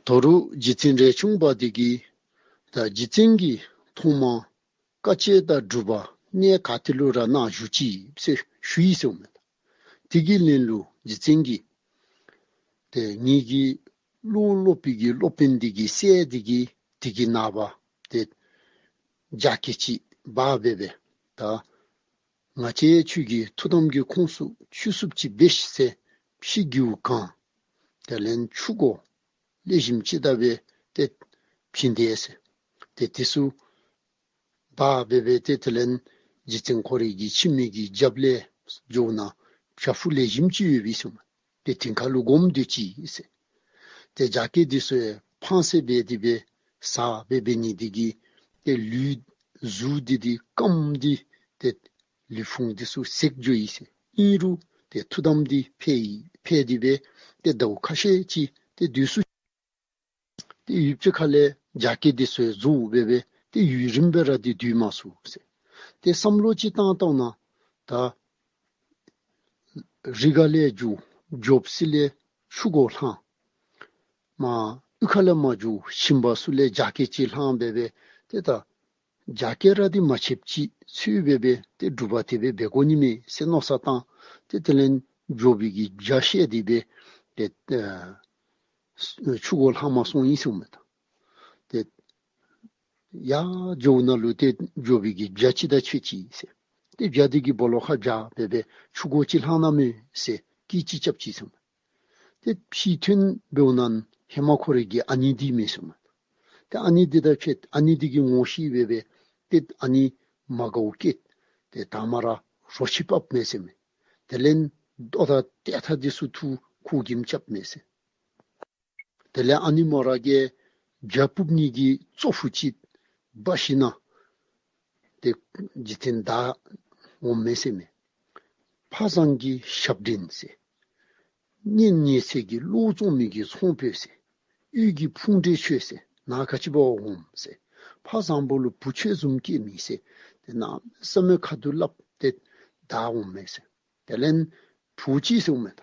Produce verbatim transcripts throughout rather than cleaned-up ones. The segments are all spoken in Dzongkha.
དོ་རུང་རྗེ་བཙུན་རས་ཆུང་པ་འདི་གིས་ད་རྗེ་བཙུན་གྱིས་ཐོག་མར་དཀའ་སྤྱད་དང་སྒྲུབ་པ་གནས་ག་ཏེ་ལུ་ར་གནང་བཞུགས་ཅི་ཟེར་ཞུ་ཡི་ཟེརཝ་མས། དེ་གི་ལན་ལུ་རྗེ་བཙུན་གྱིས་ཏེ་ངེ་གི་སློབ་སློབ་པའི་གི་སློབ་དཔོན་འདི་གི་སྲས་འདི་གིས་དེ་གི་ནངས་པ་ཏེ་རྒྱགས་སྐལ་ཅིག་འབག་སྦེ་སྦེ་ད་ང་བཅས་ཁྱོད་ཀྱི་ཐུགས་དམ་གྱི་ཁོངས་སུ་ཆུད་ཟོས་ཅིག་འབད་ཤིག་ཟེར་ཕྱི་རྒྱུ་གང་དེ་ལས་ཆུ་སྒོ་ལེགས་ཤོམ་ཅིག་བཏབ་སྦེ་ཏེ་བྱིན་ཏེ་ཟེར། ཏེ་དེ་ཚུ་འབག་སྦེ་སྦེ་ཏེ་དེ་ལས་རྗེ་བཙུན་ཁོ་རའི་གི་ཁྱིམ་གྱི་རྒྱབ་ལས་འགྱོཝ་ད་བྱག་ཕུག་ལེགས་ཤོམ་ཅིག་ཡོདཔ་ཨིན་ཟེརཝ་མས། ཏེ་དེ་ཁ་ལུ་སྒོམ་སྡོད་ཅི་ཟེར། ཏེ་རྒྱགས་སྐལ་འདི་ཚུ་ཡང་ཕངས་སེལ་འབད་དེ་སྦེ་ཟ་སྦེ་འབད་ནི་འདི་གིས་ཏེ་ལུས་གཟུགས་འདི་འདི་སྐམ་སྟེ་ཏེ་ལུས་ཕུང་འདི་ཚུ་ཟད་འགྱོ་ཡི་ཟེར། ཨིན་རུང་ཏེ་ཐུགས་དམ་འདི་འཕེལ་ཡི། འཕེལ་ཏེ་སྦེ་ཏེ་ཟླཝ་ཁ་ཤས་ཅིག་ཏེ་སྡོད་ཚུགས། ཏེ་ཡུདཔ་ཅིག་ཁ་ལས་རྒྱགས་སྐལ་འདི་ཚུ་ཡང་རྫོགས་སྦེ་སྦེ་ཏེ་ཡུན་རིངམོ་སྦེ་ར་ཏེ་སྡོད་མ་ཚུགས་ཟེར། ཏེ་བསམ་བློ་ཅིག་བཏང་བཏངམ་ད་རི་ཁ་ལས་འགྱོ་འགྱོ་ས་ལས་ཆུ་སྒོ་ལྷང་། མར་གཡུས་ཁ་ལས་མར་འགྱོ་ཞིང་པ་ཚུ་ལས་རྒྱགས་སྐལ་ཅིག་ལྷང་སྦེ་སྦེ་ཏེ་ད་རྒྱགས་སྐལ་ར་འདི་མ་ཆདཔ་ཅིག་འཚོལ་སྦེ་སྦེ་ཏེ་སྒྲུབ་པ་དེ་སྦེ་འབད་དགོ་ནི་མས་ཟེར་མནོ་བསམ་བཏང་། ཏེ་དེ་ལས་འགྱོ་བའི་གི་རྒྱ་བཤད་དེ་སྦེ་ཏེ་ཨ་ཆུ་སྒོ་ལྷང་མ་སོང་ཡི་ཟེརཝ་མས་ད། ཏེ་ཡར་འགྱོཝ་ད་ལུ་ཏེ་འགྱོ་བའི་གི་རྒྱ་ཅིག་དང་ཆད་ཅི་ཟེར། ཏེ་རྒྱ་འདི་གིས་སྦོ་ལོགས་ཁར་རྒྱགས་སྦེ་སྦེ་ཆུ་སྒོ་ཅིག་ལྷང་ན་མས་ཟེར་སྐད་ཅིག་རྐྱབ་ཅི་ཟེརཝ་མས། ཏེ་ཕྱི་ཐོན་འབདཝ་ད་ཧེ་མ་ཁོ་རའི་གི་ཨ་ནི་འདི་མས་ཟེརཝ་མས། ཏེ་ཨ་ནི་འདི་དང་ཕྱད་ཨ་ནི་འདི་གིས་ངོ་ཤེས་སྦེ་སྦེ་ཏེ་ཨ་ནི་མ་དགའཝ་སྐྱེས། ཏེ་ད་མ་ར་རོ་ཁྱི་ཕབ་མས་ཟེརཝ་མས། དེ་ལས་རྡོ་དང་ཏེ་ཐ་འདི་ཚུ་འཐུ་ཁོ་གིས་རྐྱབ་མས་ཟེར། དེ་ལས་ཨ་ནི་མོ་ར་གིས་རྒྱ་ཕུབ་ནི་གི་ཙོག་ཕུད་ཅིག་འབག་ཞིནམ་ཏེ་རྗེ་བཙུན་བདའ་འོངམ་མས་ཟེརཝ་མས། ཕ་བཟང་གི་ཞབས་འདྲེན་ཟེར། གཉེན་ཉེ་ཚན་གྱི་བློ་བཙོང་མི་གི་ཚོང་དཔོན་ཟེར། གཡུས་ཀྱི་ཕུང་འདྲེ་ཁྱོད་ཟེར། ནཱ་ག་ཅི་འབད་བར་འོངམ་ཟེར། ཕ་བཟང་པོ་ལུ་བུ་ཁྱོད་བཟུམ་སྐྱེས་མེད་ཟེར། ཏེ་གནམ་མེད་ས་མེད་ཁ་ཐུག་སླབ་སྟེ་བདའ་འོངམ་མས་ཟེར། དེ་ལས་ཕོ་ཅིག་ཟེརཝ་མས་ད།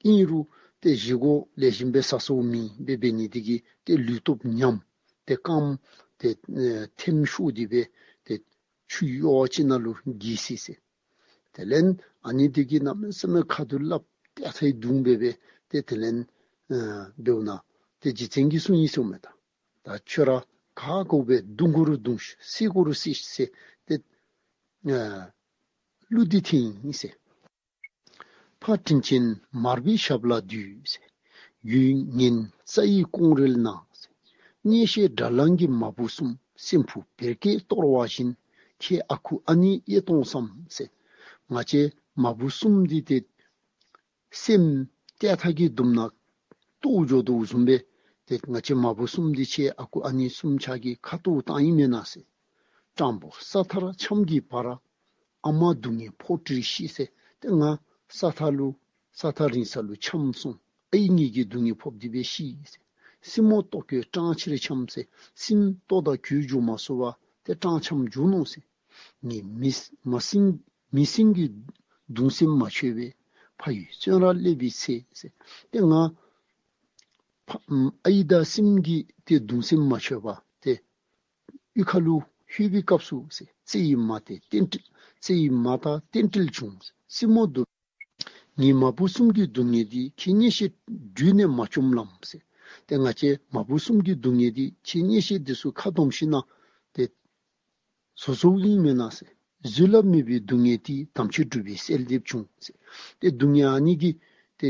ཨིན་རུང་ཏེ་བཞེས་སྒོ་ལེགས་ཤོམ་སྦེ་བཟའ་ཚུགསཔ་མེད་པའི་འབད་ནི་འདི་གིས་ཏེ་ལུས་སྟོབས་ཉམས། ཏེ་རྐངམ་ཏེ་ཨེ་ཐེམ་ཤོར་ཏེ་སྦེ་ཏེ་ཆུ་གཡོག་ཅིག་ནང་ལུ་འགྱེལ་སོ་ཡི་ཟེར། དེ་ལས་ཨ་ནི་འདི་གིས་གནམ་མེད་ས་མེད་ཁ་ཐུག་སླབ་ཏེ་ཨ་ཐའི་བརྡུང་སྦེ་སྦེ་ཏེ་དེ་ལས་ཨེ་འབདཝ་ད་ཏེ་རྗེ་བཙུན་གྱིས་གསུངས་ཡི་ཟེརཝ་མས་ད། ད་ཁྱོད་ར་ག་དགོ་པའི་བརྡུང་དགོ་རུང་བརྡུང་ཤིག། བསད་དགོ་རུང་བསད་ཤིག་ཟེར་ཏེ་ཨེ་གླུ་འདི་འཐེན་ཡི་ཟེར། ཕ་དྲིན་ཅན་མར་པའི་ཞབས་ལ་འདུད་ཟེར། རྒྱུད་ངན་རྩ་ཡི་ཀོང་རལ་ནང་ཟེར། གཉེན་བཤེས་དགྲར་ལངས་ཀྱི་མ་བུ་གསུམ། སྲིན་བུ་བེར་ཀས་གཏོར་བ་བཞིན། ཁྱེད་ཨ་ཁུ་ཨ་ནེ་ཡེ་གཏོང་བསམ་ཟེར། ང་བཅས་མ་བུ་གསུམ་འདི་ཏེ་སེམས་ཏེ་ཐ་གི་དུམ་ནང་གཏོར་འགྱོ་དོ་བཟུམ་སྦེ་ཏེ་ང་བཅས་མ་བུ་གསུམ་འདི་ཁྱེད་ཨ་ཁུ་ཨ་ནེ་གསུམ་ཆ་གིས་ཁ་གཏོར་བཏང་ཡི་མེན་ན་ཟེར། སྤྲང་པོ་ས་ཐར་འཆམ་གྱི་བར་ར། ཨ་མ་སྡུག་བསྔལ་ཕོག་སྟེ་ཤི་ཟེར། ཏེ་ང་ས་ཐར་ལུ་ས་ཐར་རིང་ས་ལུ་འཆམ་སོང་། ཨའི་ངེ་གི་སྡུག་བསྔལ་ཕོག་སྟེ་སྦེ་ཤི་ཟེར། སྲིང་མོ་ལྟོ་གོས་སྤྲང་ཕྱིར་འཆམ་ཟེར། སྲིང་ལྟོ་དང་གོས་འགྱོ་མ་ཚུགས་པར་ཏེ་སྤྲང་འཆམ་འགྱོ་ནུག་ཟེར། ངེ་མི་མ་སྲིང་མི་སྲིང་གི་གདུང་སེམས་མ་ཆོད་པས། ཕ་ཡུལ་བཙོན་རར་སླེབས་པའི་ཚེ་ཟེར། ཏེ་ང་ཕ་ཨའི་དང་སྲིངམོ་གི་ཏེ་གདུང་སེམས་མ་ཆོད་པར་ཏེ་གཡུས་ཁ་ལུ་ལྷོད་པའི་སྐབས་སུ་ཟེར། བརྩེ་ཡི་མ་དང་རྟེན་འབྲེལ་བརྩེ་ཡི་མ་དང་རྟེན་འབྲེལ་བྱུང་ཟེར། སྲིངམོ་འདུག། ངེའི་མ་བུ་གསུམ་གྱི་སྡུག་བསྔལ་འདི་ཁྱེད་གཉེན་བཤེས་སྦྲུལ་ནས་མ་བཅོམ་ལམ་ཟེར། ཏེ་ང་བཅས་མ་བུ་གསུམ་གྱི་སྡུག་བསྔལ་འདི་ཁྱེད་གཉེན་བཤེས་འདི་ཚུ་ཁ་སྡོམ་ཞིནམ་ཏེ་བཟོ་བཟོཝ་ཨིན་མེན་ན་ཟེར། བཟོད་གླགས་མེད་པའི་སྡུག་བསྔལ་འདི། དམ་ཆོས་སྒྲུབ་པའི་གསལ་འདེབས་བྱུང་ཟེར། ཏེ་སྡུག་བསྔལ་ཨ་ནི་གིས་ཏེ་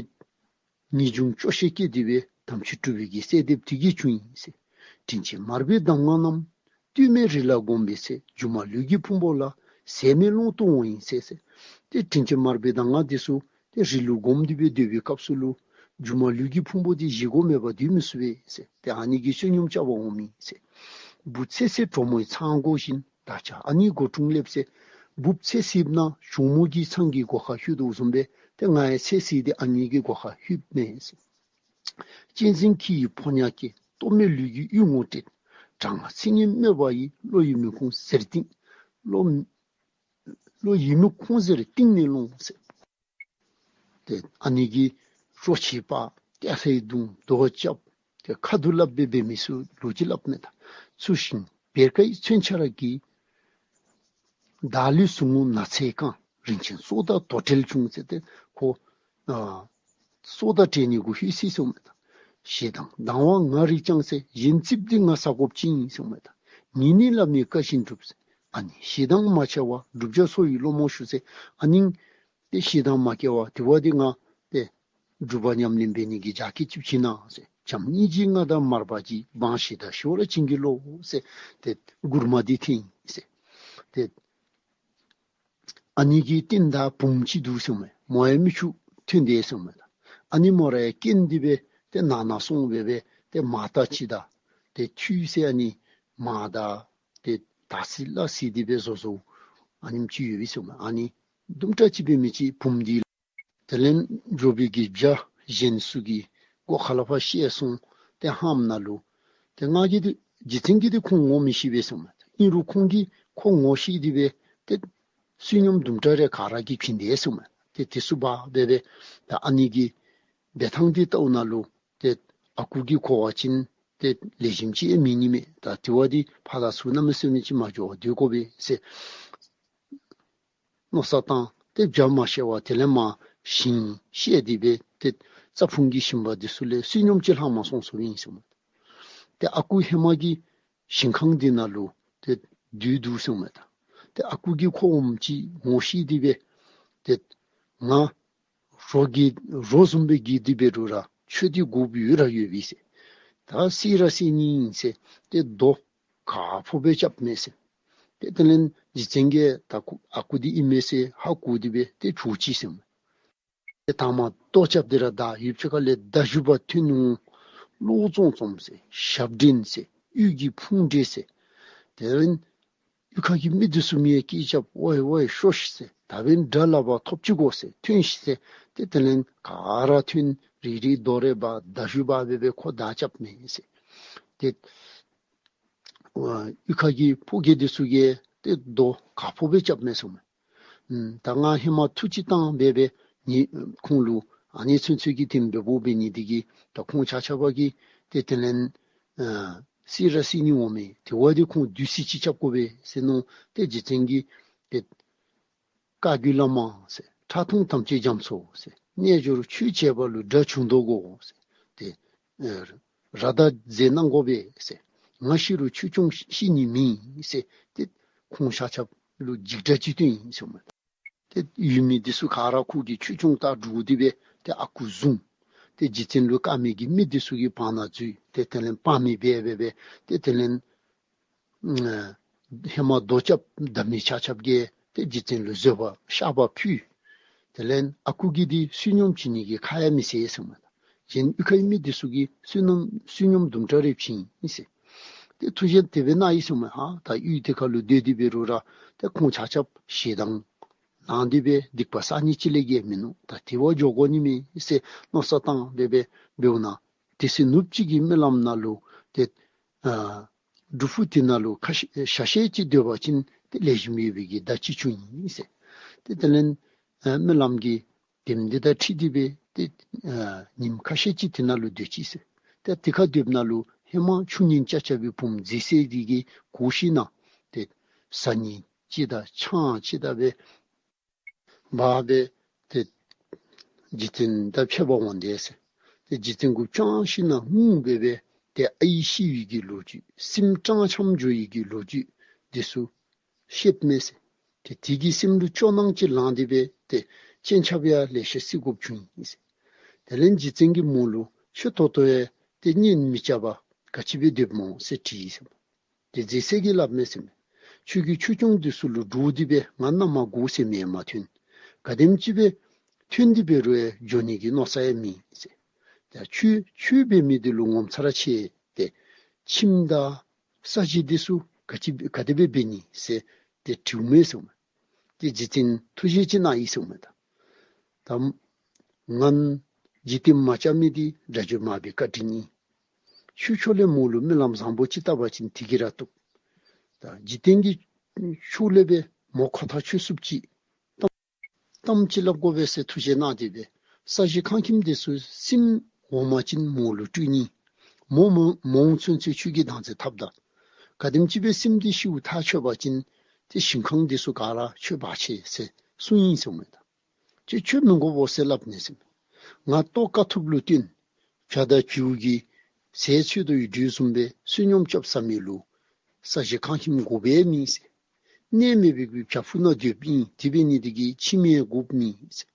ངེས་འབྱུང་སྐྱོ་ཤས་སྐྱེས་ཏེ་སྦེ་དམ་ཆོས་སྒྲུབ་པའི་གི་གསལ་འདེབས་དེ་གིས་བྱུང་ཡི་ཟེར། དྲིན་ཅན་མར་པའི་གདམས་ངག་རྣམས། སྟོད་སྨད་རི་ལ་བསྒོམས་པའི་ཚེ། སྒྱུ་མ་ལུས་ཀྱི་ཕུང་པོ་ལ། ཟད་མེད་ཀློང་དུ་འོང་ཡི་ཟེར་ཟེར། ཏེ་དྲིན་ཅན་མར་པའི་གདམས་ངག་འདི་ཚུ་ཏེ་རི་ལུ་བསྒོམས་ཏེ་སྦེ་སྡོད་པའི་སྐབས་སུ་ལུ་སྒྱུ་མ་ལུས་ཀྱི་ཕུང་པོ་འདི་བཞེས་སྒོ་མེད་པར་སྡོད་མི་ཚུགས་པས་ཟེར། ཏེ་ཨ་ནི་གིས་བསོད་སྙོམས་བཅའ་བར་འོང་མི་ཟེར། བུ་ཚེ་ཟད་གྲོགས་མོའི་ཚང་སྒོ་བཞིན། བདག་ཅག་ཨ་ནི་སྒོ་དྲུང་སླེབས་ཟེར། བུ་ཚེ་ཟད་ན་གྲོགས་མོ་གི་ཚང་གི་སྒོ་ཁར་ལྷོད་དོ་བཟུམ་སྦེ་ཏེ་ང་ཡང་ཚེ་ཟད་དེ་ཨ་ནི་གི་སྒོ་ཁར་ལྷོདཔ་མས་ཟེར། གཅན་གཟན་ཁྱི་ཡི་ཕོ་ཉ་སྐྱེས། ལྟོ་མེད་ལུས་ཀྱི་གཡུལ་ངོར་བསྐྲད། གྲང་ངར་ཚིག་ངན་སྨོད་པ་ཡིས། བློ་ཡི་མུན་ཁུང་གཟེར་གཏིང་། བློ་བློ་ཡི་མུན་ཁུང་གཟེར་གཏིང་ནས་ལོངས་ཟེར། ཏེ་ཨ་ནི་གིས་རོ་ཁྱི་ཕབ། ཏེ་ཨ་ཐའི་བརྡུང་། རྡོ་རྐྱབ། ཁ་ཐུག་སླབ་སྦེ་འབད་མི་ཚུ་ལོ་རྒྱུས་སླབ་མས་ད། ཚུར་ཤིང་བེར་ཀའི་མཚོན་ཆ་ར་གིས། བདག་ལུས་ཟུག་རྔུ་ན་ཚས་བཀང་། རིན་ཆེན་སྲོག་དང་དོ་བྲལ་བྱུང་ཟེར་ཏེ་ཁོ་ཨ་སྲོག་དང་བྲལ་ནི་གུ་ལྷོད་ཅི་གསུངམ་མས་ད། ཞེ་སྡང་སྡང་བ་ང་རིག་ཀྱང་ཟེར། གཞན་རྩིགཔ་འདི་ང་ཟ་དགོཔ་ཅིག་ཨིན་གསུངམ་མས་ད། ངེས་ནི་བླ་མའི་བཀའ་བཞིན་སྒྲུབ་ཟེར། ཨ་ནི་ཞེ་སྡང་མ་སྐྱེ་བར། བསྒྲུབ་བྱ་སོ་ཡི་སློབ་མ་ཞུ་ཟེར། ཨ་ནི་ཏེ་ཞེ་སྡང་མ་སྐྱེ་བར་དེ་བ་འདི་ང་ཏེ་སྒྲུབ་པ་ཉམས་ལེན་འབད་ནི་གི་རྒྱ་སྐྱེད་ཅིག་བྱིན་གནང་ཟེར། བྱམས་སྙིང་རྗེ་མངའ་བདག་མར་པ་གྱིས། འབངས་ཞེ་སྡང་ཞི་བར་བྱིན་གྱིས་རློབས་ཟེར། ཏེ་མགུར་མ་འདི་འཐེན་ཟེར། ཏེ་ཨ་ནི་གི་རྟིང་བདའ་བུམོ་ཅིག་འདུག་གསུངམ་མས། མོ་ཡང་མིག་ཆུ་ཐོན་ཏེ་གསུངམ་མས་ད། ཨ་ནི་མོ་ར་ཡང་སྐྱེན་ཏེ་སྦེ་ཏེ་ནང་ན་སོང་སྦེ་སྦེ་ཏེ་མར་ལྟ་ཅི་ད་ཏེ་ཁྱོད་ཟེར་ཨ་ནི་མར་ད་ཏེ་དར་ཚིལ་ལ་གཟིགས་ཏེ་སྦེ་བཟོ་བཟོཝ་ཨ་ནེམ་ཅིག་ཡོད་པས་གསུངམ་མས། ཨ་ནི་དུམ་གྲ་ཅིག་འབད་མི་ཅིག་བུམོ་འདི་དེ་ལས་འགྱོ་བའི་གི་བྱ་གཞན་ཚུ་གིས་སྒོ་ཁ་ལས་ཕར་བཤལ་སོང་ཏེ་ཧེ་མ་ལུ་ཏེ་ང་གིས་འདི་རྗེ་བཙུན་གྱིས་འདི་ཁོང་ངོ་མི་ཤེས་པས་གསུངམ་མས། ཨིན་རུང་ཁོང་གིས་ཁོ་ངོ་ཤེས་ཏེ་སྦེ་ཏེ་བསོད་སྙོམས་དུམ་གྲ་རེ་ག་ར་གིས་བྱིན་ཏེ་གསུངམ་མས། ཏེ་དེ་ཚུ་འབག་སྦེ་སྦེ་ད་ཨ་ནི་གི་འབད་ཐངས་འདི་བལྟཝ་ད་ལུ་ཏེ་ཨ་ཁུ་གིས་གོ་བ་ཅིན་ཏེ་ལེགས་ཤོམ་ཅིག་ཡང་མེད་ནི་མས། ད་དེ་བ་འདི་ཕར་དང་ཚུར་གནམ་མེད་ས་མེད་ཅིག་མ་འགྱོ་བར་སྡོད་དགོ་པས་ཟེར་མནོ་བསམ་བཏང་། ཏེ་བྱ་མ་བཤལ་བར་དེ་ལས་མར་ཞིང་བཤལ་ཏེ་སྦེ་ཏེ་རྩྭ་ཕུང་གི་ཞིང་པ་འདི་ཚུ་ལས་བསོད་སྙོམས་ཅིག་ལྷང་མ་སོང་སོངམ་ཨིན་གསུངམ་མས། ཏེ་ཨ་ཁུ་ཧེ་མ་གི་ཞིང་ཁང་འདི་ནང་ལུ་ཏེ་སྡོད་འདུག་གསུངམ་མས་ད། ཏེ་ཨ་ཁུ་གིས་ཁོ་འོངམ་ཅིག་ངོ་ཤེས་ཏེ་སྦེ་ཏེ་ང་རོ་གི་རོ་བཟུམ་སྦེ་གི་འདི་འབད་རུང་ར་ཁྱོད་འདི་དགོཔ་ཡོད་ར་ཡོད་པས་ཟེར། ད་བསད་ར་བསད་ནི་ཨིན་ཟེར། ཏེ་རྡོ་དཀར་ཕོ་སྦེ་རྐྱབ་མས་ཟེར། ཏེ་དེ་ལས་རྗེ་བཙུན་གྱིས་ད་ཁོ་ཨ་ཁུ་འདི་ཨིན་མས་ཟེར་ཧ་གོ་སྟེ་སྦེ་ཏེ་བྱོག་ཅི་ཟེར་མས། ཏེ་ད་མར་རྡོ་རྐྱབ་སྟེ་ར་བདའ་ཡུདཔ་ཅིག་ཁ་ལས་མདའ་གཞུ་པ་ཐོན་འོང་། གློག་ཙོང་ཙོང་ཟེར། ཞབས་འདྲེན་ཟེར། གཡུ་གི་ཕུང་འདྲེས་ཟེར། དེ་ལས་གཡུས་ཁ་གི་མི་འདི་ཚུ་མི་ཡང་སྐད་རྐྱབ། ཝའི་ཝའི་ཤོག་ཤིག་ཟེར། ད་འབདན་དགྲ་ལག་པར་ཐོབ་ཅི་གོ་ཟེར། ཐོན་ཤིག་ཟེར། ཏེ་དེ་ལས་ག་ར་ཐོན། རེ་རེ་རྡོ་རེ་འབག་མདའ་གཞུ་འབག་སྦེ་སྦེ་ཁོ་མདའ་རྐྱབ་མས་ཟེར། ཏེ་ཨ་གཡུས་ཁ་གི་ཕོ་རྒས་འདི་ཚུ་གིས་ཏེ་རྡོ་དཀར་ཕོ་སྦེ་རྐྱབ་མས་གསུངམ་མས། ཨམ་ད་ང་ཧེ་མ་ཐུགས་ཅིག་བཏང་སྦེ་སྦེ་ནི་ཁོང་ལུ་ཨ་ནི་ཚུན་ཚོད་ཀྱི་དེམ་འབདཝ་འབད་ནི་འདི་གིས་ད་ཁོང་ཆ་ཁྱབ་ཀྱིས་ཏེ་དེ་ལས་ཨ་བསད་ར་བསད་ནི་འོང་མས། དེ་བ་འདི་ཁོང་བདུད་རྩི་ཅིག་རྐྱབ་དགོ་པས་ཟེར་མནོ། ཏེ་རྗེ་བཙུན་གྱིས་ཏེ་བཀའ་བརྒྱུད་བླ་མ་ཟེར། ཁྲག་འཐུང་དམ་ཅན་རྒྱ་མཚོ་ཟེར། རྣལ་འབྱོར་ཁྱོད་བྱེད་པ་ལུ་དགྲ་བྱུང་དོ་གོ་ཟེར། ཏེ་ཨེ་ར་དྭགས་མཛད་གནང་དགོ་པས་ཟེར། ང་ཤི་རུང་ཁྱོད་ཀྱང་ཤི་ནི་མེན་ཟེར། ཏེ་ཁོང་ཆ་ཁྱབ་ལུ་འཇིགས་སྐྲག་ཅིག་སྟོན་ཡི་གསུངམ་མས། ཏེ་ཡུལ་མི་འདི་ཚུ་ག་ར་ཁོ་གི་ཆོས་སྐྱོང་དང་འདྲོགས་ཏེ་སྦེ་ཏེ་ཨ་ཁུ་བཟུང་། ཏེ་རྗེ་བཙུན་ལུ་བཀའ་མའི་གི་མི་འདི་ཚུ་གི་བར་ན་འཛུལ། ཏེ་དེ་ལས་དཔའ་མི་འབད་སྦེ་སྦེ་ཏེ་དེ་ལས་ཨ་ཧེ་མ་རྡོ་རྐྱབ་མདའ་མི་ཆ་ཁྱབ་ཀྱིས་ཏེ་རྗེ་བཙུན་ལུ་བཟོད་པ་བཤགས་པ་ཕུལ། དེ་ལས་ཨ་ཁུ་གིས་འདི་བསོད་སྙོམས་བྱིན་ནི་གི་ཁ་ཡང་མི་བཟེད་གསུངམ་མས། གཞན་གཡུས་ཁའི་མི་འདི་ཚུ་གིས་བསོད་སྙོམས་བསོད་སྙོམས་དུམ་གྲ་རེ་བྱིན་ཡི་ཟེར། ཏེ་ཐུགས་བཞེད་དེ་སྦེ་གནང་ཡི་གསུངམ་མས། ཧ་ད་གཡུས་དེ་ཁ་ལུ་སྡོད་དེ་འབད་རུང་ར་ཏེ་ཁོང་ཆ་ཁྱབ་ཞེ་སྡང་ལངས་ཏེ་སྦེ་སྡིག་པ་བསག་ནི་ཅིག་ལས་བརྒལ་མིན་ནུག། ད་དེ་བ་འགྱོ་དགོ་ནི་མས་ཟེར་མནོ་བསམ་བཏང་སྦེ་སྦེ་འབདཝ་ད་དེ་ཚེ་ནུབ་གཅིག་གི་རྨི་ལམ་ནང་ལུ་ཏེ་ཨ་སྒྲུབ་ཕུག་དེ་ནང་ལུ་ཁ་ཤས་ཞག་ཤས་ཅིག་སྡོད་པ་ཅིན་ཏེ་ལེགས་ཤོམ་ཡོད་པའི་གི་བརྡ་ཅིག་བྱུང་ཡི་ཟེར། ཏེ་དེ་ལས་ཨ་རྨི་ལམ་གྱི་དེམ་འདི་དང་འཁྲིལ་ཏེ་སྦེ་ཏེ་ཨ་ཉིནམ་ཁ་ཤས་ཅིག་དེ་ནང་ལུ་སྡོད་ཅི་ཟེར། ཏེ་དེ་ཁར་སྡོདཔ་ད་ལུ་ཧེ་མ་ཆུ་ཉིན་ཅ་ཅ་བའི་བུམོ་མཛེས་སེ་འདི་གིས་གོ་ཞིན་ན་ཏེ་བཟའ་ནི་ཅིག་དང་ཆང་ཅིག་དང་སྦེ་འབག་སྦེ་ཏེ་རྗེ་བཙུན་དང་ཕྱད་པར་འོང་དེས་ཟེར། ཏེ་རྗེ་བཙུན་གུ་བཅང་ཞིན་ན་ངུ་སྦེ་སྦེ་ཏེ་ཨའི་ཤི་བའི་གི་ལོ་རྒྱུས་སེམས་སྐྲག་འཆམ་འགྱོ་བའི་གི་ལོ་རྒྱུས་འདི་ཚུ་བཤདཔ་མས་ཟེར། ཏེ་དེ་གིས་སེམས་ལུ་སྐྱོ་སྣང་ཅིག་ལངས་ཏེ་སྦེ་ཏེ་སྤྱན་ཆབ་ཡང་ལེ་ཤ་བསིལ་དགོཔ་བྱུང་ཡི་ཟེར། དེ་ལས་རྗེ་བཙུན་གྱིས་མོ་ལུ་ཁྱོད་ད་ལྟོ་ཡང་ཏེ་གཉེན་མི་རྐྱབ་པར་ག་ཅི་སྦེ་སྡོདཔ་སྨོ་ཟེར་དྲིས་ཡི་ཟེར། ཏེ་མཛེས་སེ་གིས་སླབ་མས་ཟེར་མས། ཁྱོད་ཀྱིས་ཆོས་སྐྱོང་འདི་ཚུ་ལུ་འདྲོགས་ཏེ་སྦེ་ང་མནའ་མ་དགོ་ཟེར་མི་ཡང་མ་ཐོན། ག་དེམ་ཅིག་སྦེ་ཐོན་ཏེ་འབད་རུང་ཡང་འགྱོ་ནི་གི་མནོ་བསམ་ཡང་མེད་ཟེར། ད་ཁྱོད་ཁྱོད་འབད་མི་འདི་ལུ་ངོ་མཚར་ཆེ་སྟེ་ཁྱིམ་དང་ས་གཞི་འདི་ཚུ་ག་ཅི་ག་དེ་སྦེ་འབད་ནི་ཟེར་ཏེ་དྲིཝ་མས་ཟེར་མས། ཏེ་རྗེ་བཙུན་ཐུགས་བཞེད་ཅིག་གནང་ཡི་ཟེར་མས། ད་ད་ང་འཇིག་རྟེན་མ་བྱ་མི་འདི་དགྲ་བཅོམ་མར་པའི་བཀའ་དྲིན་ཨིན། ཁྱོད་ཕྱོགས་ལས་མོ་ལུ་རྨི་ལམ་བཟང་པོ་ཅིག་བལྟ་བ་ཅིན་དེ་གིས་ར་བཏུབ། ད་འཇིག་རྟེན་གྱི་ཕྱོགས་ལས་སྦེ་མོ་ཁོ་ཐག་ཆོད་ཚུགསཔ་ཅིག་གཏམ་ཅིག་སླབ་དགོ་པས་ཟེར་ཐུགས་བཞེད་གནང་སྟེ་སྦེ་ས་གཞི་ཁང་ཁྱིམ་འདི་ཚུ་སྲིངམ་འོང་པ་ཅིན་མོ་ལུ་སྤྲོད་ནི། མོ་མོ་མོ་ཚུན་ཚོད་ཁྱོད་ཀྱིས་བདག་འཛིན་འཐབ་ད། ག་དེམ་ཅིག་སྦེ་སེམས་འདི་ཤིཝ་ཐག་ཆོད་པ་ཅིན་ཏེ་ཞིང་ཁང་འདི་ཚུ་ག་ར་ཁྱོད་འབག་ཤིག་ཟེར་གསུངས་ཡི་ཟེར་མས་ད། ཁྱོད་ཁྱོད་མི་དགོ་པོ་ཟེར་སླབ་ནི་ཟེར་མས། ང་ལྟོ་དཀའ་ཐུབ་ལུ་བརྟེན་བྱ་དང་བྱིའུ་གིས་ཟས་འཚོལ་དོ་ཡོད་དུས་བཟུམ་སྦེ་བསོད་སྙོམས་རྐྱབ་ས་མེད་ལུ་ས་གཞི་ཁང་ཁྱིམ་དགོ་པའི་མི་ཟེར། གནས་མེད་པའི་གི་བྱག་ཕུག་ནང་སྡོདཔ་ཨིན། དེ་འབད་ནི་དེ་གིས་ཁྱིམ་ཡང་དགོཔ་མེད་ཟེར།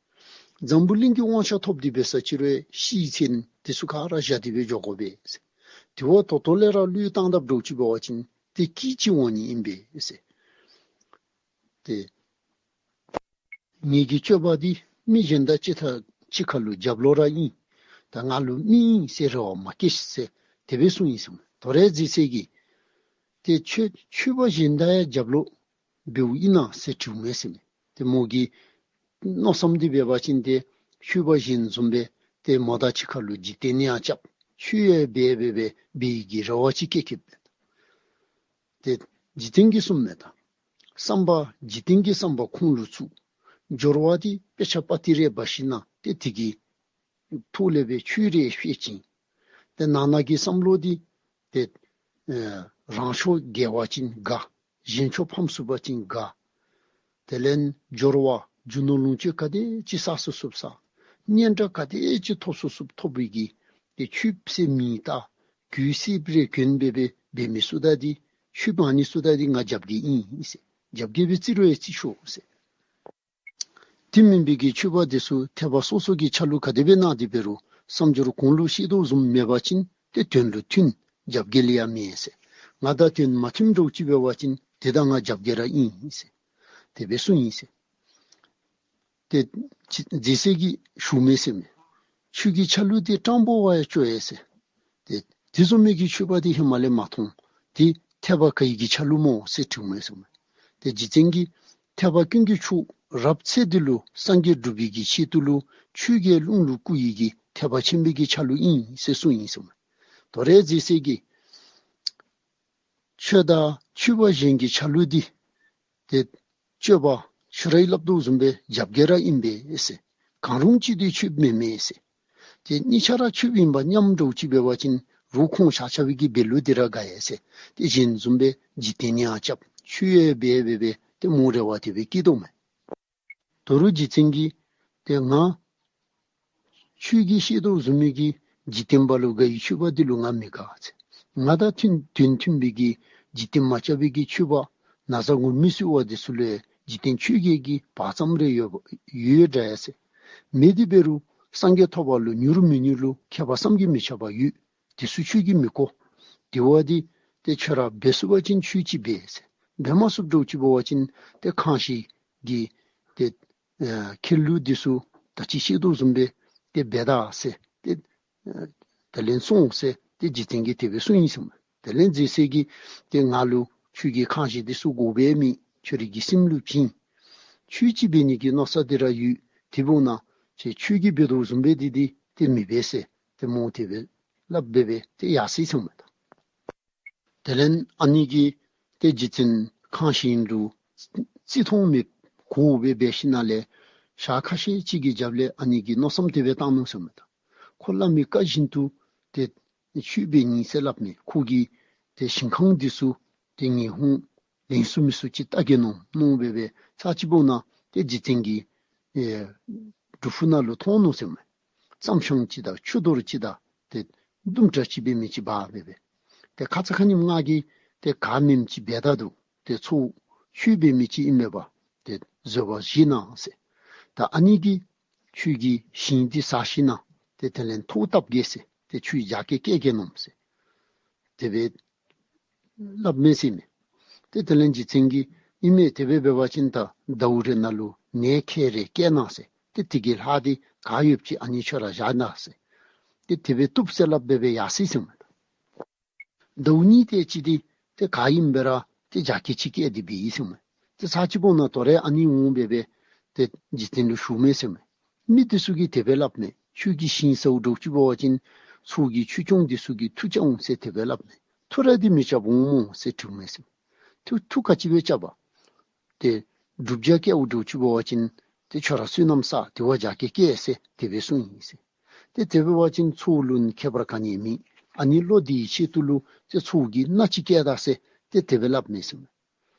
འཛམ་བུ་གླིང་གི་དབང་ཆ་ཐོབ་སྟེ་འབད་ས་ཅིག་རུང་ཤི་ཚེ་དེ་ཚུ་ག་ར་བཞག་སྟེ་སྦེ་འགྱོ་དགོ་པས་ཟེར། དེ་བ་ད་ལྟོ་ལས་ར་བློས་བཏང་དཔ་འདྲཝ་ཅིག་འབད་བ་ཅིན་ཏེ་སྐྱིད་ཅིག་འོང་ནི་ཨིན་པས་ཟེར། ཏེ་ངེ་གི་སྤྱོད་པ་འདི་མི་གཞན་དང་གཅིག་ཁར་གཅིག་ཁར་ལུ་རྒྱབ་ལོགས་ར་ཨིན། ད་ང་ལུ་མི་ཨིན་ཟེར་རེ་བ་མ་བསྐྱེད་ཟེར་དེ་སྦེ་གསུངས་ཡི་ཟེར་མས། དོ་རུང་རྗེ་བཙུན་གྱིས་ཏེ་ཆོས་ཆོས་པ་གཞན་དང་ཡང་རྒྱབ་ལོགས་འབདཝ་ཨིན་ན་ཟེར་དྲིཝ་མས་ཟེར་མས། ཏེ་མོ་གི་མནོ་བསམ་འདི་འབད་བ་ཅིན་ཏེ་ཆོས་པ་གཞན་བཟུམ་སྦེ་ཏེ་མོ་དང་གཅིག་ཁར་ལུ་འཇིག་རྟེན་ཡང་རྐྱབ། ཆོས་ཡང་འབད་འབད་འབད་འབད་བའི་གི་རེ་བ་ཅིག་བསྐྱེད་བསྐྱེདཔ་མས། ཏེ་རྗེ་བཙུན་གྱིས་གསུངས་མས་ད། བསམ་པ་འཇིག་རྟེན་གྱི་བསམ་པ་ཁོང་ལུ་ཚུད། སྦྱོར་བ་འདི་དཔེ་ཆ་པ་ཏི་རེ་འབག་ཞིན་ན་ཏེ་དེ་གི་ཐོག་ལས་སྦེ་ཆོས་རེ་བཤད་ཅི། ཏེ་ནང་ན་གི་བསམ་བློ་འདི་ཏེ་ཨེ་རང་ཕྱོགས་དགེ་བ་ཅིན་དགའ། གཞན་ཕྱོགས་ཕམ་ཚུགས་པ་ཅིན་དགའ། དེ་ལས་སྦྱོར་བ་རྒྱུ་ནོར་ལོངས་སྤྱོད་ག་དེ་ཅིག་བསགས་ཚུགས་ཚུགས་བསགས། སྙན་གྲགས་ག་དེ་ཅིག་ཐོབ་ཚུགས་ཚུགས་ཐོབ་པའི་གི་ཏེ་ཆོས་ཟེར་མི་དང་གོས་ཟེར་རེ་གྱོན་འབད་འབད་འབད་མི་ཚུ་དང་འདི་ཆོས་འབག་ནི་ཚུ་དང་འདི་ང་རྒྱབ་འགལ་ཨིན་ཟེར། རྒྱབ་འགལ་སྦེ་བརྩི་རུང་ཡང་བརྩི་ཤོག་ཟེར། དེ་མེན་པའི་གི་ཆོས་པ་འདི་ཚུ་ཐེག་པ་སོ་སོ་གི་ཆ་ལུགས་ག་དེ་སྦེ་གནང་སྟེ་འབད་རུང་བསམ་སྦྱོར་གོང་ལུ་བཤད་དོ་བཟུམ་མེད་པ་ཅིན་ཏེ་དོན་ལུ་མཐུན། རྒྱབ་འགལ་ཡང་མེད་ཟེར། ང་དང་དོན་མ་མཐུན་འདྲཝ་ཅིག་འབད་བ་ཅིན་དེ་དང་ང་རྒྱབ་འགལ་ར་ཨིན་ཟེར། དེ་སྦེ་གསུངས་ཡི་ཟེར། ཏེ་རྗེ་རྗེ་བཙུན་གྱིས་ཞུཝ་མས་ཟེར་མས། ཁྱོད་ཀྱི་ཆ་ལུགས་འདི་སྤྲང་པོ་བ་ཡང་སྐྱོ་ཡི་ཟེར། ཏེ་དེ་བཟུམ་མའི་གི་ཆོས་པ་འདི་ཧེ་མ་ལས་མ་མཐོང་། དེ་ཐེག་པ་ག་གི་ཆ་ལུགས་སྨོ་ཟེར་དྲིཝ་མས་ཟེར་མས། ཏེ་རྗེ་བཙུན་གྱིས་ཐེག་པ་ཀུན་གྱི་མཆོག་རབ་ཚེ་འདི་ལུ་སངས་རྒྱས་འགྲུབ་པའི་གི་ཆེད་དུ་ལུ་ཆོས་ཀྱི་རླུང་ལུ་བསྐུལ་བའི་གི་ཐེག་པ་ཆེན་པོའི་གི་ཆ་ལུགས་ཨིན་ཟེར་གསུངས་ཡི་ཟེར་མས། དོ་རུང་རྗེ་བཙུན་གྱིས་ཆོས་དང་ཆོས་པ་གཞན་གྱི་ཆ་ལུགས་འདི་ཏེ་སྤྱོད་པ་ཁྱོད་ར་གིས་སླབ་དོ་བཟུམ་སྦེ་རྒྱབ་འགལ་ར་ཨིན་པས་ཟེར། གང་རུང་གཅིག་འདི་ཆོས་མེན་མས་ཟེར། ཏེ་གཉིས་ཆ་ར་ཆོས་ཨིན་པ་མཉམ་འདྲཝ་ཅིག་འབད་བ་ཅིན་རུང་ཁོང་ཆ་ཁྱབ་ཀྱི་འབད་ལུགས་འདི་ར་དགའ་ཡི་ཟེར། ཏེ་གཞན་བཟུམ་སྦེ་འཇིག་རྟེན་ཡང་རྐྱབ། ཆོས་ཡང་འབད་འབད་འབད་ཏེ་མོ་རེ་བ་དེ་སྦེ་བསྐྱེད་དོ་མས། དོ་རུང་རྗེ་བཙུན་གྱིས་ཏེ་ང་ཁྱོད་ཀྱིས་བཤད་དོ་བཟུམ་མའི་གི་འཇིག་རྟེན་པ་ལུ་དགའ་བའི་ཆོས་པ་འདི་ལུ་ང་མི་དགའ་ཟེར། ང་དང་མཐུན་དོན་མཐུན་པའི་གི་འཇིག་རྟེན་མ་རྐྱབ་པའི་གི་ཆོས་པ་ན་བཟའ་ངུར་སྨྲིག་སེར་བ་འདི་ཚུ་ལུ་ཡང་འཇིག་རྟེན་ཆོས་བརྒྱད་ཀྱི་བག་ཙམ་རེ་ཡོད་ཡོད་འདྲ་ཡ་ཟེར། མེད་དེ་འབད་རུང་སངས་རྒྱས་ཐོབ་པ་ལུ་མྱུར་མི་མྱུར་ལུ་ཁྱད་པར་བསམ་གྱིས་མི་ཁྱབ་པ་ཡོད། དེ་ཚུ་ཁྱོད་ཀྱིས་མི་གོ། དེ་བ་འདི་ཏེ་ཁྱོད་ར་འབད་ཚུགས་པ་ཅིན་ཆོས་ཅིག་འབད་ཟེར། འབད་མ་ཚུགསཔ་འདྲཝ་ཅིག་འབད་བ་ཅིན་ཏེ་ཁང་ཤིང་གི་ཏེ་ཨེ་ཁྱེར་ལུགས་འདི་ཚུ་ད་ཅི་བཤད་དོ་བཟུམ་སྦེ་ཏེ་འབད་ད་ཟེར། ཏེ་ཨེ་དེ་ལས་སོང་ཟེར་ཏེ་རྗེ་བཙུན་གྱིས་དེ་སྦེ་གསུངས་ཡི་ཟེར་མས། དེ་ལས་རྗེ་བཙུན་གྱིས་ཏེ་ང་ལུ་ཁྱོད་ཀྱི་ཁང་ཤིང་འདི་ཚུ་དགོ་པའི་མི་ཁྱོད་རའི་གི་སེམས་ལུ་བྱིན། ཆོས་ཅིག་འབད་ནི་གི་མནོ་བསམ་འདི་ར་ཡོད། དེ་འབདཝ་ན་ཁྱོད་ཁྱོད་ཀྱིས་འབད་དོ་བཟུམ་སྦེ་འདི་འདི་ཏེ་མི་འབད་ཟེར་ཏེ་མོ་དེ་སྦེ་སླབ་འབད་འབད་ཏེ་ཡར་སོ་ཡི་ཟེར་མས། དེ་ལས་ཨ་ནི་གིས་ཏེ་རྗེ་བཙུན་ཁང་ཤིང་ལུ་བརྩི་མཐོང་མེདཔ་གོ་སྦེ་འབད་ཞིནམ་ལས་ཞག་ཁ་ཤས་ཅིག་གི་རྒྱབ་ལས་ཨ་ནི་གིས་མནོ་བསམ་དེ་སྦེ་བཏང་ནུག་ཟེར་མས། ད་ཁོ་སླབ་མི་བཀའ་བཞིན་དུ་ཏེ་ཆོས་འབད་ནི་ཟེར་སླབ་མས། ཁོ་གིས་ཏེ་ཞིང་ཁང་འདི་ཚུ་ཏེ་ཉི་ཧོང་ལེགས་སུ་མེད་སུ་ཅིག་བལྟ་གེ་མནོ་མནོ་འབད་འབད་ཚར་ཅིག་འབདཝ་ད་ཏེ་རྗེ་བཙུན་གྱི་ཨེ་སྒྲུབ་ཕུག་ནང་ལུ་མཐོང་ནུག་ཟེར་མས། རྩྭ་ཤིང་ཅིག་དང་ཆུ་རྡོལ་ཅིག་དང་ཏེ་ལྡུམ་ར་ཅིག་འབད་མི་ཅིག་འབག་འབད་འབད་ཏེ་ཁ་ཙ་ཁ་ཉིནམ་ང་གིས་ཏེ་ག་མེནམ་ཅིག་འབད་ད་འདུག། ཏེ་ཁྱོད་ཆོས་འབད་མི་ཅིག་ཨིན་མས་པ། ཏེ་བཟོད་པ་བཞེས་གནང་ཟེར། ད་ཨ་ནི་གིས་ཁྱོད་ཀྱི་ཞིང་འདི་ཟ་ཞིནམ་ཏེ་དེ་ལས་ཐོག་བཏབ་གེ་ཟེར། ཏེ་ཁྱོད་རྒྱ་སྐྱེད་སྐྱེད་གེ་མནོ་ཟེར། དེ་སྦེ་སླབ་མས་ཟེར་མས། ཏེ་དེ་ལས་རྗེ་བཙུན་གྱིས་ཨིན་མས། དེ་སྦེ་འབད་བ་ཅིན་ད་ཟླཝ་རེ་ནང་ལུ་ནས་ཁལ་རེ་བཀལ་གནང་ཟེར། ཏེ་དེ་གི་ལྷག་འདི་ག་ཡོདཔ་ཅིག་ཨ་ནི་ཁྱོད་ར་བཞག་གནང་ཟེར། ཏེ་དེ་སྦེ་བཏུབ་ཟེར་སླབ་འབད་འབད་ཡར་སོ་ཡི་ཟེར་མས། ཟླཝ་གཉིས་དེ་ཅིག་འདི་ཏེ་ག་ཨིནམ་སྦེ་ར་ཏེ་རྒྱ་སྐྱེད་ཅིག་སྐྱེད་དེ་འབད་ཡི་ཟེར་མས། ཏེ་ཚར་ཅིག་འབདཝ་ད་དོ་རུང་ཨ་ནི་འོང་འབད་འབད་ཏེ་རྗེ་བཙུན་ལུ་ཞུཝ་མས་ཟེར་མས། མི་འདི་ཚུ་གིས་དེ་སྦེ་སླབ་མས། ཁྱོད་ཀྱི་ཞིང་ཟཝ་འདྲཝ་ཅིག་འབད་བ་ཅིན་ཚོགས་ཀྱི་ཆོས་སྐྱོང་འདི་ཚུ་གིས་མཐུ་རྐྱབ་འོང་ཟེར་དེ་སྦེ་སླབ་མས། མཐུ་ར་འདི་མི་རྐྱབ་འོང་སྨོ་ཟེར་དྲིཝ་མས་ཟེར། མཐུ་མཐུ་ག་ཅི་སྦེ་རྐྱབ་པ། ཏེ་བསྒྲུབ་བྱ་སྐྱེལཝ་འདྲཝ་ཅིག་འབད་བ་ཅིན་ཏེ་ཁྱོད་ར་བསོད་ནམས་བསགས། དེ་བ་རྒྱ་སྐྱེད་སྐྱེད་ཟེར་དེ་སྦེ་གསུངས་ཡི་ཟེར། ཏེ་དེ་འབད་བ་ཅིན་ཚོགས་ལུ་ཁྱད་པར་ག་ནི་ཡང་མེད། ཨ་ནི་བློ་དེའི་ཆེད་དུ་ལུ་ཏེ་ཚའོ་གིས་མནའ་ཅིག་བསྐྱལ་ད་ཟེར་ཏེ་དེ་སྦེ་སླབ་མས་ཟེར་མས།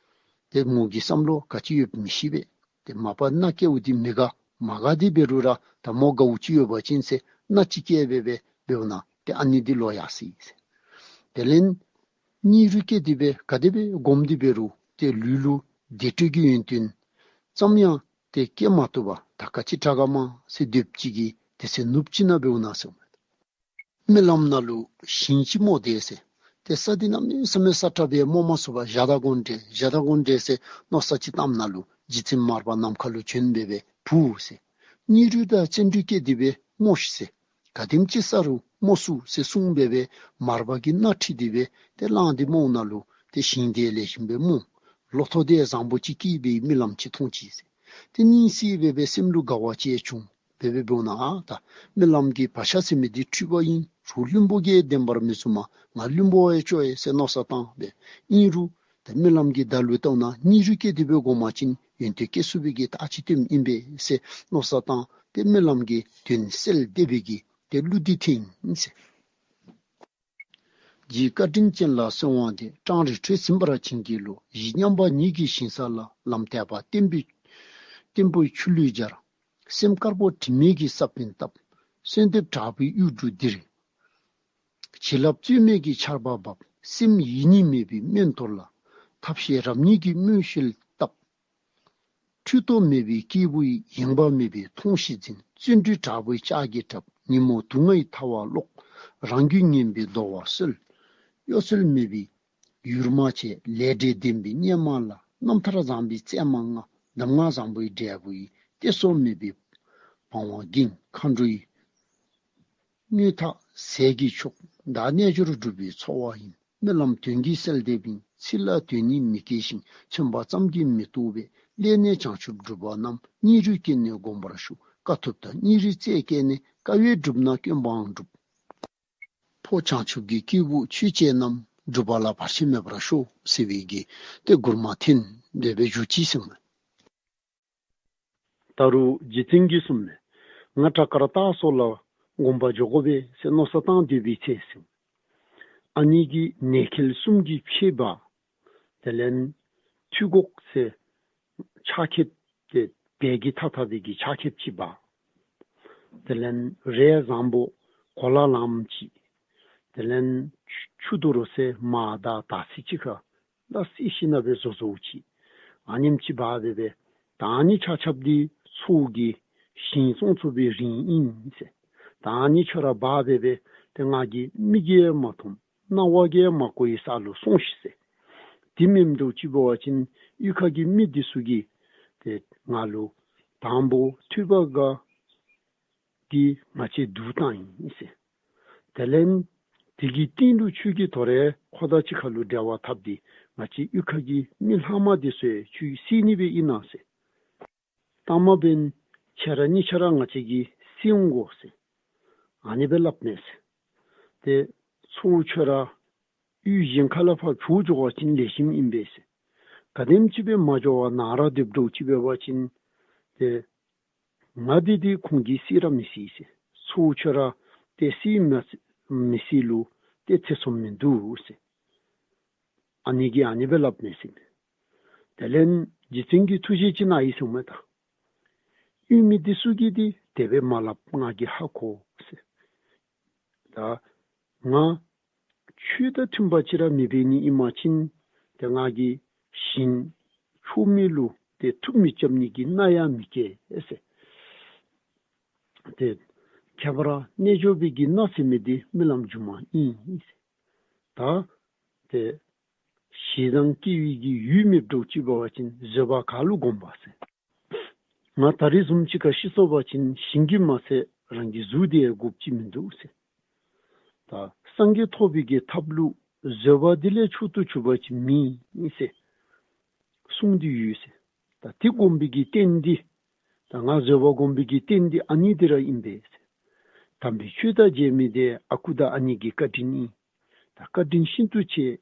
ཏེ་མོ་གི་བསམ་བློ་ག་ཅི་ཡོདཔ་མི་ཤེས་པས། ཏེ་མ་པ་མནའ་བསྐྱལཝ་འདི་མི་དགའ་མ་དགའ་སྟེ་འབད་རུང་ར་ད་མོ་དགའཝ་ཅིག་ཡོད་པ་ཅིན་ཟེར་མནའ་ཅིག་བསྐྱལ་སྦེ་སྦེ་འབདཝ་ད་ཏེ་ཨ་ནི་འདི་ལོག་ཡར་སོ་ཡི་ཟེར། དེ་ལས་སྙིང་རུས་བསྐྱེད་དེ་སྦེ་ག་དེ་སྦེ་སྒོམ་སྟེ་འབད་རུང་ཏེ་ལུས་ལུ་བདེ་དྲོད་ཀྱི་ཡོན་ཏན་ཙམ་ཡང་ཏེ་སྐྱེ་མ་བཏུབ་པར་ད་ག་ཅི་དྲག་ག་མ་ཟེར་སྡོདཔ་ཅིག་གིས་དེ་ཚེ་ནུབ་ཅིག་ནང་འབདཝ་ད་ཟེར་མས། རྨི་ལམ་ནང་ལུ་ཞིང་ཅིག་རྨོ་དེས་ཟེར། ཏེ་ས་འདི་གནམ་མེད་ས་མེད་ས་ཁྲ་སྦེ་རྨོ་མ་ཚུགས་པར་བཞག་ད་དགོ་འདྲས་བཞག་ད་དགོ་འདྲས་ཟེར་མནོ་བསམ་ཅིག་བཏངམ་ད་ལུ་རྗེ་བཙུན་མར་པ་ནམ་མཁའ་ལུ་བྱོན་སྦེ་སྦེ་བུ་ཟེར། སྙིང་རུས་དང་བརྩོན་འགྲུས་བསྐྱེད་དེ་སྦེ་རྨོ་ཤིག་ཟེར། ག་དེམ་ཅིག་ཟ་རུང་རྨོ་ཚུགས་ཟེར་གསུངས་སྦེ་སྦེ་མར་པ་གིས་མནའ་ཁྲིད་དེ་སྦེ་ཏེ་བླངས་ཏེ་རྨོཝ་ད་ལུ་ཏེ་ཞིང་དེ་ལེགས་ཤོམ་སྦེ་རྨོ། ལོ་ཐོག་དེ་བཟང་པོ་ཅིག་སྐྱེས་པའི་རྨི་ལམ་ཅིག་མཐོང་ཅི་ཟེར། ཏེ་སྙིང་སི་སྦེ་སྦེ་སེམས་ལུ་དགའ་བ་ཅིག་བྱུང་། སྦེ་སྦེ་འབདཝ་ད་ཨ་ད་རྨི་ལམ་གྱི་བག་ཆགས་ཟེར་མི་འདི་འཁྲུལ་པ་ཨིན། རོགས་བླུན་པོ་གིས་བདེན་པར་མི་བཟུང་མས། ང་བླུན་པོ་ཡང་ཅོག་ཡེ་ཟེར་མནོ་བསམ་བཏང་སྦེ། ཨིན་རུང་ད་རྨི་ལམ་གྱི་བརྡ་ལུ་བལྟཝ་ད་སྙིང་རུས་བསྐྱེད་དེ་སྦེ་སྒོམ་པ་ཅིན་ཡོན་ཏན་སྐྱེ་ཚུགས་པའི་གི་རྟགས་ཅིག་སྟོནམ་ཨིན་པས་ཟེར་མནོ་བསམ་བཏང་། ཏེ་རྨི་ལམ་གྱི་དོན་གསལ་བཏབ་པའི་གི་ཏེ་གླུ་འདི་འཐེན་ཡི་ཟེར། རྗེ་བཀའ་དྲིན་ཅན་ལ་གསོལ་བ་འདེབས། སྤྲང་རི་ཁྲོད་ཟིན་པར་བྱིན་གྱིས་རློབས། གཞི་མཉམ་པ་ཉིད་ཀྱི་ཞིང་ས་ལ། ལམ་དད་པ་བརྟན་པོའི་བརྟན་པོའི་ཆུ་ལུད་སྦྱར། སེམས་དཀར་པོ་དྲི་མེད་ཀྱི་ས་བོན་བཏབ། གསོལ་འདེབས་དྲག་པོའི་གཡུ་འབྲུག་ལྡིར། བྱིན་རླབས་རྩོལ་མེད་ཀྱི་ཆར་པ་བབས། སེམས་ཡེངས་སྙིང་མེད་པའི་སྨོན་གཏོར་ལ། ཐབས་ཤེས་རབ་གཉིས་ཀྱི་མོས་ཞལ་བཏབ། འཁྲུལ་རྟོག་མེད་པའི་སྐྱེས་བུ་ཡི། ཡེངས་པ་མེད་པའི་མཐོང་ཞིག་འཛིན། བརྩོན་འགྲུས་དྲག་པོའི་ལྕགས་ཀྱུས་བྲབ། ཉོན་མོངས་དུག་ལྔའི་ཐལ་བ་རློག། རང་རྒྱུད་ངན་པའི་གདོལ་བ་སོལ། གཡོ་ཟོལ་མེད་པའི་ཡུར་མ་བྱས། ལས་འབྲས་བདེན་པའི་གཉེར་མ་ལ། རྣམ་ཐར་བཟང་པོའི་རྩེགས་མ་ལྔ། གདམས་ངག་བཟང་པོའི་འབྲས་བུ་ཡི། གཏད་སོ་མེད་པའི་བང་བ་འགེངས། མཁའ་འགྲོའི་དངོས་ཐག་ཟས་ཀྱི་མཆོག། བདག་རྣལ་འབྱོར་སྒྲུབ་པའི་འཚོ་བ་ཡིན། རྨི་ལམ་དོན་གྱིས་གསལ་འདེབས་ཨིན། ཚིག་ལ་དོན་ཉིད་མི་སྐྱེ་ཞིང་། མཚོན་པ་ཙམ་གྱིས་མི་རྟོགས་པས། སླད་ནས་བྱང་ཆུབ་སྒྲུབ་པ་རྣམས། སྙིང་རུས་བསྐྱེད་ནས་བསྒོམ་པར་ཞུ། དཀའ་ཐུབ་དང་སྙིང་རུས་རྩལ་བསྐྱེད་ནས། དཀའ་བས་བསྒྲུབས་ན་དཀོན་པའང་འགྲུབ། འཕོ་བྱང་ཆུབ་ཀྱི་སྐྱེས་བུ་ཆོས་བྱེད་རྣམས། སྒྲུབ་པ་ལ་བར་ཆད་མེད་པར་ཤོག། ཟེར་བའི་གི་ཏེ་མགུར་མ་འཐེན་དེ་སྦེ་བཞུགས་ཅི་ཟེར་མས། ད་རུང་རྗེ་བཙུན་གྱིས་གསུངས་མས། ང་བྲག་དཀར་སྟག་སོགས་ལ་དགོངས་པ་འཇོག་དགོ་པས་ཟེར་མནོ་བསམ་བཏང་སྡོད་པའི་ཚེ་ཟེར། ཨ་ནི་གི་ནས་ཁལ་གསུམ་གྱི་ཕྱེ་འབག། དེ་ལས་ཐུད་ཁོག་ཟེར་ཕྱག་ཁེབས་ཏེ་བལ་གྱིས་འཐག་འཐག་པའི་གི་ཕྱག་ཁེབས་ཅིག་འབག། དེ་ལས་རས་བཟང་པོ་གོ་ལ་ལངམ་ཅིག། དེ་ལས་ཆུ་ཆུ་དུ་རུ་ཟེར་མར་དང་དར་ཚིལ་ཅིག་ཁར་ལ་སི་ཤི་ན་སྦེ་བཟོ་བཟོཝ་ཅིག། ཨ་ནེམ་ཅིག་འབག་སྦེ་སྦེ་ད་ཨ་ནི་ཆ་ཁྱབ་འདི་ཚའོ་གིས་ཞིང་བཙོང་ཚུགས་པའི་རིན་ཨིན་ཟེར། ད་ཨ་ནི་ཁྱོད་ར་འབག་སྦེ་སྦེ་ཏེ་ང་གིས་མིག་གིས་མ་མཐོང་རྣ་བ་གིས་མ་གོ་བའི་ས་ལུ་སོང་ཤིག་ཟེར། དེ་མེན་འགྱོ་ཅིག་འབད་བ་ཅིན་གཡུས་ཁ་གི་མི་འདི་ཚུ་གིས་ཏེ་ང་ལུ་དང་པོ་ཐོས་པ་དགའ་སྟེ་ང་བཅས་སྡུག་བཏང་ཡི་ཟེར། དེ་ལས་དེ་གི་སྟེང་ལུ་ཁྱོད་ཀྱིས་དོ་རུང་ཁོ་དང་གཅིག་ཁར་ལུ་འབྲེལ་བ་འཐབ་སྟེ་ང་བཅས་གཡུས་ཁ་གི་མི་ལྷག་མ་འདི་ཚུ་ཁྱོད་བསད་ནི་སྦེ་ཨིན་ན་ཟེར། ལྟ་མ་འབདན་ཁྱེད་ར་གཉིས་ཆ་ར་ང་བཅས་ཀྱིས་བསད་འོང་གོ་ཟེར། ཨ་ནི་སྦེ་སླབ་མས་ཟེར། ཏེ་ཚའོ་ཁྱོད་ར་གཡུས་གཞན་ཁ་ལས་ཕར་བྱོག་འགྱོ་བ་ཅིན་ལེགས་ཤོམ་ཨིན་པས་ཟེར། ག་དེམ་ཅིག་སྦེ་མ་འགྱོ་བར་ནཱ་ར་སྡོད་འགྱོ་ཅིག་འབད་བ་ཅིན་ཏེ་ང་འདི་ཏེ་ཁོང་གིས་བསད་ར་མི་ཚུགས་ཟེར། ཚའོ་ཁྱོད་ར་ཏེ་བསད་མི་མི་ཚུགས་ལུ་ཏེ་ཐེ་ཚོམ་མིན་འདུག་ཟེར། ཨ་ནི་གིས་ཨ་ནི་སྦེ་སླབ་མས་ཟེར། དེ་ལས་རྗེ་བཙུན་གྱིས་ཐུགས་བཞེད་ཅིག་གནང་ཡི་ཟེར་མས་ད། གཡུས་མི་འདི་ཚུ་གིས་འདི་དེ་སྦེ་མ་སླབ། ང་གིས་ཧ་གོ་ཟེར། ད་ང་ཆོས་དང་མཐུན་པ་ཅིག་ར་མི་འབད་ནི་ཨིན་པ་ཅིན་ཏེ་ང་གིས་ཞིང་ཕྱུག་མི་ལུ་ཏེ་མཐུ་མི་རྐྱབ་ནི་གི་མནའ་ཡང་མི་བསྐྱལ་ཟེར། ཏེ་ཁྱད་པར་རྣལ་འབྱོར་པའི་གི་མནའ་ཟེར་མི་འདི་རྨི་ལམ་སྒྱུ་མ་ཨིན་ཟེར། ད་ཏེ་ཞེ་སྡང་སྐྱེ་བའི་གི་ཡུལ་མེདཔ་འགྱོ་ཅིག་འབད་བ་ཅིན་བཟོད་པ་ག་ལུ་བསྒོམ་པ་ཟེར། ང་ད་རིས་བཟུམ་ཅིག་ཁར་ཤི་སོང་པ་ཅིན་ཞིང་གི་མ་ཚད་རང་གི་གཟུགས་འདི་ཡང་དགོཔ་ཅིག་མིན་འདུག་ཟེར། ད་སངས་རྒྱས་ཐོབ་པའི་གི་ཐབས་ལུ་བཟོད་པ་འདི་ལས་མཆོག་ཏུ་གྱུར་པ་ཅིག་མེད་ཟེར་གསུངས་ཏེ་ཡོད་ཟེར། ད་འདི་བསྒོམ་པའི་གི་རྟེན་འདི་ད་ང་བཟོད་པ་བསྒོམ་པའི་གི་རྟེན་འདི་ཨ་ནི་འདི་ར་ཨིན་པས་ཟེར། དམ་པའི་ཆོས་དང་མཇལ་མི་འདི་ཨ་ཁུ་དང་ཨ་ནེ་གི་བཀའ་དྲིན་ཨིན། ད་བཀའ་དྲིན་ཤིན་ཏུ་ཆེ།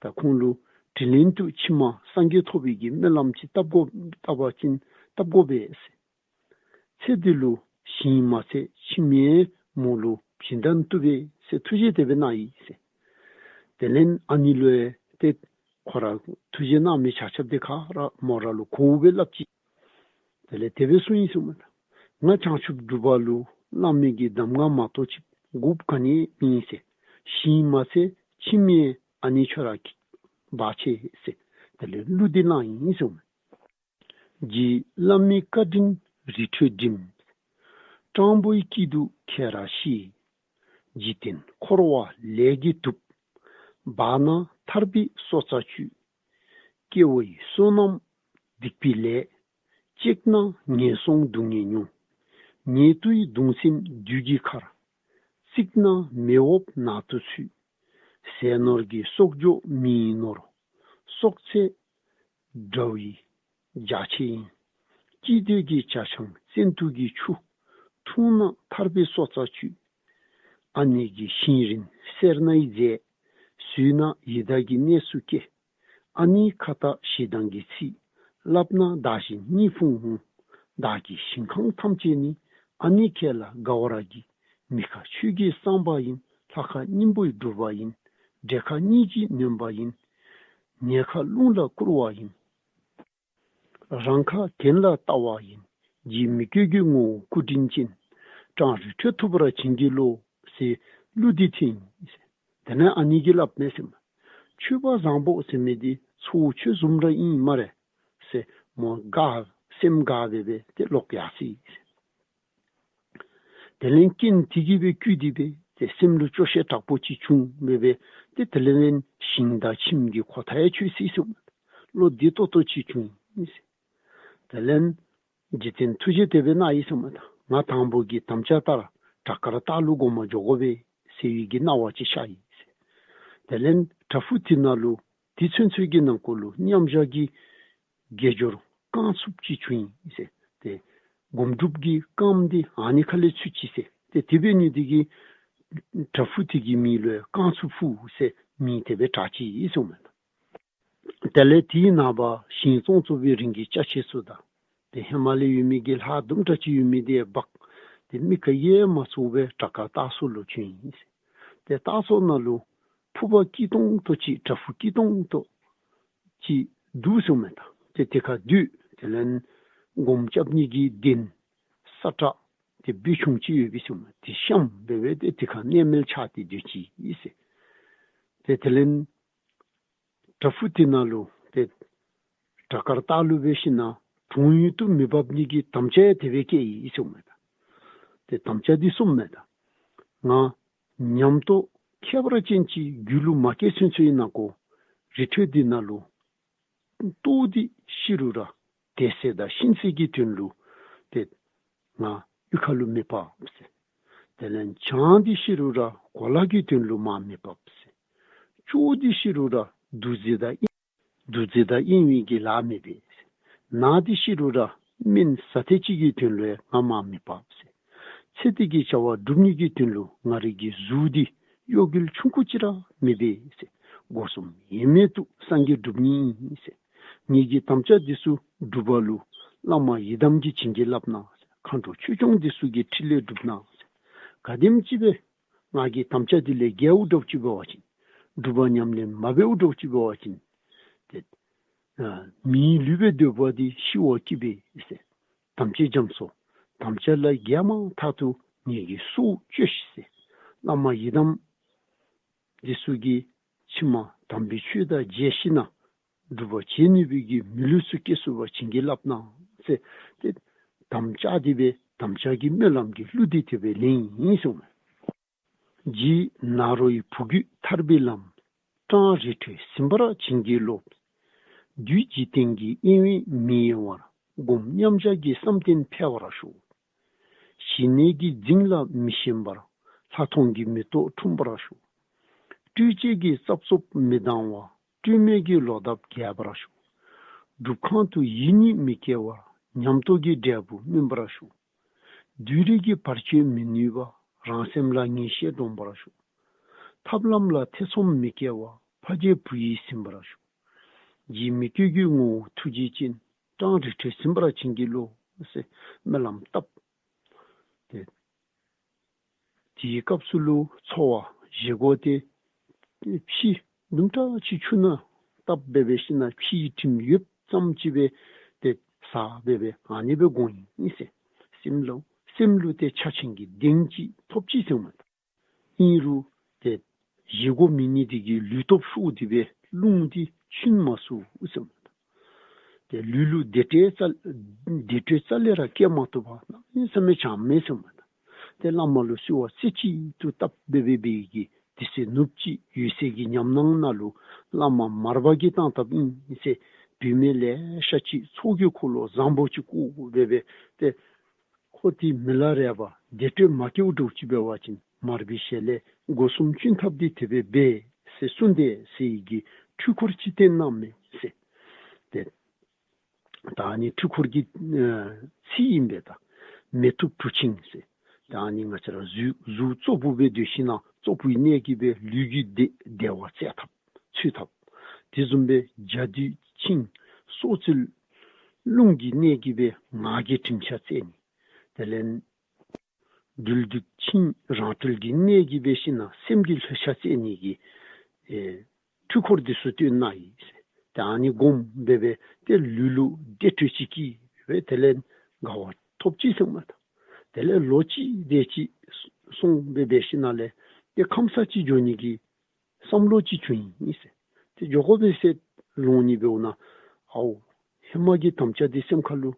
ད་ཁོང་ལུ་དྲིན་ལན་དུ་ཕྱི་མ་སངས་རྒྱས་ཐོབ་པའི་གི་སྨོན་ལམ་ཅིག་བཏབ་དགོ་བཏབ་པ་ཅིན་བཏབ་དགོ་པས་ཟེར། ཚེ་འདི་ལུ་ཞིང་མ་ཚད་ཁྱིམ་ཡང་མོ་ལུ་བྱིན་དང་བཏུབ་པས་ ཏེ་ཐུགས་རྗེ་དེ་སྦེ་གནང་ཡི་ཟེར། དེ་ལས་ཨ་ནི་ལུ་ཡང་ཏེ་ཁོ་ར་ཐུགས་རྗེ་གནང་མི་ཆ་ཁྱབ་དེ་ག་ར་མོ་ར་ལུ་གོཝ་སྦེ་སླབ་ཅི། དེ་ལས་དེ་སྦེ་གསུངས་ཡི་གསུངམ་མས། ང་བྱང་ཆུབ་སྒྲུབ་པ་ལུ་བླ་མའི་གི་གདམས་ངག་མ་གཏོགས་ཅིག་དགོཔ་ག་ནི་མེད་ཟེར། ཞིང་མ་ཚད་ཁྱིམ་ཡང་ཨ་ནི་ཁྱོད་ར་གིས་འབག་ཤིག་ཟེར། དེ་ལས་གླུ་འདི་བླངས་ཡི་གསུངམ་མས། རྗེ་བླ་མའི་བཀའ་དྲིན་རི་ཁྲོད་འགྲིམ། སྤྲང་པོའི་སྐྱིད་སྡུག་ཁྱེད་ར་ཤེས། འཇིག་རྟེན་འཁོར་བ་ལས་ཀྱིས་དུབ། འབག་ན་ཐར་པའི་སྲོག་རྩ་གཅོད། སྐྱེ་བོའི་བསོད་ནམས་སྡིག་པའི་ལས། བཅད་ན་ངན་སོང་སྡུག་བསྔལ་མྱོང་། ཉེ་དུའི་གདུང་སེམས་བདུད་ཀྱི་མཁར། བརྩིགས་ན་མེ་འོབས་ནག་ཏུ་ཚུད། ཟས་ནོར་གྱི་གསོག་འཇོག་མི་ཡིན་ནོར། སྲོག་རྩའི་དགྲ་བོའི་རྒྱ་ཆེ་ཡིན། སྐྱིད་འདོད་ཀྱི་ཇ་ཆང་བཙན་དུག་གི་ཆུ། འཐུང་ན་ཐར་པའི་སྲོག་རྩ་གཅོད། ཨ་ནི་གི་ཤིང་རིན་སེར་སྣའི་རྫས། ཟོས་ན་ཡི་དྭགས་ཀྱི་གནས་སུ་སྐྱེ། ཨ་ནིའི་ཁ་བཏགས་ཞེ་སྡང་གི་ཚིག། སླབ་ན་བདག་གཞན་གཉིས་ཕུང་འོང་། བདག་གི་ཞིང་ཁམས་ཐམས་ཅད་ནི། ཨ་ནི་ཁྱེད་ལ་དགའ་བར་བགྱི། མི་ཁ་ཆོས་ཀྱི་བསམ་པ་ཡིན། ལྷ་ཁ་སྙིང་པོའི་སྒྲུབ་པ་ཡིན། འདྲེ་ཁ་གཉིས་ཀྱིས་ནོན་པ་ཡིན། ཉེ་ཁ་རླུང་ལ་བསྐུར་བ་ཡིན། རང་ཁ་གྱེན་ལ་ལྟ་བ་ཡིན། རྗེ་མི་བསྐྱོད་ཀྱི་ངོ་བོ་སྐུ་དྲིན་ཅན། སྤྲང་རི་ཁྲོད་ཐུབ་པར་བྱིན་གྱིས་རློབས། ཟེར་གླུ་འདི་འཐེན་ཡི་ཟེར། དེ་ལས་ཨ་ནི་གིས་སླབ་མས་ཟེར་མས། ཆོས་པ་བཟང་པོ་ཟེར་མི་འདི་ཚ་བོ་ཁྱོད་བཟུམ་ར་ཨིན་སྨ་རེ་ཟེར། མོ་དགའ་སེམས་དགའ་སྦེ་སྦེ་ཏེ་ལོག་ཡར་སོ་ཡི་ཟེར། དེ་ལས་རྐྱེན་དེ་གིས་སྦེ་བསྐུལ་ཏེ་སྦེ་ཏེ་སེམས་ལུ་སྐྱོ་ཤས་དྲག་པོ་ཅིག་བྱུང་སྦེ་སྦེ་ཏེ་དེ་ལས་ཤིང་དང་ཁྱིམ་གྱི་ཁོ་ཐག་ཡང་ཆོད་སོ་ཡི་ཟེར་མས། བློ་བདེ་ཏོག་ཏོ་ཅིག་བྱུང་ཡི་ཟེར། དེ་ལས་རྗེ་བཙུན་ཐུགས་རྗེ་དེ་སྦེ་གནང་ཡི་ཟེར་མས། ད་ང་དང་པོ་གི་དམ་བཅའ་ལྟར་བྲག་དཀར་སྟག་ལུ་སྒོམ་པར་འགྱོ་དགོ་པས་ཟེར་བའི་གི་གནང་བ་ཅིག་ཤར་ཡི་ཟེར། དེ་ལས་བྲག་ཕུག་དེ་ནང་ལུ་དེ་ཚུན་ཚོད་ཀྱི་ནང་འཁོད་ལུ་མཉམ་བཞག་གི་དགེ་སྦྱོར་རྐང་ཚུགསཔ་ཅིག་བྱུང་ཡི་ཟེར། ཏེ་སྒོམ་སྒྲུབ་ཀྱི་རྐངམ་འདི་ཨ་ནི་ཁ་ལས་ཚུད་ཅི་ཟེར། ཏེ་དེ་འབད་ནི་དེ་གིས་བྲག་ཕུག་དེ་གི་མིང་ལུ་རྐང་ཚུགས་ཕུག་ཟེར་མིང་དེ་སྦེ་གྲགས་ཅི་ཟེར་མས། དེ་ལས་དེའི་ནངས་པ་ཞིང་བཙོང་བཙོང་བའི་རིན་གྱི་ཅ་ཆས་ཚུ་དང་ཏེ་ཧེ་མ་ལས་ཡོད་མི་གི་ལྷག་དུམ་གྲ་ཅིག་ཡོད་མི་དེ་འབག་སྟེ་མི་ག་ཡང་མ་ཚོར་བར་བྲག་དཀར་སྟག་ཚུ་ལུ་བྱོན་ཡི་ཟེར། ཏེ་སྟག་ཚུ་ནང་ལུ་ཕུག་པ་སྐྱིད་ཏོང་ཏོ་ཅིག་བྲག་ཕུག་སྐྱིད་ཏོང་ཏོ་ཅིག་འདུག་ཟེར་མས། ད་ཏེ་དེ་ཁར་སྡོད། དེ་ལས་སྒོམ་རྐྱབ་ནི་གི་གདན་ས་ཁྲ་ཏེ་སྦེ་ཆུང་ཅིག་ཡོདཔ་ཟེར་མས། དེ་བཤམས་སྦེ་སྦེ་ཏེ་དེ་ཁར་གནས་མལ་ཆགས་ཏེ་སྡོད་ཅི་ཟེར། ཏེ་དེ་ལས་བྲག་ཕུག་དེ་ནང་ལུ་ཏེ་བྲག་དཀར་སྟག་ལུ་འབད་ཞིན་ན་གྲོང་ཡུལ་དུ་མི་འབབ་ནི་གི་དམ་བཅའ་ཡང་དེ་སྦེ་བསྐྱེད་ཡི་ཟེར་མས། ད་ཏེ་དམ་བཅའ་འདི་གསུངམ་མས། ད་ང་ཉམས་རྟོགས་ཁྱད་པར་ཅན་ཅིག་རྒྱུད་ལུ་མ་སྐྱེས་ཚུན་ཚོད་ཀྱི་ནང་འཁོད་རི་ཁྲོད་འདི་ནང་ལུ་ལྟོཝ་འདི་ཤི་རུང་ར་བདེ་ཚིག་དང་གཤིན་ཚིག་གི་དོན་ལུ་ཏེ་ང་གཡུས་ཁ་ལུ་མི་འབབ་ཟེར། དེ་ལས་ཆང་འདི་ཤི་རུང་ར་གོ་ལ་གི་དོན་ལུ་མར་མི་འབབ་ཟེར། སྐྱོ་འདི་ཤི་རུང་ར་འདུ་འཛི་དང་འདུ་འཛི་དང་གཡེང་བའི་གི་ལཱ་མི་འབད་ཟེར། ནད་འདི་ཤི་རུང་ར་སྨན་ཟ་ཐེངས་ཅིག་གི་དོན་ལུ་ཡང་ང་མར་མི་འབབ་ཟེར། ཚེ་འདི་གི་བྱ་བ་སྒྲུབ་ནི་གི་དོན་ལུ་ང་རའི་གི་གཟུགས་འདི་གཡོ་འགུལ་ཆུང་ཀུ་ཅིག་ར་མི་འབད་ཟེར། སྒོ་གསུམ་ཡེངས་མེད་དུ་སངས་རྒྱས་སྒྲུབ་ནི་ཨིན་ཟེར། ངེ་གི་དམ་བཅའ་འདི་ཚུ་སྒྲུབ་པ་ལུ་བླ་མ་ཡི་དམ་གྱིས་བྱིན་གྱིས་བརླབ་གནང་ཟེར། མཁའ་འགྲོ་ཆོས་སྐྱོང་འདི་ཚུ་གི་ཕྲིན་ལས་སྒྲུབ་གནང་ཟེར། ག་དེམ་ཅིག་སྦེ་ང་གི་དམ་བཅའ་འདི་ལས་འགལཝ་འདྲཝ་ཅིག་འབད་བ་ཅིན་སྒྲུབ་པ་ཉམས་ལེན་མ་འབདཝ་འདྲཝ་ཅིག་འབད་བ་ཅིན་ཏེ་ཨ་མིའི་ལུས་སྦེ་སྡོད་པ་འདི་ཤི་བ་སྐྱིད་པས་ཟེར། དམ་ཅན་རྒྱ་མཚོ་དམ་བཅའ་ལས་འགལ་མ་ཐག་ཏུ་ངེ་གི་སྲོག་གཅོད་ཤིག་ཟེར། བླ་མ་ཡི་དམ་འདི་ཚུ་གིས་ཕྱི་མ་དམ་པའི་ཆོས་དང་མཇལ་ཞིན་ན་སྒྲུབ་པ་བྱེད་ནུས་པའི་གི་མི་ལུས་ཚུ་སྐྱེ་ཚུགས་པར་བྱིན་གྱིས་བརླབ་གནང་ཟེར། ཏེ་དམ་བཅའ་འདི་སྦེ་དམ་བཅའ་གི་སྨོན་ལམ་གྱི་གླུ་འདི་དེ་སྦེ་ལེན་ཡི་གསུངས་མས། རྗེ་ནཱ་རོའི་བུ་རྒྱུད་ཐར་པའི་ལམ། སྤྲང་རི་ཁྲོད་ཟིན་པར་བྱིན་གྱིས་རློབས། བདུད་འཇིག་རྟེན་གྱི་གཡེང་བས་མི་གཡེང་བར། སྒོམ་མཉམ་བཞག་གི་བསམ་གཏན་འཕེལ་བར་ཤོག། ཞི་གནས་ཀྱི་རྫིང་ལ་མི་ཞེན་པར། ལྷག་མཐོང་གི་མེ་ཏོག་འཁྲུངས་པར་ཤོག། སྤྲོས་བཅས་ཀྱི་རྩབ་རྩུབ་མི་ལྡང་བར། སྤྲོས་མེད་ཀྱི་ལོ་འདབ་རྒྱས་པར་ཤོག། སྒྲུབ་ཁང་དུ་ཡིད་གཉིས་མི་སྐྱེ་བར། ཉམས་རྟོགས་ཀྱི་འབྲས་བུ་སྨིན་པར་ཤོག། བདུད་རིགས་ཀྱིས་བར་ཆད་མི་ནུས་པ། རང་སེམས་ལ་ངེས་ཤེས་འདྲོངས་པར་ཤོག། ཐབས་ལམ་ལ་ཐེ་ཚོམ་མི་སྐྱེ་བ། ཕ་རྒྱལ་བུ་ཡིས་ཟིན་པར་ཤོག། རྗེ་མི་བསྐྱོད་ཀྱི་ངོ་བོ་ཐུགས་རྗེ་ཅན། སྤྲང་རི་ཁྲོད་ཟིན་པར་བྱིན་གྱིས་རློབས་ཟེར་སྨོན་ལམ་བཏབ། ཏེ་དེའི་སྐབས་སུ་ལུ་འཚོ་ བཞེས་སྒོ་འདི་ཕྱེ་དུམ་གྲ་ཅིག་ཆུ་ནང་བཏབ་སྦེ་འབད་ཞིན་ན་ཕྱེ་ཡི་དྲིམ་ཡོདཔ་ཙམ་ཅིག་སྦེ་ཏེ་ཟ་སྦེ་འབད་ཨ་ནི་སྦེ་དགོ་ཨིན་ཟེར། སེམས་ལུ་སེམས་ལུ་ཏེ་ཕྱག་ཆེན་གྱི་གདེང་ཅིག་ཐོབ་ཅི་ཟེར་མས་ད། ཨིན་རུང་ཏེ་བཞེས་སྒོ་མེད་ནི་འདི་གིས་ལུས་སྟོབས་ཤོར་ཏེ་སྦེ་རླུང་འདི་ཕྱིན་མ་ཚུགས་ཟེར་མས་ད། ཏེ་ལུས་ལུ་བདེ་དྲོད་རྩ་བདེ་དྲོད་རྩ་ལས་ར་སྐྱེ་མ་བཏུབ་པར་གནམ་མེད་ས་མེད་བྱང་མས་ཟེར་མས་ད། ཏེ་བླ་མ་ལུ་གསོལ་བ་རྩེ་གཅིག་ཏུ་བཏབ་སྦེ་འབད་བའི་གི་དུས་ཚོད་ནུབ་ཅིག་འོད་གསལ་གྱི་ཉམས་སྣང་ནང་ལུ་བླ་མ་མར་པ་གིས་བཏང་བཏངམ་ཨིན་ཟེར་བུད་མེད་ལེ་ཤ་ཅིག་ཚོགས་ཀྱི་འཁོར་ལོ་བཟང་པོ་ཅིག་བསྐོར་སྦེ་འབད་ཏེ་ཁོ་འདི་མི་ལ་རས་པ་བདེ་དྲོད་མ་སྐྱེཝ་འདྲཝ་ཅིག་འབད་བ་ཅིན་མར་པའི་ཞལ་ལས་སྒོ་གསུམ་བཅུན་ཐབས་འདི་དེ་སྦེ་འབད་ཟེར་གསུངས་དེས་ཟེར་བའི་གི་འཕྲུལ་འཁོར་ཅིག་བསྟན་གནངམ་མས་ཟེར། ཏེ་ད་ཨ་ནི་འཕྲུལ་འཁོར་གྱི་ཨ་ཚིག་ཨིན་པས་ད། མེ་ཐུབ་གྲུ་ཆིངས་ཟེར། ད་ཨ་ནི་ང་བཅས་ར་གཟུགས་གཟུགས་བཙོག་པོ་སྦེ་སྡོད་ཞིན་ན་བཙོག་པོའི་གནས་ཀྱིས་སྦེ་ལུས་ཀྱི་བདེ་བདེ་བ་བཙལ་ཐབས་འཚོལ་ཐབས། དེ་བཟུམ་སྦེ་འཇའ་སྡུད་ཆིངས་སྲོག་རྩོལ་རླུང་གི་གནས་ཀྱིས་སྦེ་ངག་གི་གྲིབ་ཆ་བཙལ་ནི། དེ་ལས་སྦྲུལ་སྡུད་ཆིངས་རང་གྲོལ་གྱི་གནས་ཀྱིས་འབད་ཞིན་ན་སེམས་ཀྱི་ལྷོད་ཆ་བཙལ་ནི་གི་ཨེ་འཕྲུལ་འཁོར་འདི་ཚུ་སྟོན་གནང་ཡི་ཟེར། ཏེ་ཨ་ནི་བསྒོམ་སྦེ་འབད་ཏེ་ལུས་ལུ་བདེ་དྲོད་ཅིག་སྐྱེས་སྦེ་དེ་ལས་དགའ་བ་ཐོབ་ཅི་ཟེར་མས་ད། དེ་ལས་ལོ་གཅིག་དེ་ཅིག་སོང་སྦེ་འབད་ཞིན་ན་ལས་ཏེ་ཁམས་སངས་ཅིག་འགྱོ་ནི་གི་བསམ་བློ་ཅིག་བྱུང་ཡི་ཟེར། ཏེ་འགྱོ་དགོ་པས་ཟེར་ལོང་ནི་འབདཝ་ད་ཨའོ་ཧེ་མ་གི་དམ་བཅའ་འདི་སེམས་ཁ་ལུ་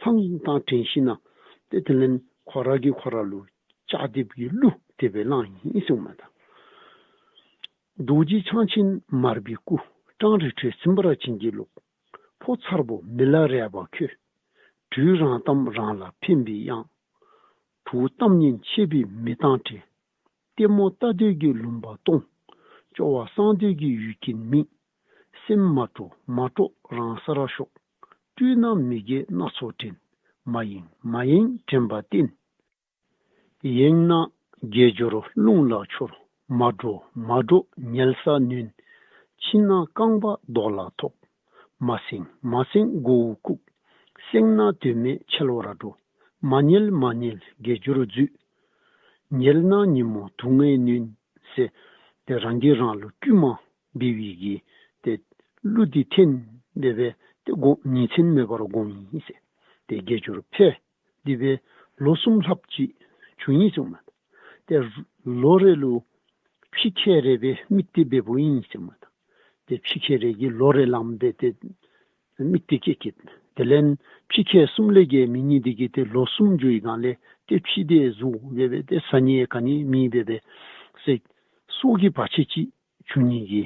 ལྷང་ལྷང་དྲན་ཞིན་ན་ཏེ་དེ་ལས་ཁོ་ར་གིས་ཁོ་ར་ལུ་ལྕགས་སྡེབ་ཀྱི་གླུ་དེ་སྦེ་བླངས་ཡི་ཟེར་མས་ད། རྡོ་རྗེ་འཆང་ཆེན་མར་པའི་སྐུ། ཀྲང་རི་ཁྲོད་ཟིན་པར་བྱིན་གྱིས་རློབས། ཕོ་མཚར་པོ་མི་ལ་རས་པ་ཁྱོད། དུས་རང་གཏམ་རང་ལ་ཕན་པའི་གཡང་། དུག་གཏམ་སྙན་ཆེ་བའི་མི་གཏམ་འདྲ། ལྟད་མོ་ལྟ་འདོད་ཀྱི་ལུང་པ་སྟོང་། སྐྱོ་བ་གསང་འདོད་ཀྱི་ཡུལ་རྐྱེན་མེད། སེམས་མ་སྤྲོ་མ་སྤྲོ་རང་སར་ཤོག། སྤྲུལ་ན་མི་དགེ་སྣ་ཚོགས་དྲན། མ་ཡེངས་མ་ཡེངས་དྲན་པ་བསྟེན། ཡེངས་ན་དགེ་སྦྱོར་རླུང་ལ་འཆོར། མ་འགྲོ་མ་འགྲོ་ཉལ་ས་ནོན། ཕྱིན་ན་རྐང་པ་རྡོ་ལ་ཐོགས། མ་སེང་མ་སེང་མགོ་བོ་བཀུག། སེང་ན་དོན་མེད་འཆལ་བར་འགྲོ། མ་ཉལ་མ་ཉལ་དགེ་སྦྱོར་མཛོད། ཉལ་ན་ཉིན་མོ་དུག་ལྔས་ནོན་ཟེར། ཏེ་རང་གིས་རང་ལུ་བསྐུལ་མ་འབད་བའི་གི་ཏེ་གླུ་འདི་འཐེན་སྦེ་འབད་ཏེ་དགོངས་ཉིན་མཚན་མེད་པར་དགོངས་ཡི་ཟེར། ཏེ་དགེ་སྦྱོར་འཕེལ་ཏེ་སྦེ་ལོ་གསུམ་ལྷགཔ་ཅིག་བྱུང་ཡི་ཟེར་མས། ཏེ་ལོ་རེ་ལུ་ཕྱི་ཁལ་རེ་སྦེ་དམིགས་གཏད་འབདཝ་ཨིན་ཟེར་མས། ཏེ་ཕྱི་ཁལ་རེ་གིས་ལོ་རེ་ལངམ་སྦེ་ཏེ་དམིགས་གཏད་བསྐྱེད་བསྐྱེད། དེ་ལས་ཕྱི་ཁལ་གསུམ་ལས་བརྒལ་མེད་ནི་འདི་གིས་ཏེ་ལོ་གསུམ་འགྱོ་བའི་སྒང་ལས་ཏེ་ཕྱི་དེ་བཟུང་སྦེ་འབད་ཏེ་ཟ་ནི་ག་ནི་མེད་སྦེ་འབད་ཟེར་སྲོག་གི་བར་ཆད་ཅིག་བྱུང་ནི་གི་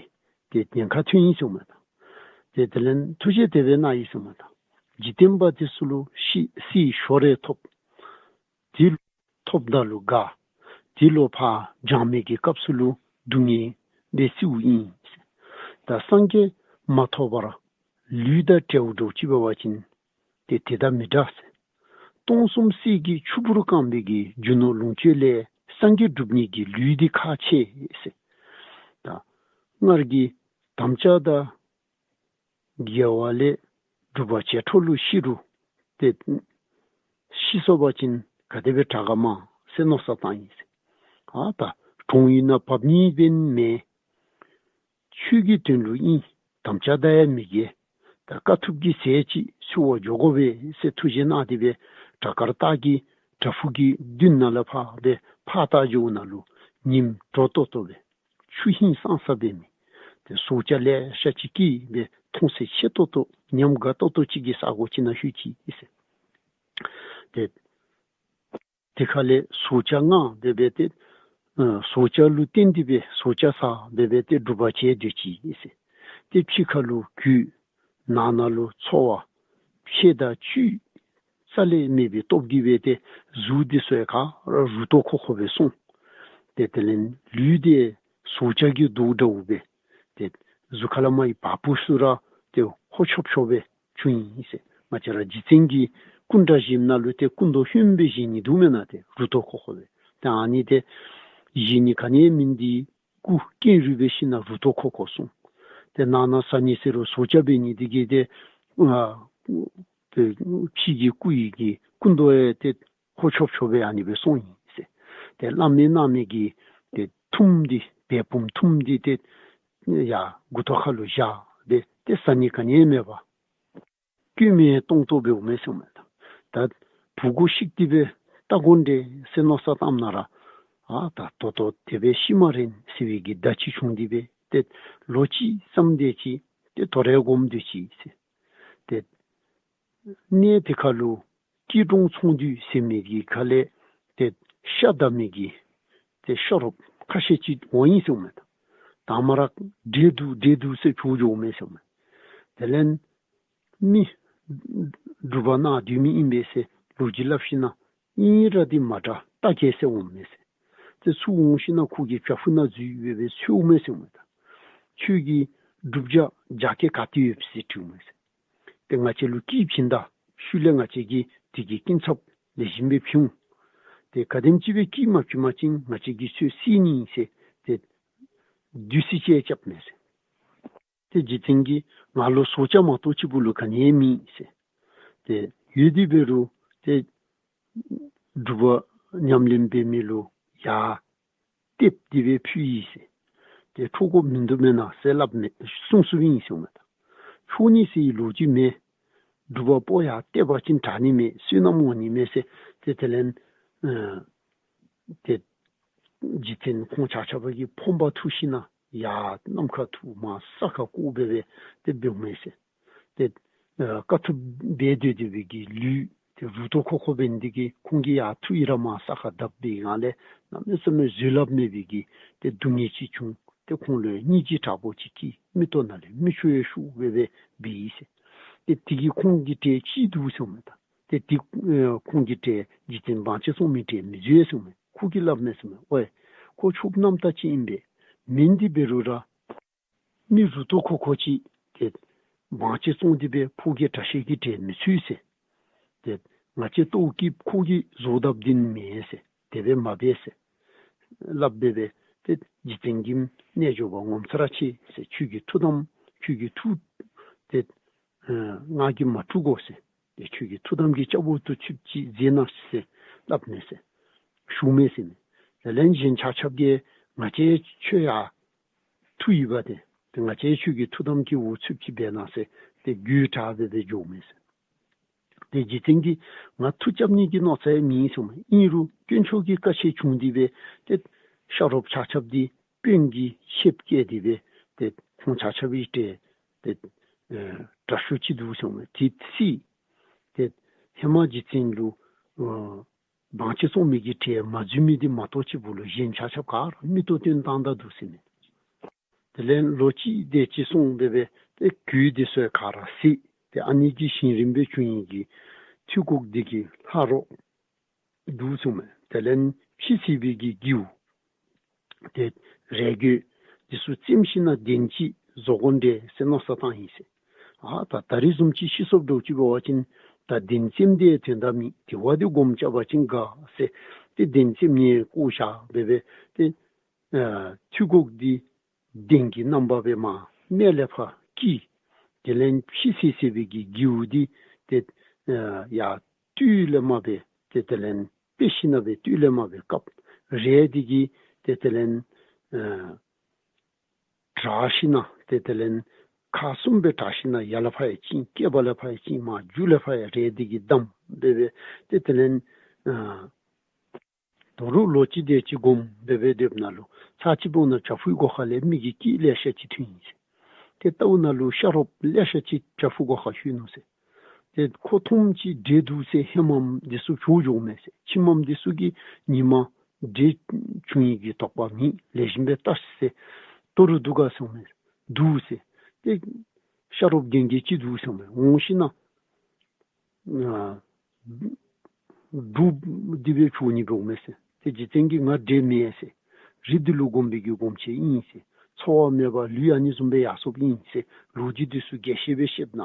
ཏེ་ཉེན་ཁ་ཐོན་ཡི་ཟེར་མས་ད། ཏེ་དེ་ལས་ཐུགས་བཞེད་དེ་སྦེ་གནང་ཡི་ཟེར་མས་ད། འཇིག་རྟེན་པ་དེ་ཚུ་ལུ་ཤི་སྲིད་ཞོར་རེ་ཐོབ། དེ་ཐོབ་ད་ལུ་དགའ། དེ་ལུ་ཕར་འགྱངས་མི་གི་སྐབས་སུ་ལུ་སྡུག་བསྔལ་སྦེ་སྲིདཔ་ཨིན། ད་སངས་རྒྱས་མ་ཐོབ་པར་ལུས་དང་བྲལཝ་འདྲཝ་ཅིག་འབད་བ་ཅིན་ཏེ་དེ་དང་མི་འདྲ་ཟེར། སྟོང་གསུམ་གསེར་གྱི་ཆུ་བུར་བཀང་བའི་གི་རྒྱུ་ནོར་ལོངས་སྤྱོད་ལས་སངས་རྒྱས་སྒྲུབ་ནི་གི་ལུས་འདི་ཁག་ཆེ་ཟེར། ད་སྔར་གྱི་དམ་བཅའ་དང་འགལ་བ་ལས་སྒྲུབ་པ་བྱེད་འཕྲོ་ལུ་ཤི་རུང་ཏེ་ཤི་སོང་པ་ཅིན་ག་དེ་སྦེ་དྲག་ག་མ་ཟེར་མནོ་བསམ་བཏང་ཡི་ཟེར། ཨ་ད་གྲོངས་ཡི་ན་བབས་ནི་འབདན་མེན། ཆོས་ཀྱི་དོན་ལུ་ཨིན། དམ་བཅའ་དང་ཡང་མི་འགལ། ད་དཀའ་ཐུབ་ཀྱི་ཟས་ཅིག་འཚོལ་བར་འགྱོ་དགོ་པས་ཟེར་ཐུགས་བཞེད་གནང་སྟེ་སྦེ་བྲག་དཀར་སྟག་གི་བྲག་ཕུག་གི་མདུན་ནང་ལས་ཕར་སྦེ་ཕར་ལྟ་འགྱོཝ་ད་ལུ་ཉིམ་དྲོ་ཏོག་ཏོ་སྦེ་ཆུ་ཧིང་སངས་ས་སྦེ་མེད། ཏེ་ཟོག་བྱ་ལེ་ཤ་ཅིག་སྐྱེས་སྦེ་མཐོང་ཚད་ཆེ་ཏོག་ཏོ་ཉམས་དགའ་ཏོག་ཏོ་ཅིག་གི་ས་གོ་ཅིག་ནང་ལྷོད་ཅི་ཟེར། ཏེ་དེ་ཁ་ལས་ཟོག་བྱ་མངགས་སྦེ་འབད་ཏེ་ཨ་ཟོག་བྱ་ལུ་བརྟེན་ཏེ་སྦེ་ཟོག་བྱ་ཟ་སྦེ་འབད་ཏེ་སྒྲུབ་པ་བྱས་སྡོད་ཅི་ཟེར། ཏེ་ཕྱི་ཁ་ལུ་རྒུད། ནང་ན་ལུ་ཚོར་བ་ཕྱེད་དང་བཅུད་རྩ་ལས་མེད་པའི་སྟོབས་ཀྱིས་འབད་ཏེ་གཟུགས་འདི་ཚུ་ཡང་ག་ར་རུ་ཏོ་ཁོ་ཁོ་སྦེ་སོང་། ཏེ་དེ་ལས་ལུས་འདི་ཟོག་བྱ་གི་མདོག་འདྲཝ་སྦེ་ཏེ་གཟུགས་ཁ་ལས་མར་བ་སྤུ་ཚུ་ར་ཏེ་ཧོ་ཆོབ་ཆོབ་སྦེ་བྱུང་ཡི་ཟེར། ང་བཅས་ར་རྗེ་བཙུན་གྱི་སྐུ་འདྲ་བཞེངསམ་ནང་ལུ་ཏེ་སྐུ་མདོག་ཧོནམ་སྦེ་བཞེངས་ནི་འདུག་མེན་ན། ཏེ་རུ་ཏོ་ཁོ་ཁོ་སྦེ། ཏེ་ཨ་ནི་ཏེ་བཞེངས་ནི་ག་ནི་མེད་དེ་སྐུ་ཀེང་རུས་སྦེ་ཞིནམ་ལས་རུ་ཏོ་ཁོ་ཁོ་སོང་། ཏེ་ནང་ན་ཟ་ནི་ཟེར་རུང་ཟོག་བྱ་འབད་ནི་འདི་གིས་ཏེ་ཨ་ཏེ་ཕྱི་གི་སྐུ་ཡི་གི་སྐུ་མདོག་ཡང་ཏེ་ཧོ་ཆོབ་ཆོབ་སྦེ་ཨ་ནི་སྦེ་སོང་ཡི་ཟེར། ཏེ་བླ་མའི་གནང་མི་གི་ཏེ་ ཐུམ་འདི་བལ་བུམ་ཐུམ་འདི་ཏེ་ཡར་མགུ་ཏོ་ཁ་ལུ་བཞག་སྦེ་ཏེ་ཟ་ནི་ག་ནི་ཡང་མེད་པར་སྐྱོན་མེད་ཏོང་ཏོ་འབདཝ་མས་ཟེར་མས། ད་བུ་གུ་བཤིག་སྟེ་སྦེ་ལྟ་དགོ་འདྲས་ཟེར་མནོ་བསམ་བཏངམ་ན་ར་ཨ་ད་ད་ལྟོ་དེ་སྦེ་ཤི་སྨ་རེ་ཟེར་བའི་གི་བརྡ་ཅིག་བྱུང་སྟེ་སྦེ་ཏེ་ལོ་གཅིག་ཙམ་དེ་ཅིག་ཏེ་དོ་རུང་སྒོམ་སྡོད་ཅི་ཟེར། ཏེ་གནས་དེ་ཁ་ལུ་སྐྱིད་གྲོང་ཚོང་འདུས་ཟེར་མི་གི་ཁ་ལས་ཏེ་ཤ་བདའ་མི་གི་ཏེ་ཤ་རོགསཔ་ཁ་ཤས་ཅིག་འོང་ཡི་ཟེར་མས། ད་དང་མ་ར་བྲེལ་འདུག་བྲེལ་འདུག་ཟེར་བྱོག་འགྱོཝ་མས་ཟེར་མས། དེ་ལས་མི་སྒྲུབ་པ་གནང་སྡོད་མི་ཨིན་པས་ཟེར་ལོ་རྒྱུས་སླབ་ཞིན་ན་ཨིན་ར་འདི་མ་འདྲ་ལྟ་གེ་ཟེར་འོངམ་མས་ཟེར། ཏེ་ཚུར་འོང་ཞིན་ན་ཁོ་གི་བྱག་ཕུག་ནང་འཛུལ་སྦེ་སྦེ་འཚོལཝ་མས་ཟེར་མས། ད་ཁྱོད་ཀྱི་བསྒྲུབ་བྱ་རྒྱ་སྐྱེད་ག་ཏེ་ཡོད་ཟེར་དྲིཝ་མས་ཟེར། ཏེ་ང་བཅས་ལུ་སྐྱིད་བྱིན་ད་ཤུལ་ལས་ང་བཅས་ཀྱིས་དེ་གི་སྐྱིན་ཚབ་ལེགས་ཤོམ་སྦེ་བྱིན་འོང་། ཏེ་ག་དེམ་ཅིག་སྦེ་སྐྱིད་མ་བྱིན་པ་ཅིན་ང་བཅས་ཀྱིས་ཚུར་བསད་ནི་ཨིན་ཟེར་ཏེ་བདུད་རྩི་ཅིག་རྐྱབ་མས་ཟེར། ཏེ་རྗེ་བཙུན་གྱིས་ང་ལུ་ཟོ་ཆ་མ་གཏོགས་གཅིག་པུ་ལུ་ག་ནི་ཡང་མེད་ཟེར། ཏེ་ཡོད་དེ་འབད་རུང་ཏེ་སྒྲུབ་པ་ཉམས་ལེན་འབད་མི་ལུ་ཡར་གཏདཔ་དེ་སྦེ་ཕུལ་ཡི་ཟེར། ཏེ་འཕྲོག་དགོཔ་མིན་འདུག་མེན་ན་ཟེར་སླབ་མས་གསུངས་གསུངསམ་ཨིན་ཟེར་མས། ད་འཕྲོག་ནི་ཟེར་བའི་ལོ་རྒྱུས་མེད། སྒྲུབ་པ་པོ་ཡར་གཏད་པ་ཅིན་དྲག་ནི་མེད་བསོད་ནམས་འོང་ནི་མེད་ཟེར། ཏེ་དེ་ལས་ཨ་ཏེ་རྗེ་བཙུན་ཁོང་ཆ་ཁྱབ་ཀྱིས་ཕོངས་པ་ཐུག་ཞིན་ན་ཡར་གནམ་ཁ་ཐུག་མར་ས་ཁར་བཀོག་སྦེ་སྦེ་ཏེ་འབདཝ་མས་ཟེར། ཏེ་ཨ་དཀའ་ཐུབ་འབད་སྡོད་སྡོད་པའི་གི་ལུས་ཏེ་རུ་ཏོ་ཁོ་ཁོ་འབད་ནི་དེ་གིས་ཁོང་གིས་ཡར་འཐུ་ཡི་ར་མར་ས་ཁར་བརྡབ་པའི་སྒང་ལས་གནམ་མེད་ས་མེད་བཟོད་གླགས་མེད་པའི་གི་ཏེ་སྡུག་བསྔལ་ཅིག་བྱུང་། ཏེ་ཁོང་ལུ་སྙིང་རྗེ་དྲག་པོ་ཅིག་སྐྱེས། མིག་ཏོ་ནང་ལས་མིག་ཆུ་ཡང་ཤོར་སྦེ་སྦེ་འབད་ཡི་ཟེར། ཏེ་དེ་གིས་ཁོང་གི་གྲས་ཅིག་འདུག་ཟེར་མས། ད་ཏེ་དེ་ཨེ་ཁོང་གི་གྲས་རྗེ་བཙུན་བང་མཛོད་བཙོང་མི་གྲས་མི་འཛོལ་ཟེར་མས། ཁོ་གིས་སླབ་མས་ཟེར་མས། ཝའེ་ཁོ་ཕྱུགཔོ་རྣམ་དག་ཅིག་ཨིན་པས། མིན་དེ་འབད་རུང་ར་མི་རུ་ཏོ་ཁོ་ཁོ་ཅིག་ཏེ་བང་མཛོད་བཙོང་སྟེ་སྦེ་ཕོ་སྐྱེས་དྲག་ཤོས་ཀྱི་གྲས་མི་ཚུད་ཟེར། ཏེ་ང་བཅས་ལྟོཝ་བཀྱེས་ཁོ་གིས་བཟོ་དཔ་འདི་མེན་ཟེར། དེ་སྦེ་མ་འབད་ཟེར་སླབ་སྦེ་སྦེ་ཏེ་རྗེ་བཙུན་གྱིས་རྣལ་འབྱོར་པ་ངོ་མཚར་ཆེ་ཟེར། ཁྱོད་ཀྱི་ཐུགས་དམ་ཁྱོད་ཀྱི་ཐུགས་ཏེ་ཨ་ང་གིས་མ་འཁྲུལ་གོ་ཟེར། ཏེ་ཁྱོད་ཀྱི་ཐུགས་དམ་གྱི་སྐྱབས་འོག་ཏུ་ཚུདཔ་ཅིག་མཛད་གནང་ཟེར་སླབ་མས་ཟེར། ཞུ་མས་ཟེར་མས། དེ་ལས་གཞན་ཆ་ཁྱབ་ཀྱིས་ང་བཅས་ཁྱོད་ཡར་འཐུ་ཡི་པ་ཏེ་ཏེ་ང་བཅས་ཁྱོད་ཀྱི་ཐུགས་དམ་གྱི་འོག་ཚུདཔ་ཅིག་འབད་གནང་ཟེར་ཏེ་དགོད་བྲ་སྦེ་སྦེ་འགྱོཝ་མས་ཟེར། ཏེ་རྗེ་བཙུན་གྱིས་ང་འཐུ་རྐྱབ་ནི་གི་མནོ་ཚད་མེད་ཟེར་མས། ཨིན་རུང་དཀོན་མཆོག་གི་བཀའ་ཆད་བྱུང་སྟེ་སྦེ་ཏེ་ཤ་རོགསཔ་ཆ་ཁྱབ་འདི་དཔོན་གྱི་ཆེབ་བཀལ་ཏེ་སྦེ་ཏེ་ཁོང་ཆ་ཁྱབ་ཀྱི་གྲས་ཏེ་ཨེ་དྲག་ཤོས་ཅིག་འདུག་ཟེར་མས། དེ་བསད། ཏེ་ཧེ་མ་རྗེ་བཙུན་ལུ་ཨ་བང་མཛོད་བཙོང་མི་གི་གྲས་མ་འཛུལ་མི་འདི་མ་གཏོགས་གཅིག་པུ་ལུ་གཞན་ཆ་ཁྱབ་ག་ར་མིག་ཏོ་སྟོན་བཏང་ད་འདུག་ཟེར་མས། དེ་ལས་ལོ་གཅིག་དེ་ཅིག་སོང་སྦེ་སྦེ་ཏེ་གོས་འདི་ཚུ་ག་ར་བསད། ཏེ་ཨ་ནི་གི་བཞིན་རིམ་སྦེ་བྱུང་ཡི་གི་ཐུགས་འགོག་འདི་གི་ལྷ་རོགས་འདུག་ཟེར་མས། དེ་ལས་ཕྱི་གསལ་བའི་གི་རྒྱུ་ཏེ་རས་གོས་འདི་ཚུ་བཙེམ་ཞིན་ན་གདན་ཅིག་བཟོ་དགོ་འདྲས་ཟེར་མནོ་བསམ་བཏང་ཡི་ཟེར། ཨ་ད་ད་རིས་བཟུམ་ཅིག་ཤི་སོཔ་འདྲཝ་ཅིག་འབད་བ་ཅིན་ད་གདན་བཙེམ་སྟེ་དོན་དག་མེད། དེ་བ་འདི་སྒོམ་རྐྱབ་པ་ཅིན་དགའ་ཟེར་ཏེ་གདན་བཙེམ་ནི་བཀོ་བཞག་སྦེ་སྦེ་ཏེ་ཨ་ཐུགས་འགོག་འདི་གདན་གྱི་རྣམ་པ་སྦེ་མར་གནས་ལས་ཕར་བསྐྱིལ། དེ་ལས་ཕྱི་གསལ་གསལ་བའི་གི་རྒྱུ་འདི་ཏེ་ཨ་ཡར་སྟོད་ལས་མར་སྦེ་ཏེ་དེ་ལས་དཔེ་ཞིན་ན་སྦེ་སྟོད་ལས་མར་སྦེ་བཀབ། རས་འདི་གིས་ཏེ་དེ་ལས་ཨ་དྲས་ཞིན་ན་ཏེ་དེ་ལས་ཁག་གསུམ་སྦེ་དྲས་ཞིན་ན་ཡར་ལས་ཕར་ཡང་བཅིངས། སྐེད་པ་ལས་ཕར་ཡང་བཅིངས། མར་མཇུག་ལས་ཕར་ཡང་རས་འདི་གིས་བསྡམས་སྦེ་སྦེ་ཏེ་དེ་ལས་ཨ་ད་རུང་ལོ་གཅིག་དེ་ཅིག་སྒོམ་སྦེ་སྦེ་སྡོདཔ་ད་ལུ་ཚར་གཅིག་འབདཝ་ད་བྱག་ཕུག་སྒོ་ཁ་ལས་མི་གི་སྐད་ལེ་ཤ་ཅིག་ཐོན་ཡི་ཟེར། ཏེ་བལྟཝ་ད་ལུ་ཤ་རོགསཔ་ལེ་ཤ་ཅིག་བྱག་ཕུག་སྒོ་ཁར་ལྷོད་ནུག་ཟེར། ཏེ་ཁོ་མཐོངམ་ཅིག་བྲེལ་འདུག་ཟེར། ཧེ་མམ་འདི་ཚུ་བྱོག་འགྱོཝ་མས་ཟེར། ཁྱིམ་མམ་འདི་ཚུ་གིས་ཉིན་མ་བྲེལ་བྱུང་ཡི་གི་དོགས་པ་མེད། ལེགས་ཤོམ་སྦེ་བལྟ་ཤིག་ཟེར། ད་རུང་འདུག་ག་ཟེར་མས། འདུག་ཟེར། ཏེ་ཤ་རོགསཔ་རྒན་རྒས་ཅིག་འདུག་ཟེར་མས། འོང་ཞིན་ན་ཨ་སྒྲུབ་སྟེ་སྦེ་བྱོག་ནི་འབདཝ་མས་ཟེར། ཏེ་རྗེ་བཙུན་གྱིས་ང་བྲེལ་མེད་ཟེར། རི་འདི་ལུ་སྒོམ་པའི་གི་སྒོམ་ཆེན་ཨིན་ཟེར། འཚོ་བ་མེད་པར་ལུས་ཨ་ནི་བཟུམ་སྦེ་ཡར་སོཔ་ཨིན་ཟེར། ལོ་རྒྱུས་འདི་ཚུ་རྒྱས་བཤད་སྦེ་བཤདཔ་ད་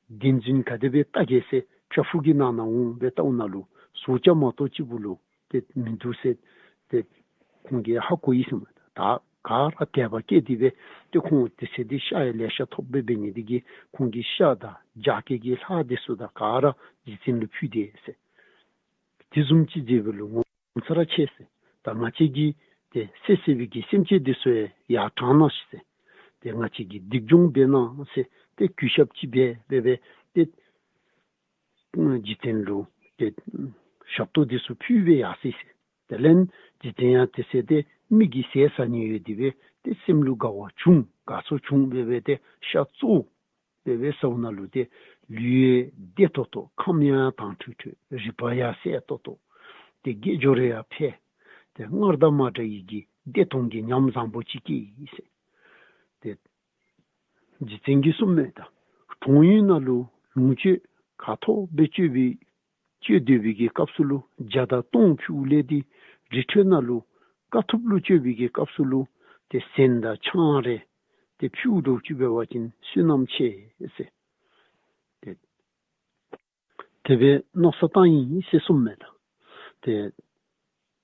བདེན་རྫུན་ག་དེ་སྦེ་བལྟ་གེ་ཟེར་བྱག་ཕུག་གི་ནང་ན་འོང་སྦེ་བལྟཝ་ད་ལུ་ཟོ་ཆ་མ་གཏོགས་གཅིག་པུ་ལུ་ཏེ་མིན་འདུག་ཟེར་ཏེ་ཁོང་གིས་ཧ་གོ་ཡི་ཟེར་མས། ད་ག་ར་དད་པ་སྐྱེས་ཏེ་སྦེ་ཏེ་ཁོང་དེ་ཚེ་འདི་ཤ་ཡང་ལེ་ཤ་ཐོབ་སྦེ་འབད་ནི་དེ་གིས་ཁོང་གིས་ཤ་དང་རྒྱ་སྐྱེགས་ཀྱི་ལྷ་དེ་ཚུ་དང་ག་ར་རྗེ་བཙུན་ལུ་ཕུལ་ཏེ་ཟེར། དེ་བཟུམ་ཅིག་མཛད་པ་ལུ་ངོ་མཚར་ཆེ་ཟེར། ད་ང་བཅས་ཀྱིས་ ཏེ་བསད་བསད་པའི་གི་སེམས་ཅན་འདི་ཚུ་ཡང་ཡར་དྲངས་གནང་ཤིག་ཟེར། ཏེ་ང་བཅས་ཀྱིས་སྡིག་སྦྱོང་འབད་གནང་ཟེར་ཏེ་གུས་ཞབས་ཅིག་འབད་འབད་འབད་ཏེ་རྗེ་བཙུན་ལུ་ཏེ་ཞབས་ཏོག་འདི་ཚུ་ཕུལ་སྦེ་ཡར་སོ་ཡི་ཟེར། དེ་ལས་རྗེ་བཙུན་ཡང་དེ་ཚེ་ཏེ་མི་གི་ཟས་ཟ་ནི་ཡོད་དེ་སྦེ་ཏེ་སེམས་ལུ་དགའ་བ་བྱུང་དགའ་ཚོར་བྱུང་འབད་འབད་ཏེ་ཤ་བཙོ་འབད་འབད་ཟཝ་ད་ལུ་ཏེ་ལུས་ཡང་བདེ་ཏོག་ཏོ་ཁམས་ཡང་དྭངས་འཕྲོས་འཕྲོས་རིག་པ་ཡང་གསལ་ཏོག་ཏོ་ཏེ་དགེ་སྦྱོར་ཡང་འཕེལ། ཏེ་སྔར་དང་མ་འདྲ་བའི་གི་བདེ་ཐང་གི་ཉམས་བཟང་པོ་ཅིག་སྐྱེས་ཡི་ཟེར། ཏེ་རྗེ་བཙུན་གྱིས་གསུངམ་མས་ད། གྲོང་ཡུལ་ནང་ལུ་ལོངས་སྤྱོད་ག་ཐོབ་སྦེ་སྤྱོད་པའི་སྤྱོད་སྡོད་པའི་གི་སྐབས་སུ་ལུ་བརྒྱ་དང་སྟོང་ཕུལཝ་ལས་ཏེ་རི་ཁྲོད་ནང་ལུ་དཀའ་ཐུབ་ལུ་སྤྱོད་པའི་གི་སྐབས་སུ་ལུ་ཏེ་ཟན་དང་ཆང་རེ་ཏེ་ཕུལཝ་འདྲཝ་ཅིག་འབད་བ་ཅིན་བསོད་ནམས་ཆེ་ཟེར། ཏེ་དེ་སྦེ་མནོ་བསམ་བཏང་ཡི་ཟེར་གསུངམ་མས་ད། ཏེ་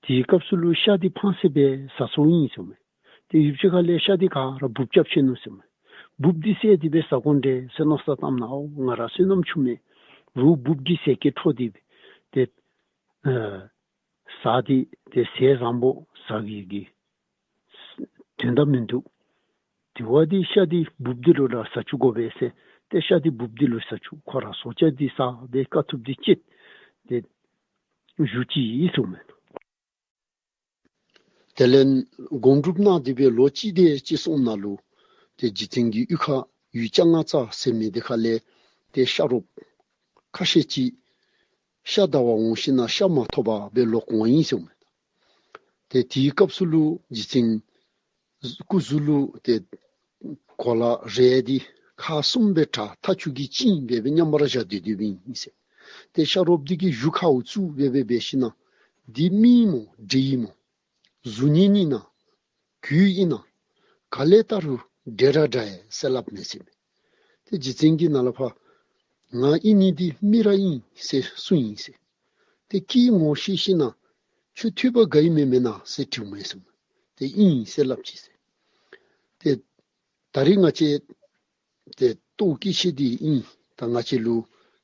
དེའི་སྐབས་སུ་ལུ་ཤ་འདི་ཕངས་སེ་སྦེ་ཟ་སོང་ཡི་ཟེརཝ་མས། ཏེ་ཡུདཔ་ཅིག་ཁ་ལས་ཤ་འདི་ག་ར་འབུཔ་རྐྱབ་ཆི་ནུག་ཟེརཝ་མས། འབུཔ་འདི་བསད་དེ་སྦེ་ཟ་དགོ་འདྲས་ཟེར་མནོ་བསམ་བཏངམ་ད་ཨའོ་ང་ར་བསོད་ནམས་ཆུང་མས། རོགས་འབུཔ་གི་ཟས་ཀྱིས་འཕྲོག་སྟེ་སྦེ་ཏེ་ཨ་ཟ་སྟེ་ཏེ་ཟས་བཟང་པོ་ཟ་བའི་གི་དོན་དག་མིན་འདུག། དེ་བ་འདི་ཤ་འདི་འབུཔ་འདི་ལུ་ར་ཟ་བཅུག་དགོ་པས་ཟེར། ཏེ་ཤ་འདི་འབུཔ་འདི་ལུ་ཟ་བཅུག། ཁོ་ར་སྲོག་ཆགས་འདི་ཟ་སྦེ་དཀའ་ཐུབ་འདི་སྤྱད་དེ་བཞུགས་ཅི་ཨིན་གསུངམ་མས། དེ་ལས་སྒོམ་སྒྲུབ་གནང་སྟེ་སྦེ་ལོ་གཅིག་དེ་ཅིག་སོང་ནུག་ལོ། ཏེ་རྗེ་བཙུན་གྱི་གཡུས་ཁར་ཡུལ་ལྕང་ང་རྩ་ཟེར་མི་འདི་ཁ་ལས་ཏེ་ཤ་རོགསཔ་ཁ་ཤས་ཅིག་ཤ་བདའ་བར་འོང་ཞིནམ་ལས་ཤ་མ་ཐོབ་པར་སྦེ་ལོག་འོང་ཡི་ཟེརཝ་མས། ཏེ་དེའི་སྐབས་སུ་ལུ་རྗེ་བཙུན་སྐུ་གཟུགས་ལུ་ཏེ་གོ་ལ་རས་འདི་ཁག་གསུམ་སྦེ་དྲ་ཐག་ཆུ་གིས་བཅིངས་སྦེ་སྦེ་མཉམ་པར་བཞག་སྡོད་སྡོདཔ་ཨིན་ཟེར། ཏེ་ཤ་རོགསཔ་འདི་གིས་གཞུ་ཁར་བཙུགས་སྦེ་སྦེ་འབད་ཞིནམ་ལས་འདི་མི་ཨིན་མོ་འདྲེ་ཨིན་མོ་གཟུགས་བརྙན་ཨིན་ན་གོས་ཨིན་ན་ག་ལས་བལྟ་རུང་འདྲེ་ར་འདྲ་ཡི་ཟེར་སླབ་མས་ཟེར་མས། ཏེ་རྗེ་བཙུན་གྱིས་ནཱ་ལས་ཕར་ང་ཨིན་ནི་འདི་མི་ར་ཨིན་ཟེར་གསུངས་ཡི་ཟེར། ཏེ་སྐད་ངོ་ཤེས་ཞིནམ་ལས་ཁྱོད་ཐོས་པ་དགའ་ཡི་མེན་མེན་ན་ཟེར་དྲིཝ་མས་ཟེར་མས། ཏེ་ཨིན་ཟེར་སླབ་ཅི་ཟེར། ཏེ་ད་རིས་ང་བཅས་ཏེ་ལྟོཝ་བཀྱེས་ཅི་འདི་ཨིན། ད་ང་བཅས་ལུ་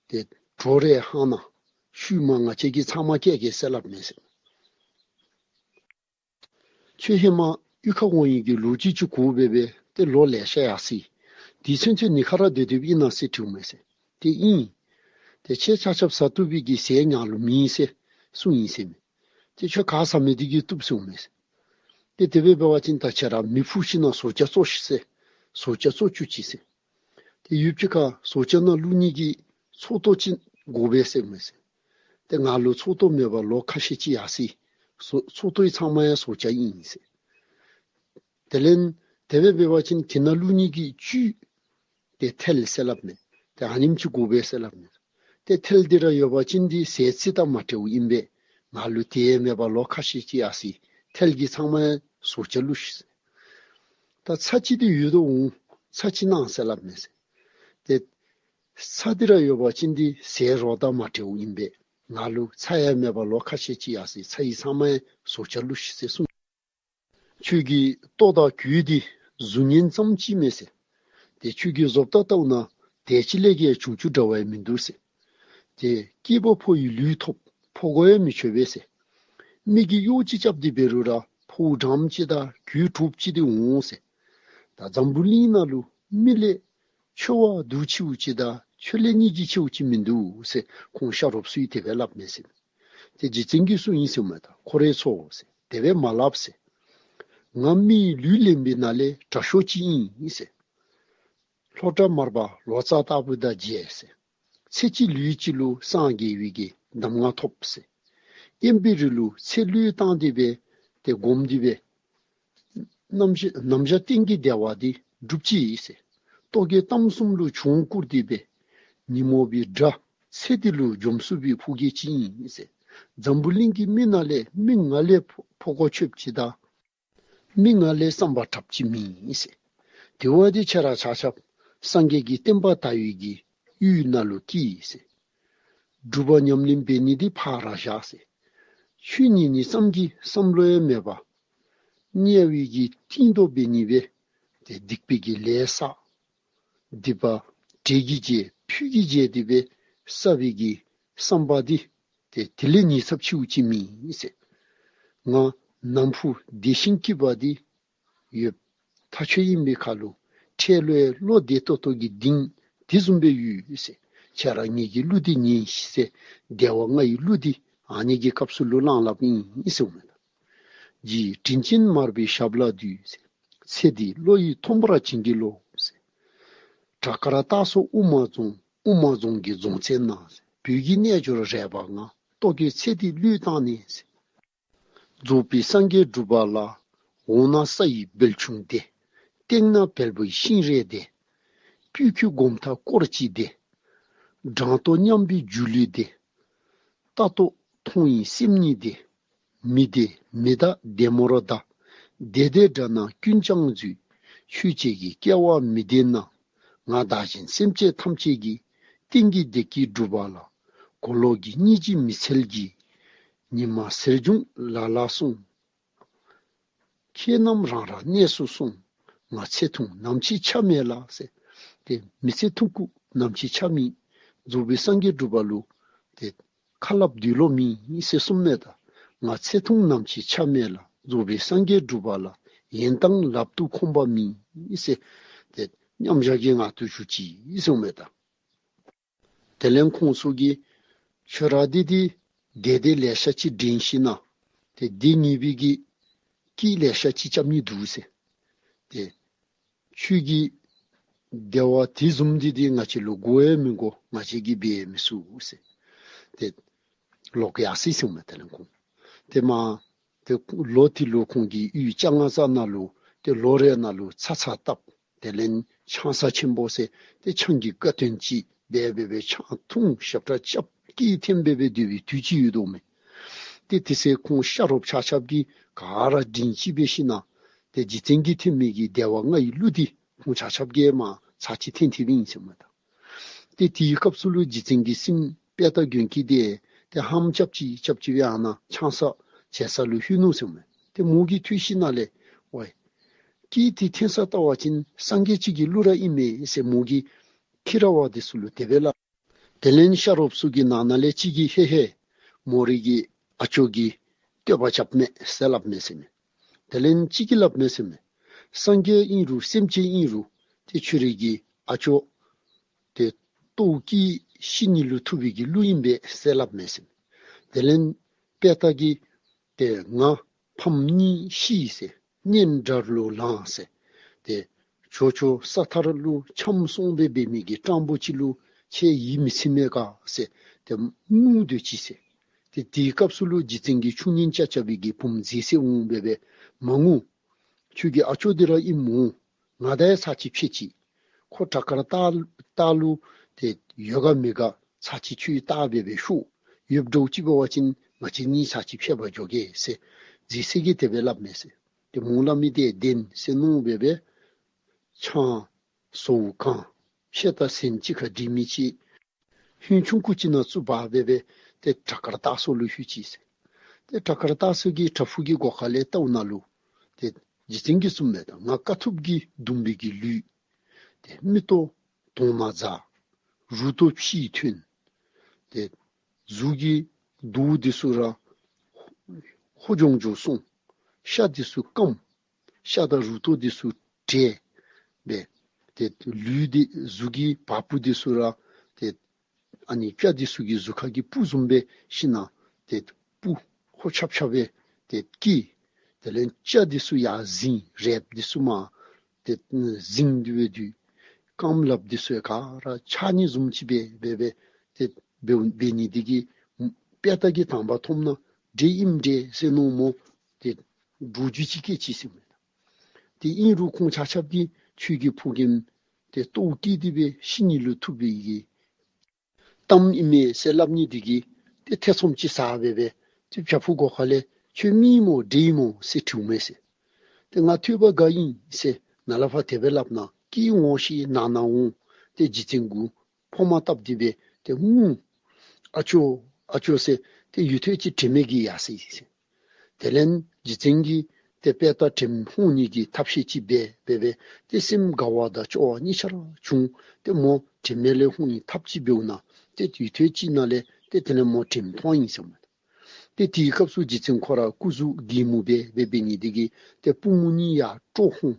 ཏེ་གྲོགས་རེ་ཧང་ན་ཤུལ་མ་ང་བཅས་ཀྱིས་ཚབ་མ་བཀལ་གེ་ཟེར་སླབ་མས་ཟེར། ཁྱོད་ཧེ་མ་གཡུས་ཁར་འོང་ཡི་གི་ལོ་རྒྱུས་ཅིག་གོ་སྦེ་སྦེ་ཏེ་ལོ་ལེ་ཤ་ཡར་སོ་ཡི། དུས་ཚོད་ཚུན་ནི་ཁར་སྡོད་སྡོདཔ་ཨིན་ན་ཟེར་དྲིཝ་མས་ཟེར། ཏེ་ཨིན། ཏེ་ཁྱེད་ཆ་ཁྱབ་ཟ་བཏུབ་པའི་གི་ཟས་ང་ལུ་མེད་ཟེར་གསུངས་ཡི་ཟེར་མས། ཏེ་ཁྱོད་ག་ཟ་མི་འདི་གིས་བཏུབ་ཟེརཝ་མས་ཟེར། ཏེ་དེ་སྦེ་འབད་བ་ཅིན་ད་ཁྱེད་ར་མེ་ཕུ་ཞིནམ་ལས་ཟོ་ཆ་བཙོ་ཤིག་ཟེར། ཟོ་ཆ་བཙོ་བཅུག་ཅི་ཟེར། ཏེ་ཡུདཔ་ཅིག་ཁར་ཟོ་ཆ་ནང་བླུག་ནི་གི་ཚོགས་གཏོར་ཅིག་དགོ་པས་ཟེརཝ་མས་ཟེར། ཏེ་ང་ལུ་ཚོགས་གཏོར་མེད་པར་ལོ་ཁ་ཤས་ཅིག་ཡར་སོ་ཡི། ཚོགས་གཏོར་ཚང་མ་ཡང་ཟོ་ཆ་ཨིན་ཟེར། དེ་ལས་དེ་སྦེ་འབད་བ་ཅིན་དེ་ནང་བླུག་ནི་གི་བཅུད་ཏེ་ཐལ་ཟེར་སླབ་མས། ཏེ་ཨ་ནེམ་ཅིག་དགོ་པས་ཟེར་སླབ་མས། ཏེ་ཐལ་འདི་ར་ཡོད་པ་ཅིན་འདི་ཟས་རྩི་དང་མ་འདྲཝ་ཨིན་པས། ང་ལུ་དེ་མེད་པར་ལོ་ཁ་ཤས་ཅིག་ཡར་སོ་ཡི། ཐལ་གྱི་ཚང་མ་ཡང་ཟོ་ཆ་བླུགས་ཤིག་ཟེར། ད་ཚྭ་ཅིག་འདི་ཡོད་དོ་འོང་། ཚྭ་ཅིག་གནང་ཟེར་སླབ་མས་ཟེར། ཏེ་ཚྭ་འདི་ར་ཡོད་པ་ཅིན་འདི་ཟས་རོ་དང་མ་འདྲཝ་ཨིན་པས། ང་ལུ་ཚྭ་ཡང་མེད་པར་ལོ་ཁ་ཤས་ཅིག་ཡར་སོ་ཡི། ཚྭ་ཡི་ཚང་མ་ཡང་ཟོ་ཆ་བླུགས་ཤིག་ཟེར་གསུངས། ཁྱོད་ཀྱི་ལྟོ་དང་གོས་འདི་གཟུགས་བརྙན་ཙམ་ཅིག་མས་ཟེར། ཏེ་ཁྱོད་ཀྱི་བཟོ་ལྟ་བལྟཝ་ད་དེ་ཅིག་ལས་ཀྱང་བྱུང་ཚུལ་འདྲ་བ་ཡང་མིན་འདུག་ཟེར། ཏེ་སྐྱེས་པ་ཕོ་ཡི་ལུས་ཐོབ། ཕོ་རྒོད་ཡང་མི་ཆོད་པས་ཟེར། མི་གིས་གཡོག་ཅིག་རྐྱབ་སྟེ་འབད་རུང་ར་ཕོཝ་འགྲངམ་ཅིག་དང་གོས་དྲོཔ་ཅིག་འདི་འོང་ཟེར། ད་འཛམ་བུ་གླིང་ནང་ལུ་མི་ལས་ཁྱོད་བ་དུ་ཆེཝ་ཅིག་དང་ཁྱོད་ལས་སྙིང་རྗེ་ཆེཝ་ཅིག་མིན་འདུག་ཟེར་ཁོང་ཤ་རོགསཔ་ཚུ་གིས་དེ་སྦེ་སླབ་མས་ཟེར། ཏེ་རྗེ་བཙུན་གྱིས་གསུངས་ཡི་ཟེརཝ་མས། ད་ཁོ་རེ་ཚོ་ཟེར་དེ་སྦེ་མ་སླབ་ཟེར། ང་མི་ལུས་ལེན་པའི་ནང་ལས་དྲག་ཤོས་ཅིག་ཨིན་ཟེར། ལྷོ་བྲག་མར་པ་ལོ་ཙཱ་ལྟ་བུ་དང་མཇལ་ཟེར། ཚེ་གཅིག་ལུས་གཅིག་ལུ་སངས་རྒྱས་པའི་གི་གདམས་ངག་ཐོབ་ཟེར། དབེན་པའི་རི་ལུ་ཚེ་བློས་བཏང་སྟེ་སྦེ་ཏེ་སྒོམ་སྟེ་སྦེ་རྣམ་གཞག་རྣམ་གཞག་གཏན་གྱི་བདེ་བ་འདི་སྒྲུབ་ཅི་ཟེར། རྟོག་གེ་གཏམ་གསུམ་ལུ་ཆོངས་བསྐོར་ཏེ་སྦེ་ཉོན་མོངས་པའི་དགྲ་ཚེ་འདི་ལུ་འཇོམས་ཚུགས་པའི་ཕོ་རྒོད་ཅིག་ཨིན་ཟེར། འཛམ་བུ་གླིང་གི་མི་ནང་ལས་མི་ང་ལས་ཕོ་ཕོ་རྒོད་ཆོདཔ་ཅིག་དང་མི་ང་ལས་བསམ་པ་དྲགཔ་ཅིག་མེད་ཟེར། དེ་བ་འདི་ཁྱེད་ར་ཆ་ཁྱབ་སངས་རྒྱས་ཀྱི་བསྟན་པ་དར་བའི་གི་གཡུས་ནང་ལུ་སྐྱེས་ཟེར། སྒྲུབ་པ་ཉམས་ལེན་འབད་ནི་འདི་ཕར་བཞག་ཟེར། ཆོས་ཉན་ནི་ཙམ་གྱི་བསམ་བློ་ཡང་མེད་པར་དམྱལ་བའི་གི་གཏིང་རྡོ་འབད་ནི་སྦེ་ཏེ་སྡིག་པའི་གི་ལས་བསགས། སྡིག་པ་འབྲས་ཀྱིས་འཇལ་ཕུད་ཀྱིས་འཇལ་ཏེ་སྦེ་བསགས་པའི་གི་བསམ་པ་འདི་ཏེ་དེ་ལས་ཉེས་ཚབས་ཆེཝ་ཅིག་མེད་ཟེར། ང་ ནམ་ཕུགས་བདེ་ཞིང་སྐྱིད་པ་འདི་ཡོདཔ་ཐག་ཆོད་ཨིན་པའི་ཁར་ལུ་འཕྲལ་ལུ་ཡང་བློ་བདེ་ཏོག་ཏོ་གི་གདིང་དེ་བཟུམ་སྦེ་ཡོད་ཟེར། ཁྱེད་ར་ངེ་གི་གླུ་འདི་ཉན་ཤིག་ཟེར། དལ་བ་ལྔ་ཡི་གླུ་འདི་ཨ་ནི་གི་སྐབས་སུ་ལུ་བླངས་སླབ་ཨིན་ཟེར་འོང་མས་ད། རྗེ་དྲིན་ཅན་མར་པའི་ཞབས་ལ་འདུད་ཟེར། ཚེ་འདི་བློ་ཡིས་ཐོམ་པར་བྱིན་གྱིས་རློབས་ཟེར། བྲག་དཀར་སྟག་སོ་དབུ་མ་རྫོང་། དབུ་མ་རྫོང་གི་རྫོང་བཙན་ན་ཟེར། བོད་ཀྱི་རྣལ་འབྱོར་རས་པ་ང་། ལྟོ་གོས་ཚེ་འདི་བློས་བཏང་ནས་ཟེར། རྫོགས་པའི་སངས་རྒྱས་སྒྲུབ་པ་ལ། འོག་ན་ས་ཡི་བལ་ཆུང་དེ། སྟེང་ན་བལ་པོའི་ཤིང་རལ་དེ། སྤུས་ཀྱི་སྒོམ་ཐག་སྐོར་གཅིག་དེ། བྲང་ཏོ་མཉམ་པའི་སྒྱུ་ལུས་དེ། ལྟ་རྟོག་མཐོང་ཡི་སེམས་ཉིད་དེ། མི་བདེ་མི་བདག་བདེ་མོར་གདའ། བདེ་བདེ་འདྲ་ན་ཀུན་ཀྱང་འཛུལ། ཆོས་བྱེད་ཀྱི་སྐལ་བ་མི་ལྡན་ན། ང་བདག་གཞན་སེམས་ཅན་ཐམས་ཅད་ཀྱི། གཏིང་གི་བདེ་སྐྱིད་སྒྲུབ་པ་ལ། གོ་ལོག་གི་སྙིང་རྗེ་མི་འཚལ་གྱིས། ཉི་མ་ཟེར་བྱུང་ལ་ལ་སོང་། ཁྱེད་རྣམས་རང་རང་གནས་སུ་སོང་། ང་ཚེ་ཐུང་ནམ་འཆི་ཆ་མེད་ལ་ཟེར། ཏེ་མི་ཚེ་ཐུང་ཀུ་ནམ་འཆི་ཆ་མེད། རྫོགས་པའི་སངས་རྒྱས་སྒྲུབ་པ་ལུ་ཏེ་ཁ་སླབ་སྡོད་ལོང་མེད་ཟེར་གསུངམ་མས་ད། ང་ཚེ་ཐུང་ནམ་འཆི་ཆ་མེད་ལ། རྫོགས་པའི་སངས་རྒྱས་སྒྲུབ་པ་ལ། ཡོན་ཏན་ལག་ཏུ་ཁོམ་པ་མེད་ཟེར། ཏེ་མཉམ་བཞག་གི་ངང་དུ་བཞུགས་ཅི་ཟེར་གསུངམ་མས་ད། དེ་ལས་ཁོང་ཚུ་གིས་ཁྱོད་ར་འདི་འདི་བདེ་བདེ་ལེ་ཤ་ཅིག་འདྲེན་ཞིནམ་ལས་ཏེ་བདེ་ནི་སྦེ་གི་སྐྱིད་ལེ་ཤ་ཅིག་རྐྱབ་ནི་འདུག་ཟེར། ཏེ་ཁྱོད་ཀྱི་བདེ་བ་དེ་བཟུམ་འདི་འདི་ང་བཅས་ལུ་དགོ་ཡང་མི་དགོ། ང་བཅས་ཀྱིས་འབད་མི་ཚུགས་ཟེར། ཏེ་ལོག་ཡར་སོ་ཡི་ཟེར་གསུངམ་མས། དེ་ལས་ཁོང་ཏེ་མ་ཏེ་ལོག་སྟེ་ལོག་ཁོང་གི་གཡུས་ལྕང་སྣ་ནང་ལུ་ཏེ་ལོག་ར་ནང་ལུ་ཚ་ཚ་བཏབ། དེ་ལས་ཆང་ས་ཆེན་པོ་ཟེར་ཏེ་ཆང་གི་ཁ་ཏོན་ཅིག་འབད་འབད་འབད་ཆང་འཐུང་ཞབས་ཁྲ་རྐྱབ་སྐད་འཐེན་འབད་འབད་སྡོད་པའི་དུས་ཅིག་ཡོདཔ་མས། ཏེ་དེ་ཚེ་ཁོང་ཤ་རོགསཔ་ཆ་ཁྱབ་ཀྱིས་ག་ར་མགྲིན་གཅིག་འབད་ཞིནམ་ལས་ཏེ་རྗེ་བཙུན་གྱིས་འཐེན་མི་གི་བདེ་བ་ལྔ་ཡི་གླུ་འདི་ཁོང་ཆ་ཁྱབ་ཀྱིས་མ་ཚར་གཅིག་འཐེན་འཐེནམ་ཨིན་ཟེར་གསུངམ་མས་ད། ཏེ་དེའི་སྐབས་སུ་ལུ་རྗེ་བཙུན་གྱི་སྲསམོ་དཔལ་སྟག་མགོན་སྐྱིད་དེ་ཏེ་ཧམ་རྐྱབ་ཅིག་རྐྱབ་ཅིག་སྦེ་ཨ་ནཱ་ཆང་ས་བྱེལ་ས་ལུ་ལྷོད་ནུག་ཟེར་གསུངམ་མས། ཏེ་མོ་གིས་ཐོས་ཞིནམ་ལས་ཝའི་སྐད་འདི་འཐེན་ས་བལྟ་བ་ཅིན་སངས་རྒྱས་ཅིག་གི་གླུ་ར་ཨིན་མས་ཟེར་མོ་གིས་ཁྱི་ར་བ་འདི་ཚུ་ལུ་དེ་སྦེ་སླབ། དེ་ལས་ཤ་རོགསཔ་ཚུ་གི་ནང་ན་ལས་གཅིག་གིས་ཧེ་ཧེ་མོ་རའི་གི་ཨ་ཅོ་གིས་བསྟོད་པ་རྐྱབ་མས་ཟེར་སླབ་མས་ཟེར་མས། དེ་ལས་གཅིག་གིས་སླབ་མས་ཟེར་མས། སངས་རྒྱས་ཨིན་རུང་སེམས་ཅན་ཨིན་རུང་ཏེ་ཁྱོད་རའི་གི་ཨ་ཅོ་ཏེ་ལྟོཝ་བཀྱེས་ཤི་ནི་ལུ་ཐུག་པའི་གི་གླུ་ཨིན་པས་ཟེར་སླབ་མས་ཟེར་མས། དེ་ལས་དཔལ་སྟག་གིས་ཏེ་ང་ཕམ་གཉིས་ཤི་ཟེར་གཉེན་དགྲ་ལུ་ལངས་ཟེར། ཏེ་ཇོ་ཇོ་ས་ཐར་ལུ་འཁྱམས་སོང་སྦེ་འབད་མི་གི་སྤྲང་པོ་ཅིག་ལུ་ཁྱེད་ཡིད་མི་ཚིམ་མས་ག་ཟེར་ཏེ་ངུ་སྡོད་ཅི་ཟེར། ཏེ་དེའི་སྐབས་སུ་ལུ་རྗེ་བཙུན་གྱི་ཆུང་གཉེན་ཆ་ཁྱབ་པའི་གི་བུམོ་མཛེས་སེ་འོང་འབད་འབད་མ་ངུ། ཁྱོད་ཀྱི་ཨ་ཅོ་འདི་ར་ཨིནམ་འོང་། ང་དང་ཡང་ཚར་གཅིག་ཕྱད་ཅི། ཁོ་བྲག་དཀར་སྟག་སྟག་ལུ་ཏེ་ཡོད་ག་མེད་ག་ཚར་གཅིག་ཁྱོད་བལྟ་འབད་འབད་ཤོག། ཡོདཔ་འདྲཝ་ཅིག་འབད་བ་ཅིན་ང་བཅས་གཉིས་ཚར་གཅིག་ཕྱད་པར་འགྱོ་གེ་ཟེར་མཛེས་སེ་གིས་དེ་སྦེ་སླབ་མས་ཟེར། ཏེ་མོ་སླབ་མི་འདི་བདེན་ཟེར་མནོ་འབད་འབད་ཆང་ཟོཝ་གང་ཤེལ་དང་སེན་གཅིག་ཁར་སྒྲིལ་མི་ཅིག་ཧོད་ཆུང་ཀུ་ཅིག་ནང་བཙུགས་འབག་འབད་འབད་ཏེ་བྲག་དཀར་སྟག་སོ་ལུ་ལྷོད་ཅི་ཟེར། ཏེ་བྲག་དཀར་སྟག་སོ་གི་བྲག་ཕུག་གི་སྒོ་ཁ་ལས་བལྟཝ་ད་ལུ་ཏེ་རྗེ་བཙུན་གྱིས་གསུངམ་མས་ད། ང་དཀའ་ཐུབ་ཀྱིས་བརྡུངས་པའི་གི་ལུས། ཏེ་མིག་ཏོ་དོང་ནང་འཛག། རུ་ཏོ་ཕྱིས་ཐོན། ཏེ་གཟུགས་ཀྱི་མདོག་འདི་ཚུ་ར་ཧོ་ལྗང་ལྗང་སོང་། ཤ་འདི་ཚུ་སྐམ། ཤ་དང་རུ་ཏོ་འདི་ཚུ་བྲེགས་སྦེ་ཏེ་ལུས་འདི་གཟུགས་ཀྱི་བ་སྤུ་འདི་ཚུ་ར་ཏེ་ཨ་ནི་སྤྱ་འདི་ཚུ་གི་གཟུགས་ཁ་གི་སྤུ་བཟུམ་སྦེ་ཞིནམ་ལས་ཏེ་སྤུ་ཧོ་ཆབ་ཆབ་སྦེ་ཏེ་སྐྱེས། དེ་ལས་སྐྱ་འདི་ཚུ་ཡར་གཟིངས། རལཔ་འདི་ཚུ་མར་ཏེ་གཟིངས་ཏེ་སྦེ་འདུག། རྐངམ་ལགཔ་འདི་ཚུ་ཡང་ག་ར་ཆག་ནི་བཟུམ་ཅིག་སྦེ་འབད་འབད་ཏེ་འབད་འབད་ནི་འདི་གིས་དཔལ་སྟག་གིས་དང་པ་མཐོངམ་ད་འདྲེ་ཨིནམ་འདྲས་ཟེར་མནོ་མོ་ཏེ་འདྲོག་རྒྱུ་ཅིག་སྐྱེས་ཅི་ཟེར་མས། ཏེ་ཨིན་རུང་ཁོང་ཆ་ཁྱབ་ཀྱིས་ཁྱོད་ཀྱི་ཕོ་རྒནམ་ཏེ་ལྟོཝ་བཀྱེས་ཏེ་སྦེ་ཤི་ནི་ལུ་ཐུག་པའི་གི་གཏམ་ཨིན་མས་ཟེར་སླབ་ནི་འདི་གིས་ཏེ་ཐེ་ཚོམ་ཅིག་ཟ་འབད་འབད་ཏེ་བྲག་ཕུག་སྒོ་ཁ་ལས་ཁྱོད་མི་ཨིན་མོ་འདྲེ་ཨིན་མོ་ཟེར་དྲིཝ་མས་ཟེར། ཏེ་ང་ཐོས་པ་ག་ཨིན་ཟེར་ནཱ་ལས་ཕར་དེ་སྦེ་སླབ་ན་སྐད་ངོ་ཤེས་ནང་ན་འོང་། ཏེ་རྗེ་བཙུན་གུ་འཕོ་མ་བཏབ་སྟེ་སྦེ་ཏེ་ངུ། ཨ་ཅོ་ཨ་ཅོ་ཟེར་ཏེ་ཡུན་ཐུང་ཅིག་དྲན་མེད་ཀྱིས་ཡར་སོ་ཡི་ཟེར། དེ་ལས་རྗེ་བཙུན་གྱིས་ཏེ་དཔལ་སྟག་དྲནམ་འོང་ནི་གི་ཐབས་ཤེས་ཅིག་འབད་འབད་འབད་ཏེ་སེམས་དགའ་བ་དང་སྐྱོ་བ་གཉིས་ཆ་ར་བྱུང་། ཏེ་མོ་དྲན་མེད་ལས་འོང་ནི་ཐབས་ཅིག་འབདཝ་ད་ཏེ་ཡུན་ཐུང་ཅིག་ནང་ལས་ཏེ་དེ་ལས་མོ་དྲནམ་ཐོན་ཡི་ཟེར་མས། ཏེ་དེའི་སྐབས་སུ་རྗེ་བཙུན་ཁོ་ར་སྐུ་གཟུགས་སྒྲེན་མོ་སྦེ་འབད་འབད་ནི་འདི་གིས་ཏེ་པུས་མོ་གཉིས་ཡར་སྤྲོ་འོང་།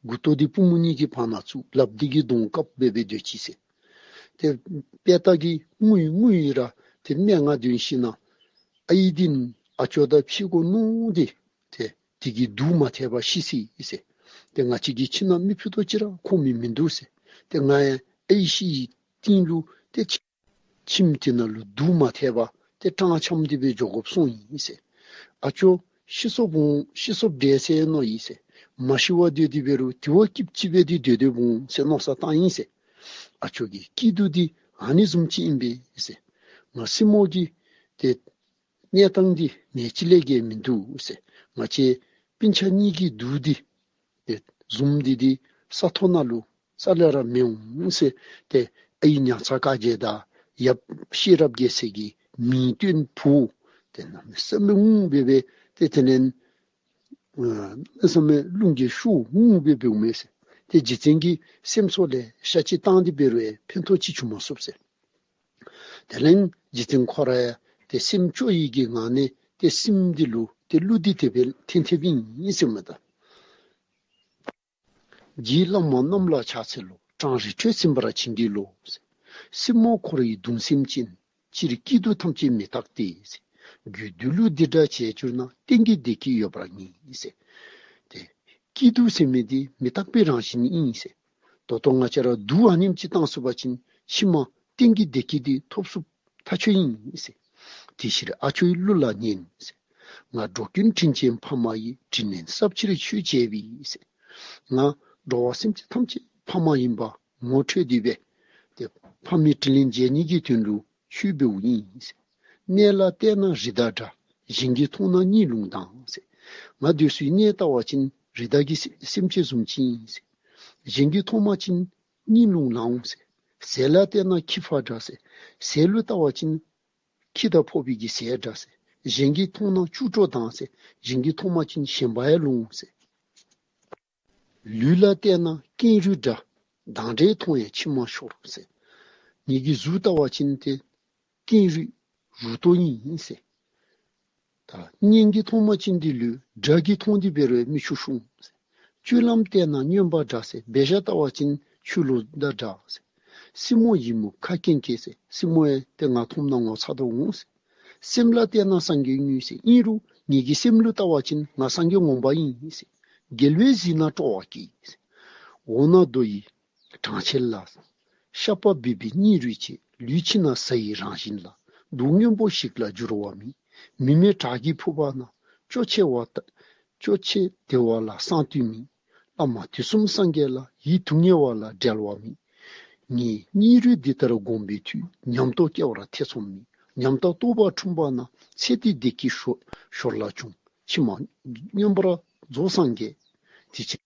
མགུ་ཏོ་འདི་པུས་མོ་གཉིས་ཀྱི་བར་ན་བཙུགས། ལགཔ་འདི་གིས་གདོང་བཀབ་འབད་འབད་སྡོད་ཅི་ཟེར། ཏེ་དཔལ་རྟགས་ཀྱིས་ངུ་ཡི་ངུ་ཡི་ར་ཏེ་སྨྲེ་སྔགས་འདོན་ཞིནམ་ལས་ཨའི་འདི་ཨ་ཅོ་དང་ཕྱད་དགོ་མནོ་སྟེ་ཏེ་དེ་གིས་དུག་མ་ཐལ་བར་ཤི་ཡི་ཟེར། ཏེ་ང་བཅས་ཀྱིས་ཁྱིམ་ནང་མེ་ཕུ་ཏོ་ཅིག་ར་ཁོམ་མི་མིན་འདུག་ཟེར། ཏེ་ང་ཡང་ཨའི་ཤི་ཡི་རྟིང་ལུ་ཏེ་ཁྱིམ་དེ་ནང་ལུ་དུག་མ་ཐལ་བར་ཏེ་སྲང་འཁྱམས་ཏེ་སྦེ་འགྱོ་དགོཔ་སོང་ཡི་ཟེར། ཨ་ཅོ་ཤི་སོཔ་འོང་ཤི་སོཔ་འདྲས་ཟེར་མནོ་ཡི་ཟེར། མ་ཤི་བར་སྡོད་དེ་འབད་རུང་དེ་བ་སྐྱིདཔ་ཅིག་སྦེ་ཏེ་སྡོད་སྡོདཔ་འོང་ཟེར་མནོ་བསམ་བཏང་ཡི་ཟེར། ཨ་ཅོ་གི་སྐྱིད་སྡུག་འདི་ཨ་ནི་བཟུམ་ཅིག་ཨིན་པས་ཟེར། ང་སྲིང་མོ་གི་ཏེ་གནས་སྟངས་འདི་ནེ་ཅིག་ལས་བརྒལ་མིན་འདུག་ཟེར། ང་བཅས་སྤུན་ཆ་གཉིས་ཀྱི་སྡུག་འདི་ཏེ་བཟུམ་འདི་འདི་ས་ཐོག་ནང་ལུ་རྩ་ལས་ར་མི་འོང་ཟེར། ཏེ་ཨའི་ཉང་ཚ་དཀར་རྒྱལ་དང་ཡབ་ཤེས་རབ་རྒྱལ་མཚན་གྱི་མིང་བཏོན་བུ་ཏེ་གནམ་མེད་ས་མེད་ངུ་འབད་འབད་ཏེ་དེ་ལས་ཨ་གནམ་མེད་ས་མེད་རླུང་གིས་ཤུགས་ངུ་འབད་འབདཝ་མས་ཟེར། ཏེ་རྗེ་བཙུན་གྱིས་སེམས་གསོ་ལེ་ཤ་ཅིག་བཏང་སྟེ་འབད་རུང་ཡང་ཕན་ཐོགས་ཅིག་བྱུང་མ་ཚུགས་ཟེར། དེ་ལས་རྗེ་བཙུན་ཁོ་ར་ཡང་ཏེ་སེམས་སྐྱོ་བའི་གི་ངང་ནས་ཏེ་སྲིངམོ་འདི་ལུ་ཏེ་གླུ་འདི་དེ་སྦེ་འཐེན་འཐེནམ་ཨིན་ཟེར་མས་ད། རྗེ་བླ་མ་རྣམས་ལ་ཕྱག་འཚལ་ལོ། སྤྲང་རི་ཁྲོད་སྲིད་པར་བྱིན་གྱིས་རློབས། སྲིན་མོ་འཁོར་བའི་གདུང་སེམས་ཅན། སྤྱིར་སྐྱིད་སྡུག་ཐམས་ཅད་མི་རྟག་སྟེ། རྒྱུ་དུས་ལུ་འདི་འདྲ་བྱས་གྱུར་ན། གཏན་གྱི་བདེ་སྐྱིད་ཡོད་པར་ངེས་ཟེར། ཏེ་སྐྱིད་སྡུག་ཟེར་མི་འདི་མི་རྟག་པའི་རང་བཞིན་ཨིན་ཟེར། ད་ལྟོ་ང་བཅས་ར་སྡུག་ཨ་ནེམ་ཅིག་བཏང་ཚུགས་པ་ཅིན་ཕྱི་མ་གཏན་གྱི་བདེ་སྐྱིད་འདི་ཐོབ་ཚུགསཔ་ཐག་ཆོད་ཨིན་ཟེར། དེ་ཕྱིར་ཨ་ཅོའི་གླུ་ལ་ཉན་ཟེར། ང་འགྲོ་ཀུན་དྲིན་ཅན་ཕ་མ་ཡི། དྲིན་ལན་གསབ་ཕྱིར་ཆོས་བྱས་པས་ཟེར། ང་འགྲོ་བ་སེམས་ཅན་ཐམས་ཅད་ཕ་མ་ཨིནམ་ངོ་འཕྲོད་དེ་སྦེ་ཏེ་ཕ་མའི་དྲིན་ལན་འཇལ་ནི་གི་དོན་ལུ་ཆོས་འབདཝ་ཨིན་ཟེར། གནས་ལ་བལྟས་ན་རི་དྭགས་འདྲ། གཞན་གྱིས་མཐོང་ན་གཉིད་ལུང་ལྡང་ཟེར། ང་སྡོད་སའི་གནས་བལྟ་བ་ཅིན་རི་དྭགས་ཀྱི་སེམས་ཅན་བཟུམ་ཅིག་ཨིན་ཟེར། གཞན་གྱིས་མཐོང་པ་ཅིན་གཉིད་ལུང་ལྡང་འོང་ཟེར། ཟས་ལ་བལྟས་ན་ཁྱི་ཕག་འདྲ་ཟེར། ཟས་ལུ་བལྟ་བ་ཅིན་ཁྱི་དང་ཕོ་བའི་གི་ཟས་འདྲ་ཟེར། གཞན་གྱིས་མཐོང་ན་ཆུ་དྲོ་ལྡང་ཟེར། གཞན་གྱིས་མཐོང་པ་ཅིན་ཞེན་པ་ཡང་ལོང་ཟེར། ལུས་ལ་བལྟས་ན་ཀེང་རུས་འདྲ། མདངས་འདྲས་མཐོང་ཡང་མཆི་མ་ཤོར་ཟེར། ངེ་གི་གཟུགས་བལྟ་བ་ཅིན་ཏེ་ཀེང་རུས་རུ་ཏོ་ཨིན་ཟེར། ད་གཉེན་གྱིས་མཐོང་པ་ཅིན་ཏེ་ལུས་འདྲ། དགྲ་གིས་མཐོང་སྟེ་འབད་རུང་མིག་ཆུ་ཤོར་ཟེར། སྤྱོད་ལམ་བལྟས་ན་སྨྱོན་པ་འདྲ་ཟེར། འབད་བཞག་བལྟ་བ་ཅིན་ཆུ་ལོག་ད་འདྲ་ཟེར། སྲིན་མོ་ཡི་མུག་ཁ་སྐྱེངས་སྐྱེངས་ཟེར། སྲིན་མོ་ཡང་ཏེ་ང་མཐོངམ་ད་ངོ་ཚ་དོ་འོང་ཟེར། སེམས་ལ་བལྟས་ན་སངས་རྒྱས་དངོས་ཟེར། ཨིན་རུང་ངེ་གི་སེམས་ལུ་བལྟ་བ་ཅིན་ང་སངས་རྒྱས་ངོ་མ་ཨིན་ཟེར། རྒྱལ་བའི་གཟི་ནང་སྤྲོ་བ་སྐྱེས་ཟེར། འོ་ན་རྡོ་ཡི་གྲང་ཆེན་ལ། ཤ་པ་བིལ་བིལ་གཉིས་རུས་ཆེ། ལུས་ཕྱི་ན་གཟའ་ཡི་རང་བཞིན་ལ། དུག་སྔོན་པོ་ཞིག་ལ་འགྱུར་བ་མེད། མི་མེད་བྲག་གི་ཕུག་པ་ན། ཅོག་ཆེ་བ་ད་ཅོག་ཆེ་བདེ་བ་ལ་གསང་འདུས་མེད། བླ་མ་དུས་གསུམ་སངས་རྒྱས་ལ། ཡིད་དུ་ཉེ་བ་ལ་འབྲལ་བ་མེད། ངེའི་སྙིང་རུས་འདི་ལྟར་བསྒོམས་པའི་མཐུས། ཉམས་རྟོགས་སྐྱེ་བར་ཐེ་ཚོམ་མེད། ཉམས་དང་རྟོགས་པ་འཁྲུངས་པ་ན། ཚེ་འདི་བདེ་སྐྱིད་ཞོར་ཞོར་ལ་འབྱུང་། ཕྱི་མ་མངོན་པར་རྫོགས་སངས་རྒྱས། དེ་ཕྱིར་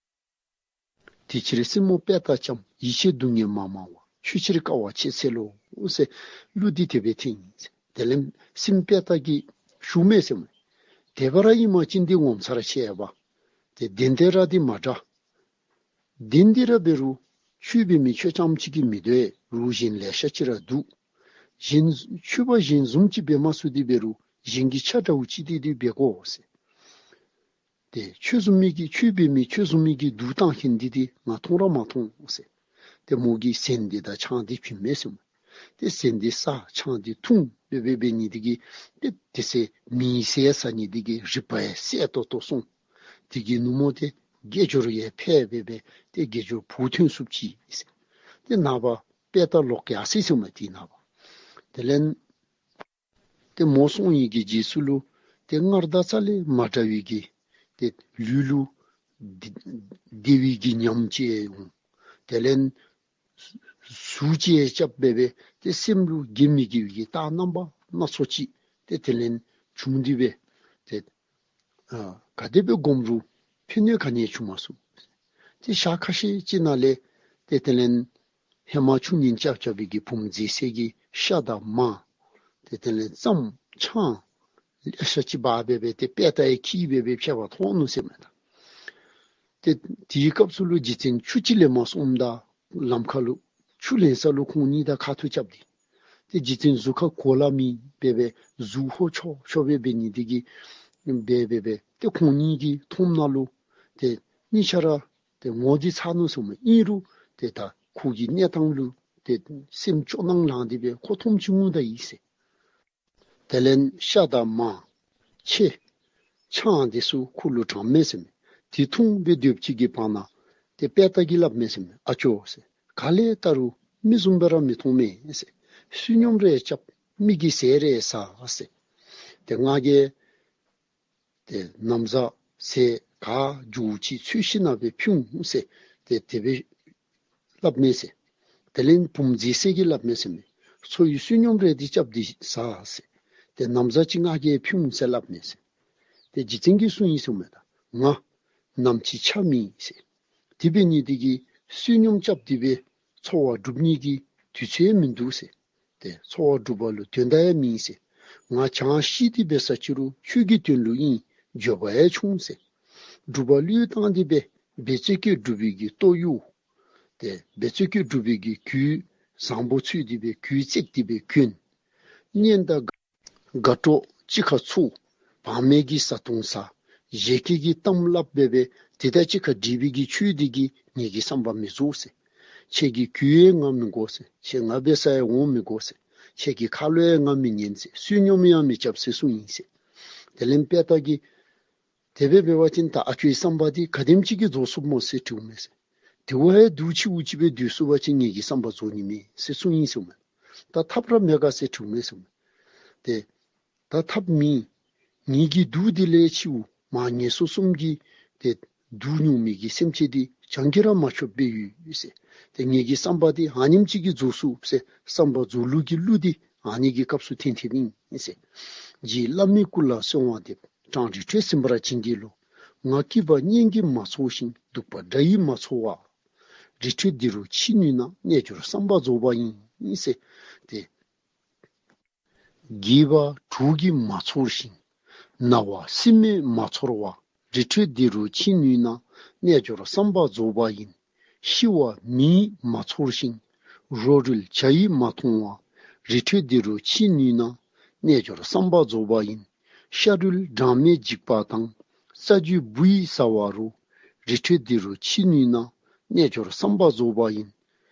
དེ་ཕྱིར་སྲིན་མོ་དཔལ་རྟགས་ལྕམ། ཡིད་ཆེས་སྡུག་བསྔལ་མ་མང་བ། ཆོས་ཕྱིར་དཀའ་བ་ཆེ་ཚེ་ལོ་ཟེར་གླུ་འདི་དེ་སྦེ་འཐེན་ཡི་ཟེར། དེ་ལས་སྲིན་དཔལ་རྟགས་ཀྱིས་ཞུ་མས་ཟེར་མས། དེ་སྦེ་ར་ཨིན་པ་ཅིན་འདི་ངོ་མཚར་ཆེ་བས། ཏེ་གདན་འདི་ར་འདི་མ་འདྲ། གདན་འདི་ར་འབད་རུང་ཆོས་འབད་མི་ཁྱོད་རྐྱངམ་གཅིག་གིས་མི་དོ་རུང་གཞན་ལེ་ཤ་ཅིག་ར་འདུག། གཞན་ཆོས་པ་གཞན་བཟུམ་ཅིག་འབད་མ་ཚུགས་ཏེ་འབད་རུང་གཞན་གྱི་ཆ་འདྲཝ་ཅིག་འདི་འདི་འབད་དགོ་ཟེར། ཏེ་ཁྱོད་བཟུམ་མའི་གི་ཆོས་འབད་མི་ཁྱོད་བཟུམ་མའི་གི་སྡུག་བཏང་མཁན་འདི་འདི་ང་མཐོང་ར་མ་མཐོང་ཟེར། ཏེ་མོ་གིས་ཟན་འདི་དང་ཆང་འདི་བྱིན་མས་ཟེར་མས། ཏེ་ཟན་འདི་ཟ་ཆང་འདི་འཐུང་འབད་འབད་འབད་ནི་འདི་གིས་ཏེ་དེ་ཚེ་མི་ཟས་ཟ་ནི་འདི་གིས་རིག་པ་ཡང་གསལ་ཏོག་ཏོ་སོང་། དེ་གི་ནུབ་མོ་ཏེ་དགེ་སྦྱོར་ཡང་འཕེལ་འབད་འབད་ཏེ་དགེ་སྦྱོར་བུ་ཐོན་ཚུགསཔ་ཅིག་ཟེར། ཏེ་ནངས་པ་དཔལ་རྟགས་ལོག་གི་ཡར་སོ་ཡི་ཟེར་མས་དེ་ནངས་པ། དེ་ལས་ཏེ་མོ་སོང་ཡི་གི་རྗེས་སུ་ལུ་ཏེ་སྔར་དང་རྩ་ལས་མ་འདྲ་བའི་གི་ཏེ་ལུས་ལུ་བདེ་བདེ་བའི་གི་ཉམས་ཅིག་འོང་། དེ་ལས་ཟུག་ཅིག་རྐྱབ་འབད་འབད་ཏེ་སེམས་ལུ་དགེ་མི་དགེ་བའི་གི་རྟགས་རྣམ་པ་སྣ་ཚོགས་ཅིག་ཏེ་དེ་ལས་བྱུང་སྟེ་འབད་ཏེ་ཨ་ག་དེ་སྦེ་བསྒོམ་རུང་ཕན་གནོད་ག་ནི་ཡང་བྱུང་མ་ཚུགས། ཏེ་ཞག་ཁ་ཤས་ཅིག་ནང་ལས་ཏེ་དེ་ལས་ཧེ་མ་ཆུ་ཉིན་ཅབ་ཅབ་པའི་གི་བུམོ་མཛེས་སེ་གི་ཤ་དང་མར་ཏེ་དེ་ལས་རྩམ་ཆང་ལེ་ཤ་ཅིག་འབག་འབད་འབད་ཏེ་དཔལ་རྟགས་ཡང་འཁྱིད་འབད་འབད་ཕྱད་པ་མཐོང་ནུག་ཟེར་མས་ད། ཏེ་དེའི་སྐབས་སུ་ལུ་རྗེ་བཙུན་ཆུ་ཅིག་ལེན་པར་སོངམ་ད་ལམ་ཁ་ལུ་ཆུ་ལེན་ས་ལུ་ཁོང་གཉིས་དང་ཁ་ཐུག་རྐྱབ་སྟེ་ ཏེ་རྗེ་བཙུན་གཟུགས་ཁར་གོ་ལ་མེད་པར་སྦེ་གཟུགས་ཧོ་ཆོག་ཆོག་སྦེ་འབད་ནི་འདི་གིས་འབད་འབད་འབད་ཏེ་ཁོང་གཉིས་ཀྱིས་མཐོངམ་ད་ལུ་ཏེ་གཉིས་ཆ་ར་ཏེ་ངོ་འདི་ཚ་ནུག་ཟེར་མས། ཨིན་རུང་ཏེ་ད་ཁོ་གི་གནས་སྟངས་ལུ་ཏེ་སེམས་སྐྱོ་སྣང་ལངས་ཏེ་སྦེ་ཁོ་མཐོངམ་ཅིག་འོང་ད་ཡི་ཟེར། དེ་ལས་ཤ་དང་མར་ཕྱེ་ཆང་འདི་ཚུ་ཁོ་ལུ་དྲངམ་མས་ཟེར་མས། དེ་འཐུང་སྦེ་སྡོདཔ་ཅིག་གི་བར་ན་ཏེ་དཔེ་ལྟ་གིས་སླབ་མས་ཟེར་མས། ཨ་ཅོ་ཟེར། ག་ལས་བལྟ་རུང་མི་བཟུམ་སྦེ་ར་མི་མཐོང་མས་ཟེར། བསོད་སྙོམས་རེ་རྐྱབ། མི་གི་ཟས་རེ་ཟ་ཟེར། ཏེ་ང་གིས་ཏེ་ན་བཟའ་ཟས་ག་འཇུ་ཅིག་འཚོལ་ཞིནམ་ལས་ཕུལ་འོང་ཟེར། ཏེ་དེ་སྦེ་སླབ་མས་ཟེར། དེ་ལས་བུམོ་མཛེས་སྲས་ཀྱིས་སླབ་མས་ཟེར་མས། ཁྱོད་ཀྱིས་བསོད་སྙོམས་རེ་འདི་རྐྱབ་སྟེ་ཟ་ཟེར། ཏེ་ན་བཟའ་ཅིག་ང་གིས་ཕུལ་འོང་ཟེར་སླབ་མས་ཟེར། ཏེ་རྗེ་བཙུན་གྱིས་གསུངས་ཡི་ཟེར་མས། ད་ང་ནམ་ཅིག་ཆ་མེད་ཟེར། དེ་འབད་ནི་འདི་གིས་བསོད་སྙོམས་རྐྱབ་སྟེ་སྦེ་འཚོ་བ་སྒྲུབ་ནི་གི་དུས་ཚོད་མིན་འདུག་ཟེར། ཏེ་འཚོ་བ་སྒྲུབ་པ་ལུ་དོན་དག་ཡང་མེད་ཟེར། ང་བྱང་ཤི་སྟེ་འབད་ས་ཅིག་རུང་ཆོས་ཀྱི་དོན་ལུ་ཨིན། འགྱོད་པ་ཡང་ཆུང་ཟེར། སྒྲུབ་པ་བློས་བཏང་སྟེ་སྦེ་འབད་རྩོལ་བསྐྱེད་སྒྲུབ་པའི་གི་སྟོད་གཡོགས། ཏེ་འབད་རྩོལ་བསྐྱེད་སྒྲུབ་པའི་གི་གོས་བཟང་པོ་འཚོལ་ཏེ་སྦེ་གོས་བརྩེགས་ཏེ་སྦེ་གྱོན། གཉེན་དང་དགའ་གྲོགས་གཅིག་ཁར་ཚོགས། བག་མེད་ཀྱི་བཟའ་བཏུང་ཟ། བཞད་གད་ཀྱི་གཏམ་སླབ་སྦེ་སྦེ་དེ་དང་གཅིག་ཁར་འདྲིས་པའི་གི་ཆོས་འདི་གིས་ངེ་གི་བསམ་པ་མི་རྫོགས་ཟེར། ཁྱེད་ཀྱི་གོས་ཡང་ང་མི་དགོ་ཟེར། ཁྱེད་ང་འབད་སར་ཡང་འོང་མི་དགོ་ཟེར། ཁྱེད་ཀྱི་ཁ་ལོ་ཡང་ང་མི་ཉན་ཟེར། བསོད་སྙོམས་ཡང་མི་རྐྱབ་ཟེར་གསུངས་ཡི་ཟེར། དེ་ལས་དཔེ་ལྟ་གིས་དེ་སྦེ་འབད་བ་ཅིན་ད་ཨ་ཅོའི་བསམ་པ་འདི་ག་དེམ་ཅིག་གིས་རྫོགས་ཚུགསཔ་སྨོ་ཟེར་དྲིཝ་མས་ཟེར། དེ་བ་ཡང་སྡུག་ཆེཝ་ཅིག་སྦེ་སྡོད་ཚུགས་པ་ཅིན་ངེ་གི་བསམ་པ་རྫོགས་ནི་མས་ཟེར་གསུངས་ཡི་ཟེར་མས། ད་ཐབས་ར་མེད་ག་ཟེར་དྲིཝ་མས་ཟེར་མས། ཏེ་ད་ཐབས་མེད། ངེ་གི་སྡུག་འདི་ལས་ཆེཝ་མ་ངན་སོང་གསུམ་གྱི་ཏེ་སྡུག་མྱོང་མི་གི་སེམས་ཅན་འདི་གྱང་གིས་ར་མ་ཆོདཔ་སྦེ་ཡོད་ཟེར། ཏེ་ངེ་གི་བསམ་པ་འདི་ཨ་ནེམ་ཅིག་གིས་རྫོགས་ཚུགས་ཟེར་བསམ་པ་རྫོགས་ལུགས་ཀྱི་གླུ་འདི་ཨ་ནི་གི་སྐབས་སུ་ཐོན་ཐོནམ་ཨིན་ཟེར། རྗེ་བླ་མའི་སྐུ་ལ་གསོལ་བ་འདེབས། གྲང་རི་ཁྲོད་ཟིན་པར་བྱིན་གྱིས་རློབས། ང་སྐྱིད་པ་གཉེན་གྱིས་མ་ཚོར་ཞིང་། སྡུག་པ་དགྲ་ཡིས་མ་ཚོར་བ། རི་ཁྲོད་འདི་རུ་ཕྱིན་ནུས་ན། རྣལ་འབྱོར་བསམ་པ་རྫོགས་པ་ཡིན་ཟེར། ཏེ་རྒས་པ་དྲུག་གིས་མ་ཚོར་ཞིང་། ན་བ་སྲིན་མོས་མ་ཚོར་བ། རི་ཁྲོད་འདི་རུ་ཕྱིན་ནུས་ན། རྣལ་འབྱོར་བསམ་པ་རྫོགས་པ་ཡིན། ཤི་བ་མིས་མ་ཚོར་ཞིང་། རོ་རུལ་བྱ་ཡིས་མ་མཐོང་བ། རི་ཁྲོད་འདི་རུ་ཕྱིན་ནུས་ན། རྣལ་འབྱོར་བསམ་པ་རྫོགས་པ་ཡིན། ཤ་རུལ་སྦྲང་མའི་འཇིགས་པ་དང་། རྩྭ་རྒྱུས་འབུ་ཡིས་ཟ་བ་རུ། རི་ཁྲོད་འདི་རུ་ཕྱིན་ནུས་ན། རྣལ་འབྱོར་བསམ་པ་རྫོགས་པ་ཡིན།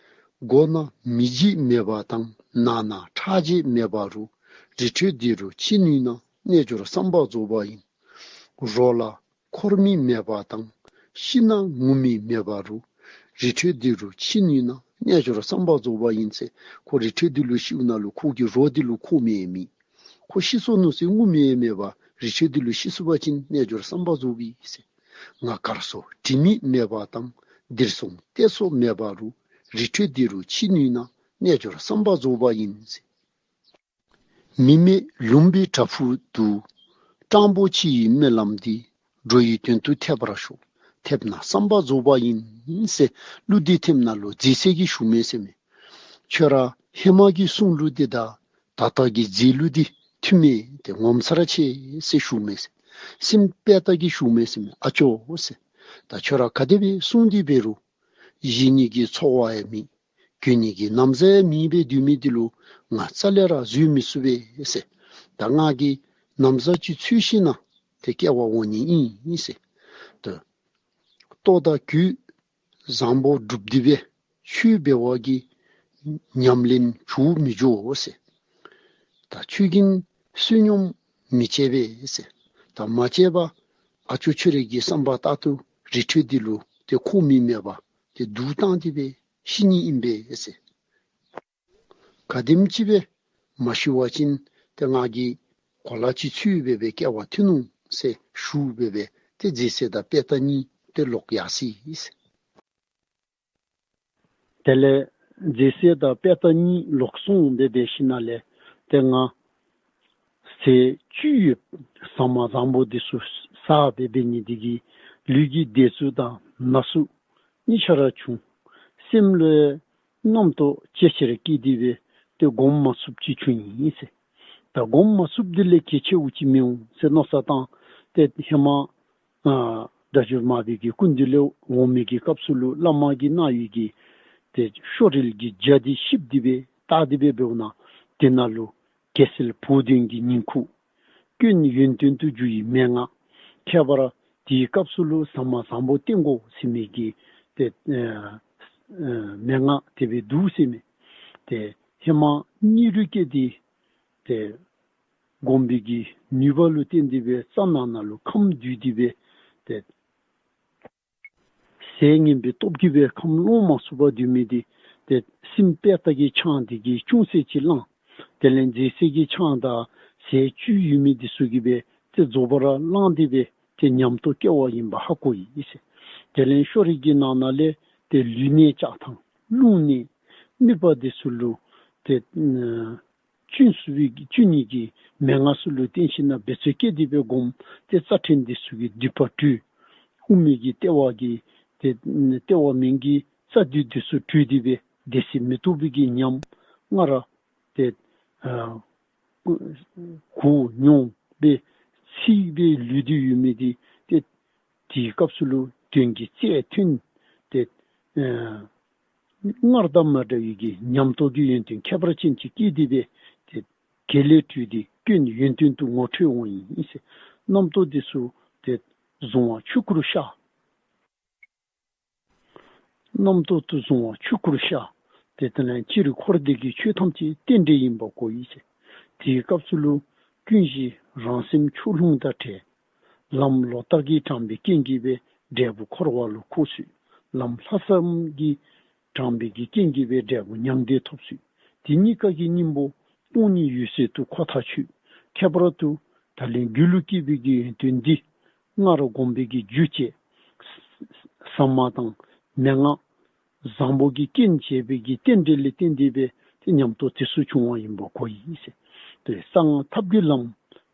མགོ་ན་མི་འཇིགས་མེད་པ་དང་། ནག་ན་ཁྲག་འཇིགས་མེད་པ་རུ། རི་ཁྲོད་འདི་རུ་ཕྱིན་ནུས་ན། རྣལ་འབྱོར་བསམ་པ་རྫོགས་པ་ཡིན། རོ་ལ་འཁོར་མི་མེད་པ་དང་། ཤི་ན་ངུ་མི་མེད་པ་རུ། རི་ཁྲོད་འདི་རུ་ཕྱིན་ནུས་ན། རྣལ་འབྱོར་བསམ་པ་རྫོགས་པ་ཡིན་ཟེར། ཁོ་རི་ཁྲོད་འདི་ལུ་ཤིཝ་ད་ལུ་ཁོ་གི་རོ་འདི་ལུ་འཁོར་མི་མེད། ཁོ་ཤི་སོ་ནུག་ཟེར་ངུ་མི་མེད་པར་རི་ཁྲོད་འདི་ལུ་ཤི་སོ་པ་ཅིན་རྣལ་འབྱོར་བསམ་པ་རྫོགས་པས་ཟེར། ང་དཀར་སོ་དྲི་མེད་མེད་པ་དང་། འདིར་སོང་བལྟས་སོ་མེད་པ་རུ། རི་ཁྲོད་འདི་རུ་ཕྱིན་ནུས་ན། རྣལ་འབྱོར་བསམ་པ་རྫོགས་པ་ཡིན་ཟེར། མི་མེད་ལུང་པའི་བྲག་ཕུག་ཏུ། སྤྲང་པོ་ཕྱི་ཡི་སྨོན་ལམ་འདི། འགྲོ་ཡི་དོན་དུ་ཐེབས་པར་ཤོག། ཐེབས་ན་བསམ་པ་རྫོགས་པ་ཡིན་ཟེར། གླུ་འདི་ཐེབས་ནུག་ལོ་མཛེས་སྲས་ཀྱིས་ཞུ་མས་ཟེར་མས། ཁྱོད་ར་ཧེ་མ་གི་གསུང་གླུ་འདི་དང་ད་ལྟོ་གི་མཛེས་གླུ་འདི་མཐུན་མས། ཏེ་ངོ་མཚར་ཆེ་ཟེར་ཞུ་མས་ཟེར། སེམས་དཔེ་ལྟ་གིས་ཞུ་མས་ཟེར་མས། ཨ་ཅོ་ཟེར། ད་ཁྱོད་ར་ག་དེ་སྦེ་གསུང་སྟེ་འབད་རུང་བཞེས་ནི་གི་འཚོ་བ་ཡང་མེད། གྱོན་ནི་གི་ན་བཟའ་ཡང་མེད་པར་སྡོད་མི་འདི་ལུ་ང་རྩ་ལས་ར་བཟོད་མི་ཚུགས་པས་ཟེར། ད་ང་གིས་ན་བཟའ་ཅིག་འཚོལ་ཞིནམ་ལས་ཏེ་སྐྱེ་བ་འོང་ནི་ཨིན་ཟེར། ད་ལྟོ་དང་གོས་བཟང་པོ་བསྒྲུབས་ཏེ་སྦེ་ཆོས་འབད་བ་གིས་ཉམས་ལེན་འགྱོ་མི་འགྱོ་ཟེར། ད་ཆོས་ཀྱི་བསོད་སྙོམས་མི་བྱེད་པས་ཟེར། ད་མ་བྱེད་པར་ཨ་ཅོ་ཁྱོད་རའི་གི་བསམ་པ་ལྟར་དུ་རི་ཁྲོད་འདི་ལུ་ཏེ་འཁོར་མི་མེད་པར་ཏེ་སྡུག་བཏང་སྟེ་སྦེ་ཤི་ནི་ཨིན་པས་ཟེར། ག་དེམ་ཅིག་སྦེ་མ་ཤི་བ་ཅིན་ཏེ་ང་གིས་གོ་ལ་ཅིག་འཚོལ་སྦེ་སྦེ་སྐྱེ་བ་ཐོན་འོང་ཟེར་ཞུ་སྦེ་སྦེ་ཏེ་མཛེས་སྲས་དང་དཔེ་ལྟ་གཉིས་ཏེ་ལོག་ཡར་སོ་ཡི་ཟེར། དེ་ལས་མཛེས་སྲས་དང་དཔེ་ལྟ་གཉིས་ལོག་སོང་སྦེ་འབད་ཞིནམ་ལས་ཏེ་ང་ཟས་བཅུད་ཡོད་ཟ་མ་བཟང་པོ་འདི་ཚུ་ཟ་སྦེ་འབད་ནི་འདི་གིས་ལུས་ཀྱི་བདེ་ཚུགས་དང་ན་ཚུགས་གཉིས་ཆ་ར་བྱུང་། སེམས་ལུ་རྣམ་རྟོག་ཇེ་ཆེར་སྐྱེས་ཏེ་སྦེ་ཏེ་སྒོམ་མ་ཚུགསཔ་ཅིག་བྱུང་ཡི་ཟེར། ད་སྒོམ་མ་ཚུགསཔ་འདི་ལས་གལ་ཆེཝ་ཅིག་མི་འོང་ཟེར་མནོ་བསམ་བཏང་སྟེ་ཧེ་མ་ཨ་སྒྲ་སྒྱུར་མར་པའི་གི་སྐུ་མདུན་ལས་འོང་མི་གི་སྐབས་སུ་ལུ་བླ་མ་གིས་གནང་བའི་གི་ཏེ་ཤོ་རིལ་གྱི་ཇ་འདི་བཤུབས་ཏེ་སྦེ་བཏགས་ཏེ་སྦེ་འབདཝ་ད་ དེ་ནང་ལུ་གེ་སེལ་བུ་སྟོན་གྱི་ཉིང་ཁུ། སྐྱོན་ཡོན་ཏན་དུ་གྱུར་པའི་མན་ངག། ཁྱད་པར་དེའི་སྐབས་སུ་ལུ་ཟ་མ་བཟང་པོ་བསྟེན་དགོ་ཟེར་མི་གི་ཏེ་ཨ་ཨ་མན་ངག་དེ་སྦེ་འདུག་ཟེར་མས། ཏེ་ཧེ་མ་སྙིང་རུས་བསྐྱེད་དེ་ཏེ་སྒོམ་པའི་གི་ནུས་པ་ལུ་བརྟེན་ཏེ་སྦེ་རྩ་ནང་ན་ལུ་ཁམས་བསྡུས་ཏེ་སྦེ་ཏེ་ཟས་ངན་པའི་སྟོབས་ཀྱིས་སྦེ་ཁམས་ལོང་མ་ཚུགས་པར་སྡོད་མི་དེ་ཏེ་སྲིན་པད་ཟླ་གིས་ཆང་དེ་གིས་ཅུང་ཟད་ཅིག་བླངས། དེ་ལས་རྫས་སེལ་གྱི་ཆང་དང་ཟས་བཅུད་ཡོད་མི་དེ་ཚུ་གིས་སྦེ་ཏེ་རྫོགས་པར་བླངས་ཏེ་སྦེ་ཏེ་ཉམས་རྟོགས་སྐྱེ་བ་ཨིན་པ་ཧ་གོ་ཡི་ཟེར། དེ་ལས་ཤོ་རིག་གི་ནང་ན་ལས་ཏེ་ལུས་གནད་ལྕགས་ཐང་རླུང་གནད་དམིགས་པ་དེ་ཚུ་ལུ་ཏེ་ཨ་གཅུན་ཚུགས་པའི་གི་གཅུན་ནི་གི་མན་ངག་ཚུ་ལུ་བརྟེན་ཞིནམ་ལས་འབད་རྩོལ་བསྐྱེད་དེ་སྦེ་སྒོམ། ཏེ་རྩ་ཕྲན་དེ་ཚུ་གི་མདུད་པ་བྲུས། དབུ་མའི་གི་ལྟེ་བ་གི་ཏེ་ལྟེ་བ་མན་གྱི་རྩ་མདུད་དེ་ཚུ་བྲུས་ཏེ་སྦེ་བདེ་གསལ་མི་རྟོག་པའི་གི་ཉམས་སྔར་ཏེ་ཨ་གོ་མྱོང་སྦེ་ཚིག་སྦེ་ལུས་ཏེ་ཡོད་མི་དེ་ཏེ་དེའི་སྐབས་སུ་ལུ་དོན་གྱི་རྩལ་ཐོན། ཏེ་ཨ་སྔར་དང་མ་འདྲ་བའི་གི་ཉམས་རྟོགས་ཀྱི་ཡོན་ཏན་ཁྱད་པར་ཅན་ཅིག་སྐྱེས་ཏེ་སྦེ་ཏེ་གེ་ལས་བྲོས་ཏེ་སྐྱོན་ཡོན་ཏན་དུ་ངོ་འཕྲོད་འོང་ཡི་ཟེར། རྣམ་རྟོག་དེ་ཚུ་ཏེ་གཟུང་བ་ཆོས་སྐུར་ཤར། རྣམ་རྟོག་དེ་ཚུ་གཟུང་བ་ཆོས་སྐུར་ཤར། ཏེ་དེ་ལས་སྤྱིར་འཁོར་འདས་ཀྱི་ཆོས་ཐམས་ཅད་རྟེན་འབྲེལ་ཡིན་པ་གོ་ཡི་ཟེར། དེའི་སྐབས་སུ་ལུ་ཀུན་གཞི་རང་སེམས་ཕྱོགས་ལྷུང་དང་བྲལ། ལམ་ལོག་ལྟ་གིས་དྲངས་པའི་རྐྱེན་གྱིས་སྦེ་འབྲས་བུ་འཁོར་བ་ལུ་འཁོར་སོང་། ལམ་ལྷག་བསམ་གྱིས་དྲངས་པའི་གི་རྐྱེན་གྱིས་སྦེ་འབྲས་བུ་མྱང་འདས་ཐོབ་སོང་། དེ་གཉིས་ཀ་གི་སྙིང་པོ་སྟོང་ཉིད་འོད་གསལ་དུ་ཁོ་ཐག་ཆོད། ཁྱད་པར་དུ་ད་ལན་རྒྱུད་ལུ་སྐྱེས་པའི་གི་ཡོན་ཏན་འདི་སྔར་སྒོམ་པའི་གི་རྒྱུ་བཅས་ཟ་མ་དང་མན་ངག་བཟང་པོ་གི་རྐྱེན་བྱས་པའི་གི་རྟེན་འབྲེལ་ལས་བརྟེན་ཏེ་སྦེ་ཏེ་ཉམས་རྟོགས་དེ་ཚུ་བྱུང་བ་ཡིན་པ་གོ་ཡི་ཟེར། ཏེ་གསང་སྔགས་ཐབས་ཀྱི་ལམ་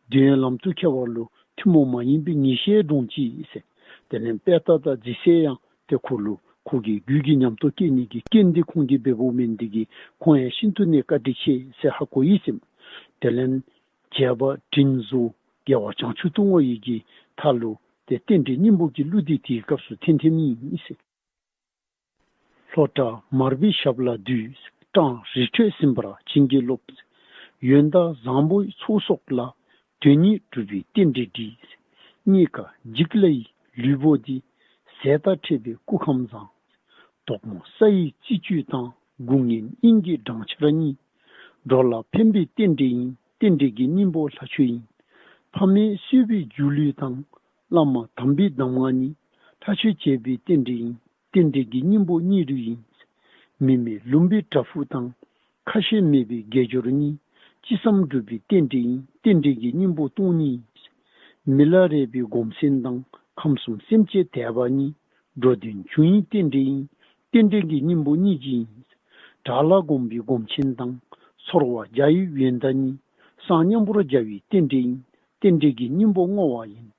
འདོད་ཡོན་ལམ་དུ་ཁྱེར་བ་ལུ་ཐུན་མོང་མ་ཡིན་པའི་ངེས་ཤེས་འདྲོངས་ཅི་ཟེར། དེ་ལས་དཔེ་ལྟ་དང་རྫས་སེལ་ཡང་ཏེ་ཁོ་ལུ་ཁོ་གི་རྒྱུད་ཀྱི་ཉམས་རྟོགས་སྐྱེ་ནི་གི་རྐྱེན་འདི་ཁོང་གིས་འབདཝ་མེན་འདི་གིས་ཁོང་ཡང་ཤིན་ཏུ་ནས་བཀའ་དྲིན་ཆེ་ཟེར་ཧ་གོ་ཡི་ཟེར། དེ་ལས་བྱེད་པ་དྲིན་གཟོ་དགེ་བ་བྱང་ཆུབ་ཏུ་བསྔོ་ཡི་གི་མཐའ་ལུ་ཏེ་རྟེན་འབྲེལ་སྙིང་པོ་གི་གླུ་འདི་དེའི་སྐབས་སུ་འཐེན་འཐེནམ་ཨིན་ཟེར། ལྷོ་བྲག་མར་པའི་ཞབས་ལ་འདུད། སྤྲང་རི་ཁྲོད་ཟིན་པར་བྱིན་གྱིས་རློབས། ཡོན་བདག་བཟང་པོའི་ཚོགས་གསོག་ལ། དོན་གཉིས་སྒྲུབ་པའི་རྟེན་འབྲེལ་འགྲིག། རྙེད་དཀའ་འཇིག་སླ་ཡི་ལུས་པོ་འདི། ཟས་དང་འཕྲད་པའི་སྐུ་ཁམས་བཟང་། དོག་མོ་ས་ཡི་རྩི་བཅུད་དང་། དགུག་ངན་དབྱིངས་ཀྱི་སྦྲང་ཆར་གཉིས། འགྲོ་ལ་ཕན་པའི་རྟེན་འབྲེལ་ཡིན། རྟེན་འབྲེལ་གྱི་སྙིང་པོ་ལྷ་ཆོས་ཡིན། ཕ་མས་གསོས་པའི་སྒྱུ་ལུས་དང་། བླ་མ་དམ་པའི་གདམས་ངག་གཉིས། ལྷ་ཆོས་བྱས་པའི་རྟེན་འབྲེལ་ཡིན། རྟེན་འབྲེལ་གྱི་སྙིང་པོ་སྙིང་རུས་ཡིན། མི་མེད་ལུང་པའི་བྲག་ཕུག་དང་། ཁ་ཞེ་མེད་པའི་དགེ་སྦྱོར་གཉིས། ཅི་བསམ་འགྲུབ་པའི་རྟེན་འབྲེལ་ཡིན། རྟེན་འབྲེལ་གྱི་སྙིང་པོ་སྟོང་ཉིད་ཡིན། མི་ལ་རས་པའི་སྒོམ་ཆེན་དང་། ཁམས་གསུམ་སེམས་ཅན་དད་པ་གཉིས། འགྲོ་དོན་འབྱུང་བའི་རྟེན་འབྲེལ་ཡིན། རྟེན་འབྲེལ་གྱི་སྙིང་པོ་སྙིང་རྗེ་ཡིན། དགྲ་ལྷ་སྒོམ་པའི་སྒོམ་ཆེན་དང་། ཚོར་བ་བརྒྱ་ཡི་ཡོན་བདག་གཉིས། སྲང་མཉམ་པོར་སྦྱར་བའི་རྟེན་འབྲེལ་ཡིན། རྟེན་འབྲེལ་གྱི་སྙིང་པོ་བསྔོ་བ་ཡིན།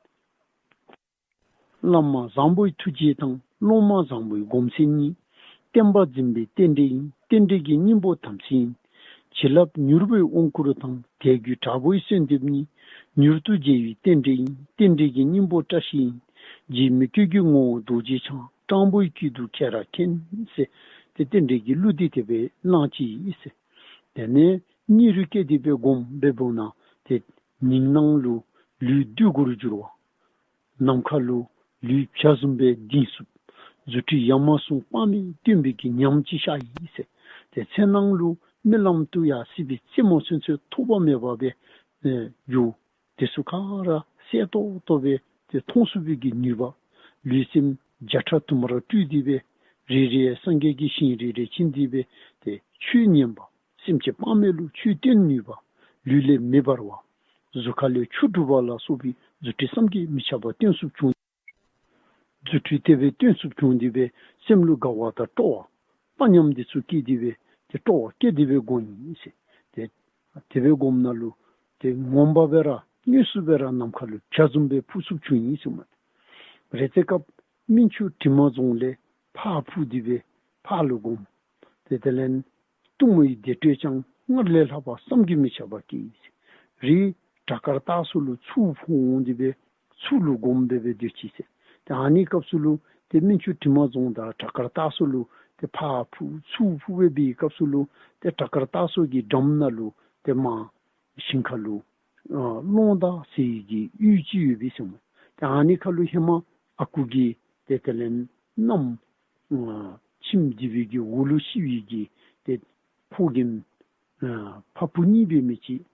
བླ་མ་བཟང་པོའི་ཐུགས་རྗེ་དང་། སློབ་མ་བཟང་པོའི་སྒོམ་ཆེན་གཉིས། བསྟན་པ་འཛིན་པའི་རྟེན་འབྲེལ་ཡིན། རྟེན་འབྲེལ་གྱི་སྙིང་པོ་དམ་ཚིག་ཡིན། བྱིན་རླབས་མྱུར་བའི་དབང་བསྐུར་དང་། དད་གུས་དྲག་པོའི་གསོལ་འདེབས་གཉིས། མྱུར་དུ་རྒྱལ་བའི་རྟེན་འབྲེལ་ཡིན། རྟེན་འབྲེལ་གྱི་སྙིང་པོ་བཀྲ་ཤིས་ཡིན། རྗེ་མི་བསྐྱོད་ཀྱི་ངོ་བོ་རྡོ་རྗེ་འཆང་། སྤྲང་པོའི་དཀྱིལ་དུ་ཁྱེད་རང་མཁྱེན་ཟེར། ཏེ་རྟེན་འབྲེལ་གྱི་གླུ་འདི་དེ་སྦེ་བླངས་ཅི་ཟེར། དེ་ནས་སྙིང་རུས་བསྐྱེད་དེ་སྦེ་སྒོམ་འབདཝ་ད་ཏེ་ཉིང་ནང་ལུ་ལུས་བདུད་དགུར་འགྱུར་བ། ནམ་མཁའ་ལུ་ལུས་བྱ་བཟུམ་སྦེ་ལྡིང་ཚུགསཔ། རྫུ་འཕྲུལ་ཡ་མ་ཟུང་དཔག་མེད་སྟོན་པའི་གི་ཉམས་ཅིག་ཤར་ཡི་ཟེར། ཏེ་མཚན་ནང་ལུ་རྨི་ལམ་དུ་ཡང་སྲིད་པའི་རྩེ་མོ་ཚུན་ཚོད་ཐོགས་པ་མེད་པ་སྦེ་ཨེ་རྒྱུ་དེ་ཚུ་ག་ར་གསལ་ཏོག་ཏོ་སྦེ་ཏེ་མཐོང་ཚུགས་པའི་གི་ནུས་པ། ལུས་སེམས་བརྒྱ་ཕྲག་དུ་མར་སྤྲུལ་ཏེ་སྦེ་རེ་རེ་སངས་རྒྱས་ཀྱི་ཞིང་རེ་རེ་ཕྱིན་ཏེ་སྦེ་ཏེ་ཆོས་ཉན་པ། སེམས་ཅན་དཔག་མེད་ལུ་ཆོས་སྟོན་ནུས་པ། ལུས་ལས་མེ་འབར་བ། གཟུགས་ཁ་ལས་ཆུ་འབྲུབ་པ་ལ་སོགས་པའི་རྫུ་འཕྲུལ་བསམ་གྱིས་མི་ཁྱབ་པ་སྟོན་ཚུགསཔ་བྱུང་། རྫུ་འཕྲུལ་དེ་སྦེ་སྟོན་ཚུགསཔ་བྱུང་སྟེ་སྦེ་སེམས་ལུ་དགའ་བ་དང་སྤྲོ་བ་དཔའ་ཉམས་དེ་ཚུ་སྐྱེས་ཏེ་སྦེ་ཏེ་སྤྲོ་བ་སྐྱེས་ཏེ་སྦེ་སྒོམ་ཡི་ཟེར། ཏེ་དེ་སྦེ་སྒོམ་ནང་ལུ་ཏེ་ངོ་མ་སྦེ་ར་དངོས་སུ་སྦེ་ར་ནམ་མཁའ་ལུ་བྱ་བཟུམ་སྦེ་འཕུར་ཚུགསཔ་བྱུང་ཡི་ཟེར་མས། རེ་ཚེ་སྐབས་སྨིན་ཆུ་དྲི་མ་རྫོང་ལས་ཕར་འཕུར་ཏེ་སྦེ་ཕར་ལུ་སྒོམ། ཏེ་དེ་ལས་གཏུམ་མོའི་བདེ་དྲོད་ཀྱང་སྔར་ལས་ལྷག་པ་བསམ་གྱིས་མི་ཁྱབ་པ་སྐྱེས་ཡི་ཟེར། རི་བྲག་དཀར་སྟག་སོགས་ལུ་ཚུར་འཕུར་འོང་སྟེ་སྦེ་ཚུར་ལུ་སྒོམ་སྦེ་སྦེ་སྡོད་ཅི་ཟེར། ཏེ་ཨ་ནི་སྐབས་སུ་ལུ་ཏེ་སྨིན་ཆུ་དྲི་མ་རྫོང་དང་བྲག་དཀར་སྟག་སོགས་ལུ་ཏེ་ཕར་འཕུར་ཚུར་འཕུར་སྦེ་འབད་བའི་སྐབས་སུ་ལུ་ཏེ་བྲག་དཀར་སྟག་སོགས་ཀྱི་འགྲམ་ནང་ལུ་ ཏེ་མར་ཞིང་ཁ་ལུ་ཨ་གླང་དར་ཟེར་བའི་གི་གཡུས་ཅིག་ཡོད་པས་ཟེར་མས། ཏེ་ཨ་ནི་ཁ་ལུ་ཧེ་མ་ཨ་ཁུ་གིས་ཏེ་དེ་ལས་མནའམ་ཨ་ཁྱིམ་འདི་བའི་གི་འོག་ལུ་ཤི་བའི་གི་ཏེ་ཕོ་རྒནམ་ཨ་ཕ་བུ་གཉིས་འབད་མི་ཅིག།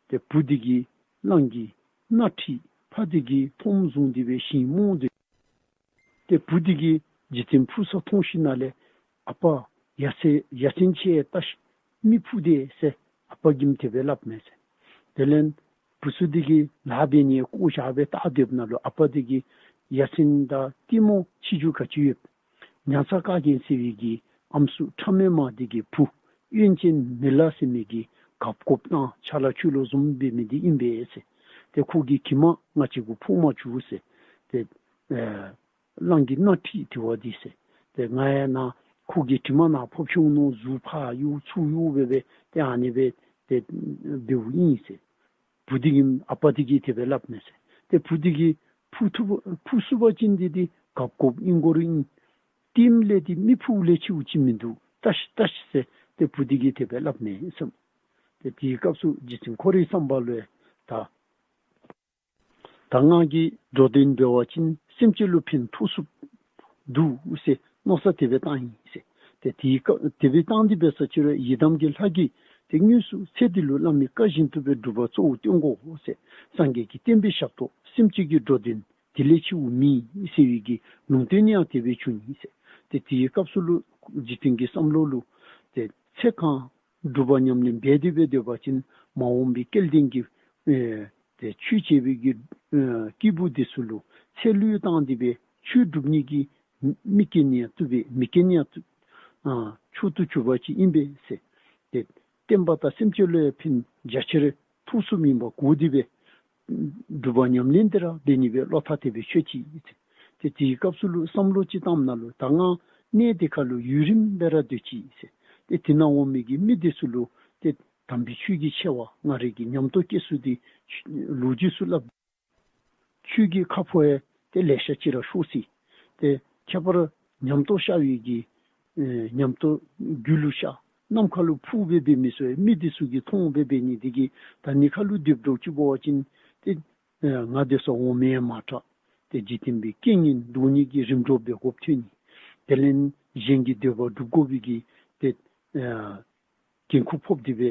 ཏེ་བུ་འདི་གིས་གླང་གི་སྣ་ཁྲིད། ཕ་འདི་གིས་ཐོམ་བཟུང་སྟེ་སྦེ་ཞིང་རྨོ་སྟེ། ཏེ་བུ་འདི་གིས་འཇིག་རྟེན་འཕུར་ས་མཐོང་ཞིནམ་ལས་ཨ་པ་ཡ་མཚན་ཡ་མཚན་ཆེ་ལྟ་ཤིག། མི་འཕུར་དེས་ཟེར་ཨ་པ་གིས་དེ་སྦེ་སླབ་མས་ཟེར། དེ་ལས་བུ་ཚུ་འདི་གིས་ལཱ་འབད་ནི་བཀོ་བཞག་སྦེ་བལྟ་སྡོདཔ་ད་ལུ་ཨ་པ་འདི་གིས་ཡ་མཚན་དང་ལྟད་མོ་ཆི་རྒྱུ་ག་ཅི་ཡོད། ཉ་ཚ་ཀ་རྒན་ཟེར་བའི་གི་ཨམ་སྲུ་ཁྲ་མེ་མ་འདི་གི་བུ་གཡོན་ཅན་མི་ལ་ཟེར་མི་གི་གབ་སྐོབ་དང་ཆ་ལ་ཆོས་ལུ་བཟུམ་འབད་མི་འདི་ཨིན་པས་ཟེར། ཏེ་ཁོ་གི་གྱིབ་མ་ང་བཅས་གུ་ཕོག་མ་བཅུག་ཟེར། ཏེ་ཨེ་གླང་གི་སྣ་ཁྲིད་དེ་བ་འདི་ཟེར། ཏེ་ང་ཡང་ནཱ་ཁོ་གི་གྱིབ་མ་ནང་ཕོག་བྱུང་ནུག། གཟུགས་ཕར་གཡུག་ཚུར་གཡུག་འབད་སྦེ་ཏེ་ཨ་ནི་སྦེ་ཏེ་འབདཝ་ཨིན་ཟེར། བུ་འདི་གིས་ཨ་པ་འདི་གིས་དེ་སྦེ་སླབ་མས་ཟེར། ཏེ་བུ་འདི་གིས་འཕུར་ཐུབ་འཕུར་ཚུགས་པ་ཅིན་འདི་འདི་གབ་སྐོབ་ཨིན་དགོ་རུང་ཨིན། ལྟདམོ་ལས་འདི་མི་འཕུར་ལས་ཆེཝ་ཅིག་མིན་འདུག། བལྟ་ཤིག་བལྟ་ཤིག་ཟེར་ཏེ་བུ་འདི་གིས་དེ་སྦེ་སླབ་མས་ཟེར། ཏེ་དེའི་སྐབས་སུ་རྗེ་བཙུན་ཁོ་རའི་བསམ་པ་ལུ་ཡང་ད་ད་ང་གིས་འགྲོ་དོན་འབད་བ་ཅིན་སེམས་ཅན་ལུ་ཕན་ཐོགས་ཚུགསཔ་འདུག་ཟེར་མནོ་བསམ་དེ་སྦེ་བཏང་ཡི་ཟེར། ཏེ་དེའི་སྐབས་དེ་སྦེ་བཏང་སྟེ་འབད་ས་ཅིག་རུང་ཡི་དམ་གྱི་ལྷ་གིས་ཏེ་དངོས་སུ་ཚེ་འདི་ལུ་བླ་མའི་བཀའ་བཞིན་དུ་སྦེ་སྒྲུབ་པ་གཙོ་བོ་བསྟེན་དགོ་ཟེར། སངས་རྒྱས་ཀྱི་བསྟན་པའི་ཞབས་ཏོག་སེམས་ཅན་གྱི་འགྲོ་དོན་དེ་ལས་ཆེཝ་མེད་ཟེར་བའི་གི་ལུང་བསྟན་ཡང་དེ་སྦེ་བྱུང་ཡི་ཟེར། ཏེ་དེའི་སྐབས་སུ་ལུ་འཇིག་རྟེན་གྱི་བསམ་བློ་ལུ་ཏེ་ཚེ་གང་སྒྲུབ་པ་ཉམས་ལེན་འབད་དེ་སྦེ་སྡོད་པ་ཅིན་མ་འོངས་པའི་སྐལ་ལྡན་གྱི་ཨེ་ཏེ་ཆོས་བྱེད་པའི་གི་ཨེ་སྐྱེས་བུ་འདི་ཚུ་ལུ་ཚེ་བློས་བཏང་སྟེ་སྦེ་ཆོས་སྒྲུབ་ནི་གི་མི་སྐྱེ་ནི་ཡང་བཏུབ་པས། མི་སྐྱེ་ནི་ཡང་བཏུབ། ཨ་མཆོག་ཏུ་གྱུར་པ་ཅིག་ཨིན་པས་ཟེར། ཏེ་བསྟན་པ་དང་སེམས་ཅན་ལུ་ཡང་ཕན་རྒྱ་ཆེར་ཐོགས་ཚུགསཔ་ཨིནམ་གོ་སྟེ་སྦེ་སྒྲུབ་པ་ཉམས་ལེན་དེ་ར་འབད་ནི་སྦེ་བློ་ཐག་དེ་སྦེ་ཆོད་ཅི་ཟེར། ཏེ་དེའི་སྐབས་སུ་ལུ་བསམ་བློ་ཅིག་བཏངམ་ད་ལུ་ད་ང་གནས་དེ་ཁ་ལུ་ཡུན་རིངམོ་སྦེ་ར་སྡོད་ཅི་ཟེར། ཏེ་དེ་ནང་འོང་མི་གི་མི་འདི་ཚུ་ལུ་ཏེ་དམ་པའི་ཆོས་ཀྱི་ཆེ་བ་ང་རའི་གི་ཉམས་རྟོགས་སྐྱེ་ཚུལ་འདི་ལོ་རྒྱུས་ཚུ་སླབ། ཁྱོད་ཀྱི་ཁ་ཕོ་ཡང་ཏེ་ལེ་ཤ་ཅིག་ར་ཤོར་སོ་ཡི། ཏེ་ཁྱད་པར་ཉམས་རྟོགས་ཤར་བའི་གི་ཨེ་ཉམས་རྟོགས་རྒྱུད་ལུ་ཤར། ནམ་མཁའ་ལུ་འཕུར་སྦེ་འབད་མི་ཚུ་ཡང་མི་འདི་ཚུ་གིས་མཐོང་སྦེ་འབད་ནི་འདི་གིས་ད་ནི་ཁ་ལུ་སྡོདཔ་འདྲཝ་ཅིག་འབད་བ་ཅིན་ཏེ་ཨེ་ང་སྡོད་ས་འོང་མི་ཡང་མ་དྲག། ཏེ་འཇིག་རྟེན་པའི་རྐྱེན་ངན་སྡུག་བསྔལ་གྱི་རིམ་གྲོ་འབད་དགོཔ་ཐོན་ནི། དེ་ལས་གཞན་གྱི་འདོད་པ་སྒྲུབ་དགོ་པའི་གི་ཏེ་ཨེ་འགན་ཁུར་ཕོག་སྟེ་སྦེ་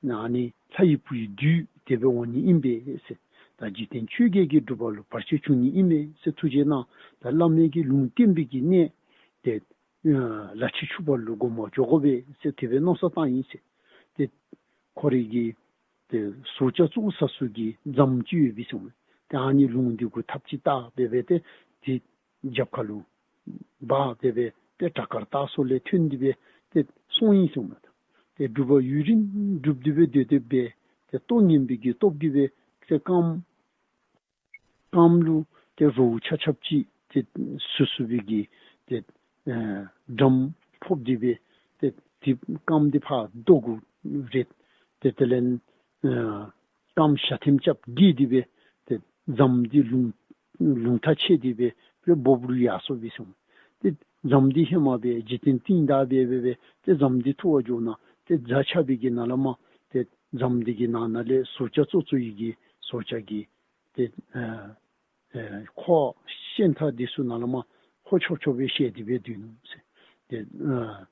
ཨ་ནི་ལྷ་ཡི་བུ་ཡི་བདུད་དེ་སྦེ་འོང་ནི་ཨིན་པས་ཟེར། ད་འཇིག་རྟེན་ཆོས་བརྒྱད་ཀྱི་སྒྲུབ་པ་ལུ་བར་ཆད་བྱུང་ནི་ཨིན་མས་ཟེར་ཐུགས་རྗེ་གནང་། ད་བླ་མའི་གི་ལུང་བསྟན་པའི་གི་གནས་ཏེ་ལ་ཕྱི་ཆུ་བར་ལུ་སྒོམ་པར་འགྱོ་དགོ་པས་ཟེར་དེ་སྦེ་མནོ་བསམ་བཏང་ཡི་ཟེར། ཏེ་ཁོ་རའི་གི་ཏེ་ཟོག་བཅའ་བཙུགས་ས་ཚུ་གི་རྫམ་ཅིག་ཡོད་པས་ཟེར་མས། ཏེ་ཨ་ནི་ལུང་འདི་གུ་ཐགཔ་ཅིག་བཏགས་སྦེ་སྦེ་ཏེ་ཏེ་རྒྱབ་ཁ་ལུ་འབག་སྦེ་སྦེ་ཏེ་བྲག་དཀར་སྟག་སོགས་ལས་ཐོན་ཏེ་སྦེ་ཏེ་སོང་ཡི་ཟེར་མས། ཏེ་སྒྲུབ་པ་ཡུན་རིང་སྒྲུབ་སྟེ་སྦེ་སྡོད་སྡོདཔ་སྦེ་ཏེ་ལྟོ་ངན་པའི་གི་སྟོབས་ཀྱིས་སྦེ་ཏེ་རྐངམ་རྐངམ་ལུ་ཏེ་རོ་ཆ་ཁྱབ་ཅིག་ཏེ་ཟུག་ཟུག་པའི་གི་ཏེ་ཨེ་འགྲམ་ཕོག་སྟེ་སྦེ་ཏེ་ཏེ་རྐངམ་འདི་ཕར་བཟློག་དགོ་རེད། ཏེ་དེ་ལས་ཨེ་རྐངམ་ཞྭ་ཐེམ་རྐྱབ་འགྱེལ་ཏེ་སྦེ་ཏེ་རྫམ་འདི་རླུང་རླུང་ཐག་ཆད་དེ་སྦེ་སྦེ་སྦོབ་རུ་ཡར་སོང་པས་ཟེར་མས། ཏེ་རྫམ་འདི་ཧེ་མ་སྦེ་འཇིག་རྟེན་གཏིང་བདག་སྦེ་སྦེ་སྦེ་ཏེ་རྫམ་འདི་འཐུ་བར་འགྱོ་ནུག། ཏེ་རྫ་ཆག་པའི་གི་ནང་ལས་མར་ཏེ་རྫམ་འདི་གི་ནང་ན་ལས་ཟོག་བཅའ་བཙུགས་བཙུགས་པའི་གི་ཟོག་བཅའ་གི་ཏེ་ཨེ་ཨེ་ཁོག་ཤིང་རྟ་འདི་ཚུ་ནང་ལས་མར་ཧོ་ཆོབ་ཆོབ་སྦེ་བཤལ་ཏེ་སྦེ་སྡོད་ནུག་ཟེར། ཏེ་ཨ་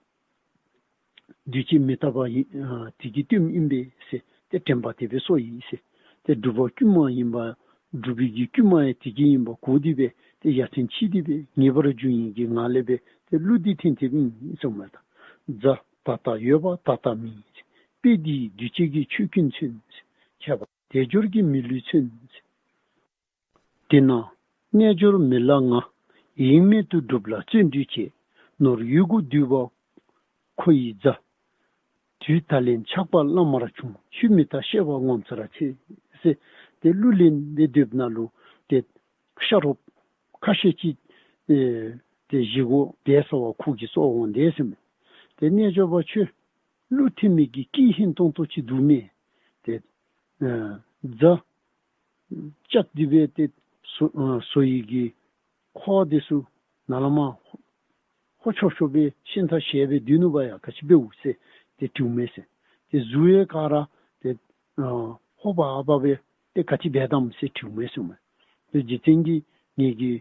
བདུད་ཀྱིས་མི་བཏབ་པ་ཨིན། ཨ་དེ་གི་ལྟདམོ་ཨིན་པས་ཟེར། ཏེ་དྲན་པ་དེ་སྦེ་སོང་ཡི་ཟེར། ཏེ་སྒྲུབ་པ་དཀྱུས་མ་ཨིན་པ་སྒྲུབ་པའི་གི་དཀྱུས་མ་ཡང་དེ་གིས་ཨིན་པ་གོ་སྟེ་སྦེ་ཏེ་ཡ་མཚན་ཆེ་སྟེ་སྦེ་ངེས་པར་འབྱུང་ནི་གི་ངང་ལས་སྦེ་ཏེ་གླུ་འདི་འཐེན་འཐེནམ་ཨིན་ཟེར་མས། ད་རྫ་ད་ལྟ་ཡོད་པ་ད་ལྟ་མེད། དཔེ་འདིས་བདུད་བྱེད་ཀྱི་ཆོས་ཀུན་མཚོན། ཁྱད་པར་དལ་འབྱོར་གྱི་མི་ལུས་མཚོན། དེས་ན་རྣལ་འབྱོར་མི་ལ་ང་། ཡེངས་མེད་དུ་སྒྲུབ་ལ་བརྩོན་འགྲུས་ཆེ། ནོར་ཡོད་དགུ་འདུས་པ་ཁོ་ཡི་རྫ། དུས་ད་ལན་ཆགས་པ་བླ་མར་བྱུང་། ཆོས་མི་རྟག་ཤེས་པ་ངོ་མཚར་ཆེ་ཟེར། ཏེ་གླུ་ལེན་སྦེ་སྡོདཔ་ད་ལུ་ཏེ་ཤ་རོགསཔ་ཁ་ཤས་ཅིག་ཨེ་ཏེ་བཞེས་སྒོ་འབད་སར་ཁོ་གིས་ཚོར་འོང་དེས་ཟེར་མས། ཏེ་རྣལ་འབྱོར་པ་ཁྱོད་གླུ་འཐེན་མི་གི་སྐད་ཧན་ཏོང་ཏོ་ཅིག་འདུག་མས། ཏེ་ཨ་རྫ་བཅག་སྟེ་སྦེ་ཏེ་ཟོ་ཨ་ཟོ་ཡི་གི་ཁོག་འདི་ཚུ་ནང་ལས་མར་ཧོ་ཆོབ་ཆོབ་སྦེ་ཤིང་རྟ་བཤལ་སྦེ་སྡོད་ནུག་པ་ཡ་ག་ཅི་འབདཝ་ཟེར་ཏེ་དྲིཝ་མས་ཟེར། ཏེ་གཟུགས་ཡང་ག་ར་ཏེ་ ཨ་ཧོབ་ཨ་བབ་སྦེ་ཏེ་ག་ཅི་འབད་དམ་ཟེར་དྲིཝ་མས་ཟེར་མས། ཏེ་རྗེ་བཙུན་གྱིས་ངེ་གི་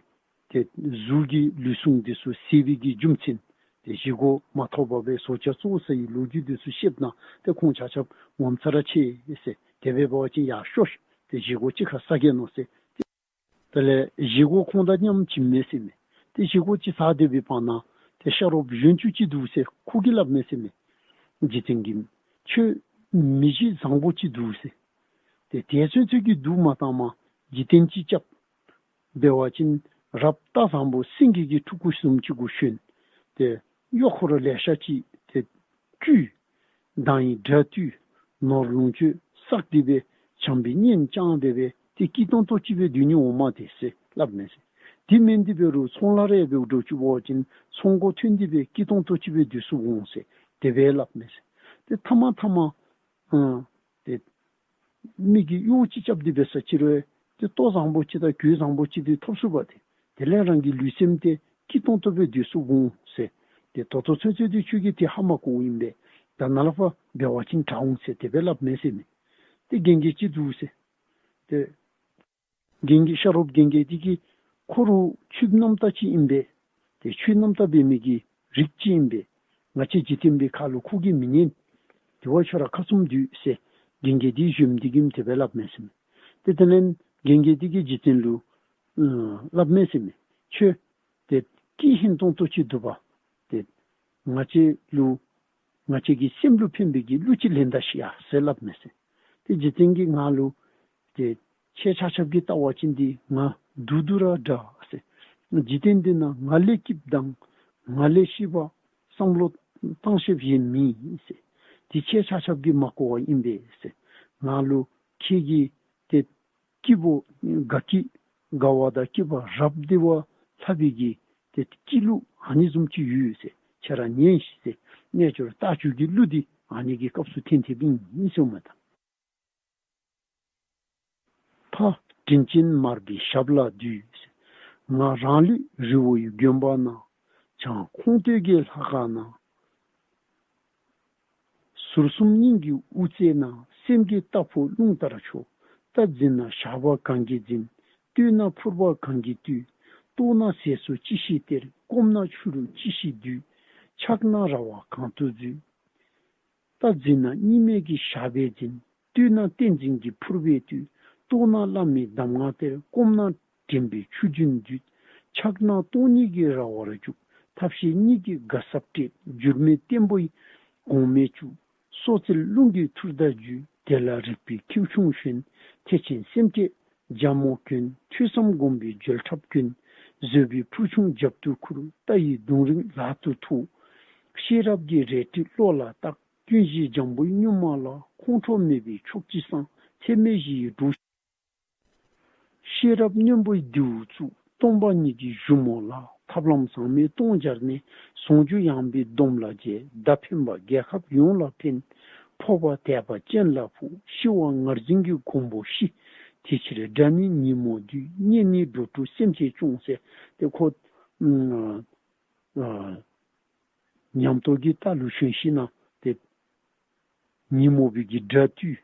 ཏེ་གཟུགས་ཀྱི་ལུས་ཟུངས་འདི་ཚུ་ཟད་པའི་གི་རྒྱུ་མཚན་ཏེ་བཞེས་སྒོ་མ་ཐོབ་པར་སྦེ་ཟོ་ཆ་བཙོ་ས་ཡི་ལོ་རྒྱུས་འདི་ཚུ་བཤདཔ་ད་ཏེ་ཁོང་ཆ་ཁྱབ་ངོ་མཚར་ཆེ་ཟེར། དེ་སྦེ་འབད་བ་ཅིན་ཡར་ཤོག་ཤིག། ཏེ་བཞེས་སྒོ་གཅིག་ཁར་བཟའ་གེ་མནོ་ཟེར། དེ་ལས་བཞེས་སྒོ་ཁོང་དང་མཉམ་བྱིནམ་མས་ཟེར་མས། ཏེ་བཞེས་སྒོ་ཅིག་བཟའ་སྡོད་པའི་བར་ན་ཏེ་ཤ་རོགསཔ་གཞོན་ཅུང་ཅིག་འདུག་ཟེར་ཁོ་གིས་སླབ་མས་ཟེར་མས། རྗེ་བཙུན་གྱིས་ཁྱོད་མི་གཤིས་བཟང་པོ་ཅིག་འདུག་ཟེར། ཏེ་དེ་ཚུན་ཚོད་ཀྱི་སྡུག་མ་བཏང་མ་འཇིག་རྟེན་སྤྱི་ཁྱབ་འབད་བ་ཅིན་རབ་རྟ་བཟང་པོ་སེང་གེ་གི་ཕྲུ་གུ་བཟུམ་ཅིག་གུ་ཞོན། ཏེ་གཡོག་འཁོར་ལེ་ཤ་ཅིག་ཏེ་བཀོལ། མདངས་ཡི་སྒྲ་བཏུལ། ནོར་ལོངས་སྤྱོད་བསགས་ཏེ་སྦེ་བྱམས་པའི་གཉེན་བཅངས་ཏེ་སྦེ་ཏེ་སྐྱིད་ཏོང་ཏོ་ཅིག་སྦེ་སྡོད་ནི་འོང་མས་ཏེ་ཟེར་སླབ་མས་ཟེར། དེ་མེན་ཏེ་འབད་རུང་ཚོང་ལཱ་རེ་འབད་འགྱོ་བཅུག་པ་ཅིན་ཚོང་སྒོ་ཐོན་ཏེ་སྦེ་སྐྱིད་ཏོང་ཏོ་ཅིག་སྦེ་སྡོད་ཚུགས་འོང་ཟེར་དེ་སྦེ་སླབ་མས་ཟེར། ཏེ་མཐའ་མ་མཐའ་མ་ཨ་ཏེ་མི་གིས་གཡོག་ཅིག་རྐྱབ་སྟེ་འབད་ས་ཅིག་རུང་ཏེ་ལྟོ་བཟང་པོ་ཅིག་དང་གོས་བཟང་པོ་ཅིག་ཏེ་ཐོབ་ཚུགས་པས་ཏེ། དེ་ལས་རང་གི་ལུས་སེམས་ཏེ་སྐྱིད་ཏོང་ཏོ་སྦེ་སྡོད་ཚུགས་འོང་ཟེར། ཏེ་ད་ལྟོ་ཚུན་ཚོད་ཏེ་ཁྱོད་ཀྱིས་ཏེ་ཧ་མ་གོཝ་ཨིན་པས། ད་ནཱ་ལས་ཕར་འབད་བ་ཅིན་དྲག་འོང་ཟེར་དེ་སྦེ་སླབ་མས་ཟེར་མས། ཏེ་རྒན་རྒས་ཅིག་འདུག་ཟེར། ཏེ་རྒན་རྒས་ཤ་རོགསཔ་རྒན་རྒས་དེ་གིས་ཁོ་ར་ཆོསཔ་རྣམ་དག་ཅིག་ཨིན་པས། ཏེ་ཆོས་རྣམ་དག་འབད་མི་གི་རིགས་ཅིག་ཨིན་པས། ང་བཅས་འཇིག་རྟེན་པའི་ཁ་ལུ་ཁོ་གིས་མི་ཉན། དེ་བ་ཁྱོད་ར་ཁ་བཙུམ་སྡོད་ཟེར་རྒན་རྒས་དེ་གཞོནམ་དེ་གིས་དེ་སྦེ་སླབ་མས་ཟེར་མས། ཏེ་དེ་ལས་རྒན་རྒས་དེ་གིས་རྗེ་བཙུན་ལུ་ཨ་སླབ་མས་ཟེར་མས། ཁྱོད་ཏེ་སྐྱིད་ཧན་ཏོང་ཏོ་ཅིག་འདུག་པ། ཏེ་ང་བཅས་ལུ་ང་བཅས་ཀྱི་སེམས་ལུ་ཕན་པའི་གི་གླུ་ཅིག་ལེན་ད་ཤིག་ཡ་ཟེར་སླབ་མས་ཟེར། ཏེ་རྗེ་བཙུན་གྱིས་ང་ལུ་ཏེ་ཁྱེད་ཆ་ཁྱབ་ཀྱིས་བལྟ་བ་ཅིན་འདི་ང་བདུད་དུ་ར་འདྲ་ཟེར། འཇིག་རྟེན་འདི་ན་ང་ལས་སྐྱིདཔ་དང་ང་ལས་ཤི་བ་བསམ་བློ་བཏང་ཤེསཔ་གཞན་མེད་ཟེར། འདི་ཁྱེད་ཆ་ཁྱབ་ཀྱིས་མ་གོ་བ་ཨིན་པས་ཟེར། ང་ལུ་ཁྱེད་ཀྱིས་ཏེ་སྐྱིད་པོ་དགའ་སྐྱིད་དགའ་བ་དང་སྐྱིད་པ་རབ་བདེ་བ་ལྷག་པའི་གི་ཏེ་སྐྱིད་གླུ་ཨ་ནི་བཟུམ་ཅིག་ཡོད་ཟེར། ཁྱེད་ར་ཉན་ཤིག་ཟེར། རྣལ་འབྱོར་རྟ་རྒྱུག་གི་གླུ་འདི་ཨ་ནི་གི་སྐབས་སུ་འཐེན་ཐེབས་ཨིན་ཟེར་མས་ད། ཕ་དྲིན་ཅན་མར་པའི་ཞབས་ལ་འདུད། ང་རང་ལུས་རི་བོ་ཡི་དགོན་པ་ན། བྱང་ཁོང་སྟོད་ཀྱི་ལྷ་ཁང་ན། ཟུར་གསུམ་སྙིང་གི་དབུ་རྩེ་ན། སེམས་ཀྱི་རྟ་ཕོ་རླུང་ལྟར་འཕྱོ། རྟ་འཛིན་ན་ཞགས་པ་གང་གིས་འཛིན། བསྟོད་ན་ཕུར་པ་གང་གིས་བསྟོད། ལྟོགས་ན་ཟས་སུ་ཅི་ཞིག་སྟེར། སྐོམ་ན་ཆུ་རུ་ཅི་ཞིག་འདུད། འཆག་ན་ར་བ་གང་དུ་འཛུལ། རྟ་འཛིན་ན་གཉིས་མེད་ཀྱི་ཞགས་པས་འཛིན། བསྟོད་ན་བསྟན་འཛིན་གྱི་ཕུར་པས་བསྟོད། ལྟོགས་ན་བླ་མའི་གདམས་ངག་སྟེར། སྐོམ་ན་དྲན་པའི་ཆུ་རྒྱུན་འདུད། འཆག་ན་སྟོང་ཉིད་ཀྱི་ར་བར་འཇུག། ཐབས་ཤེས་གཉིས་ཀྱི་དགའ་སར་སྤྲད། འགྱུར་མེད་བརྟན་པོའི་གོང་མས་བཅུག། སོ་རྩལ་རླུང་གིས་འཐུར་དང་འཇུ། དེ་ལ་རིག་པའི་ཁྱེའུ་ཆུང་ཞོན། ཐེག་ཆེན་སེམས་བསྐྱེད་རྒྱ་མོ་གྱོན། ཐོས་བསམ་སྒོམ་པའི་འཇོལ་ཁྲབ་གྱོན། བཟོད་པའི་ཕུར་ཆུང་རྒྱབ་ཏུ་ཁུར། རྟ་ཡི་མདུང་རིང་ལག་ཏུ་ཐོགས། ཤེས་རབ་ཀྱི་རལ་གྲི་བློ་ལ་བཏགས། ཀུན་གཞི་འཇམ་པོའི་གཉུག་མ་ལ། ཁོང་ཁྲོ་མེད་པའི་ཕྱོགས་ཀྱི་སངས། ཚད་མེད་བཞི་ཡི་འགྲོ། ཤེས་རབ་རྣོན་པོའི་མདེའུ་བཙུགས། སྟོང་པ་ཉིད་ཀྱི་གཞུ་མོ་ལ། ཐབས་ལམ་ཟག་མེད་སྟོང་སྦྱར་ནས། ཟུང་འཇུག་ཡངས་པའི་སྡོམ་ལ་བཅས། བདག་ཕན་པ་རྒྱལ་ཁབ་ཡོངས་ལ་ཕན། འཕོ་བ་དད་པ་ཅན་ལ་ཕོག། ཤི་བ་ངར་འཛིན་གྱི་གོང་བུ་ཞི། དེ་ཕྱིར་དགྲ་ནི་ཉོན་མོངས་བདུད། གཉེན་ནི་འགྲོ་དྲུག་སེམས་ཅན་སྐྱོང་ཟེར། ཏེ་ཁོ་ཨ་ཨ་ཉམས་རྟོགས་ཀྱི་རྟ་ལུ་ཞོན་ཞིན་ན་ཏེ་ཉོན་མོངས་པའི་གི་དགྲ་བཏུལ།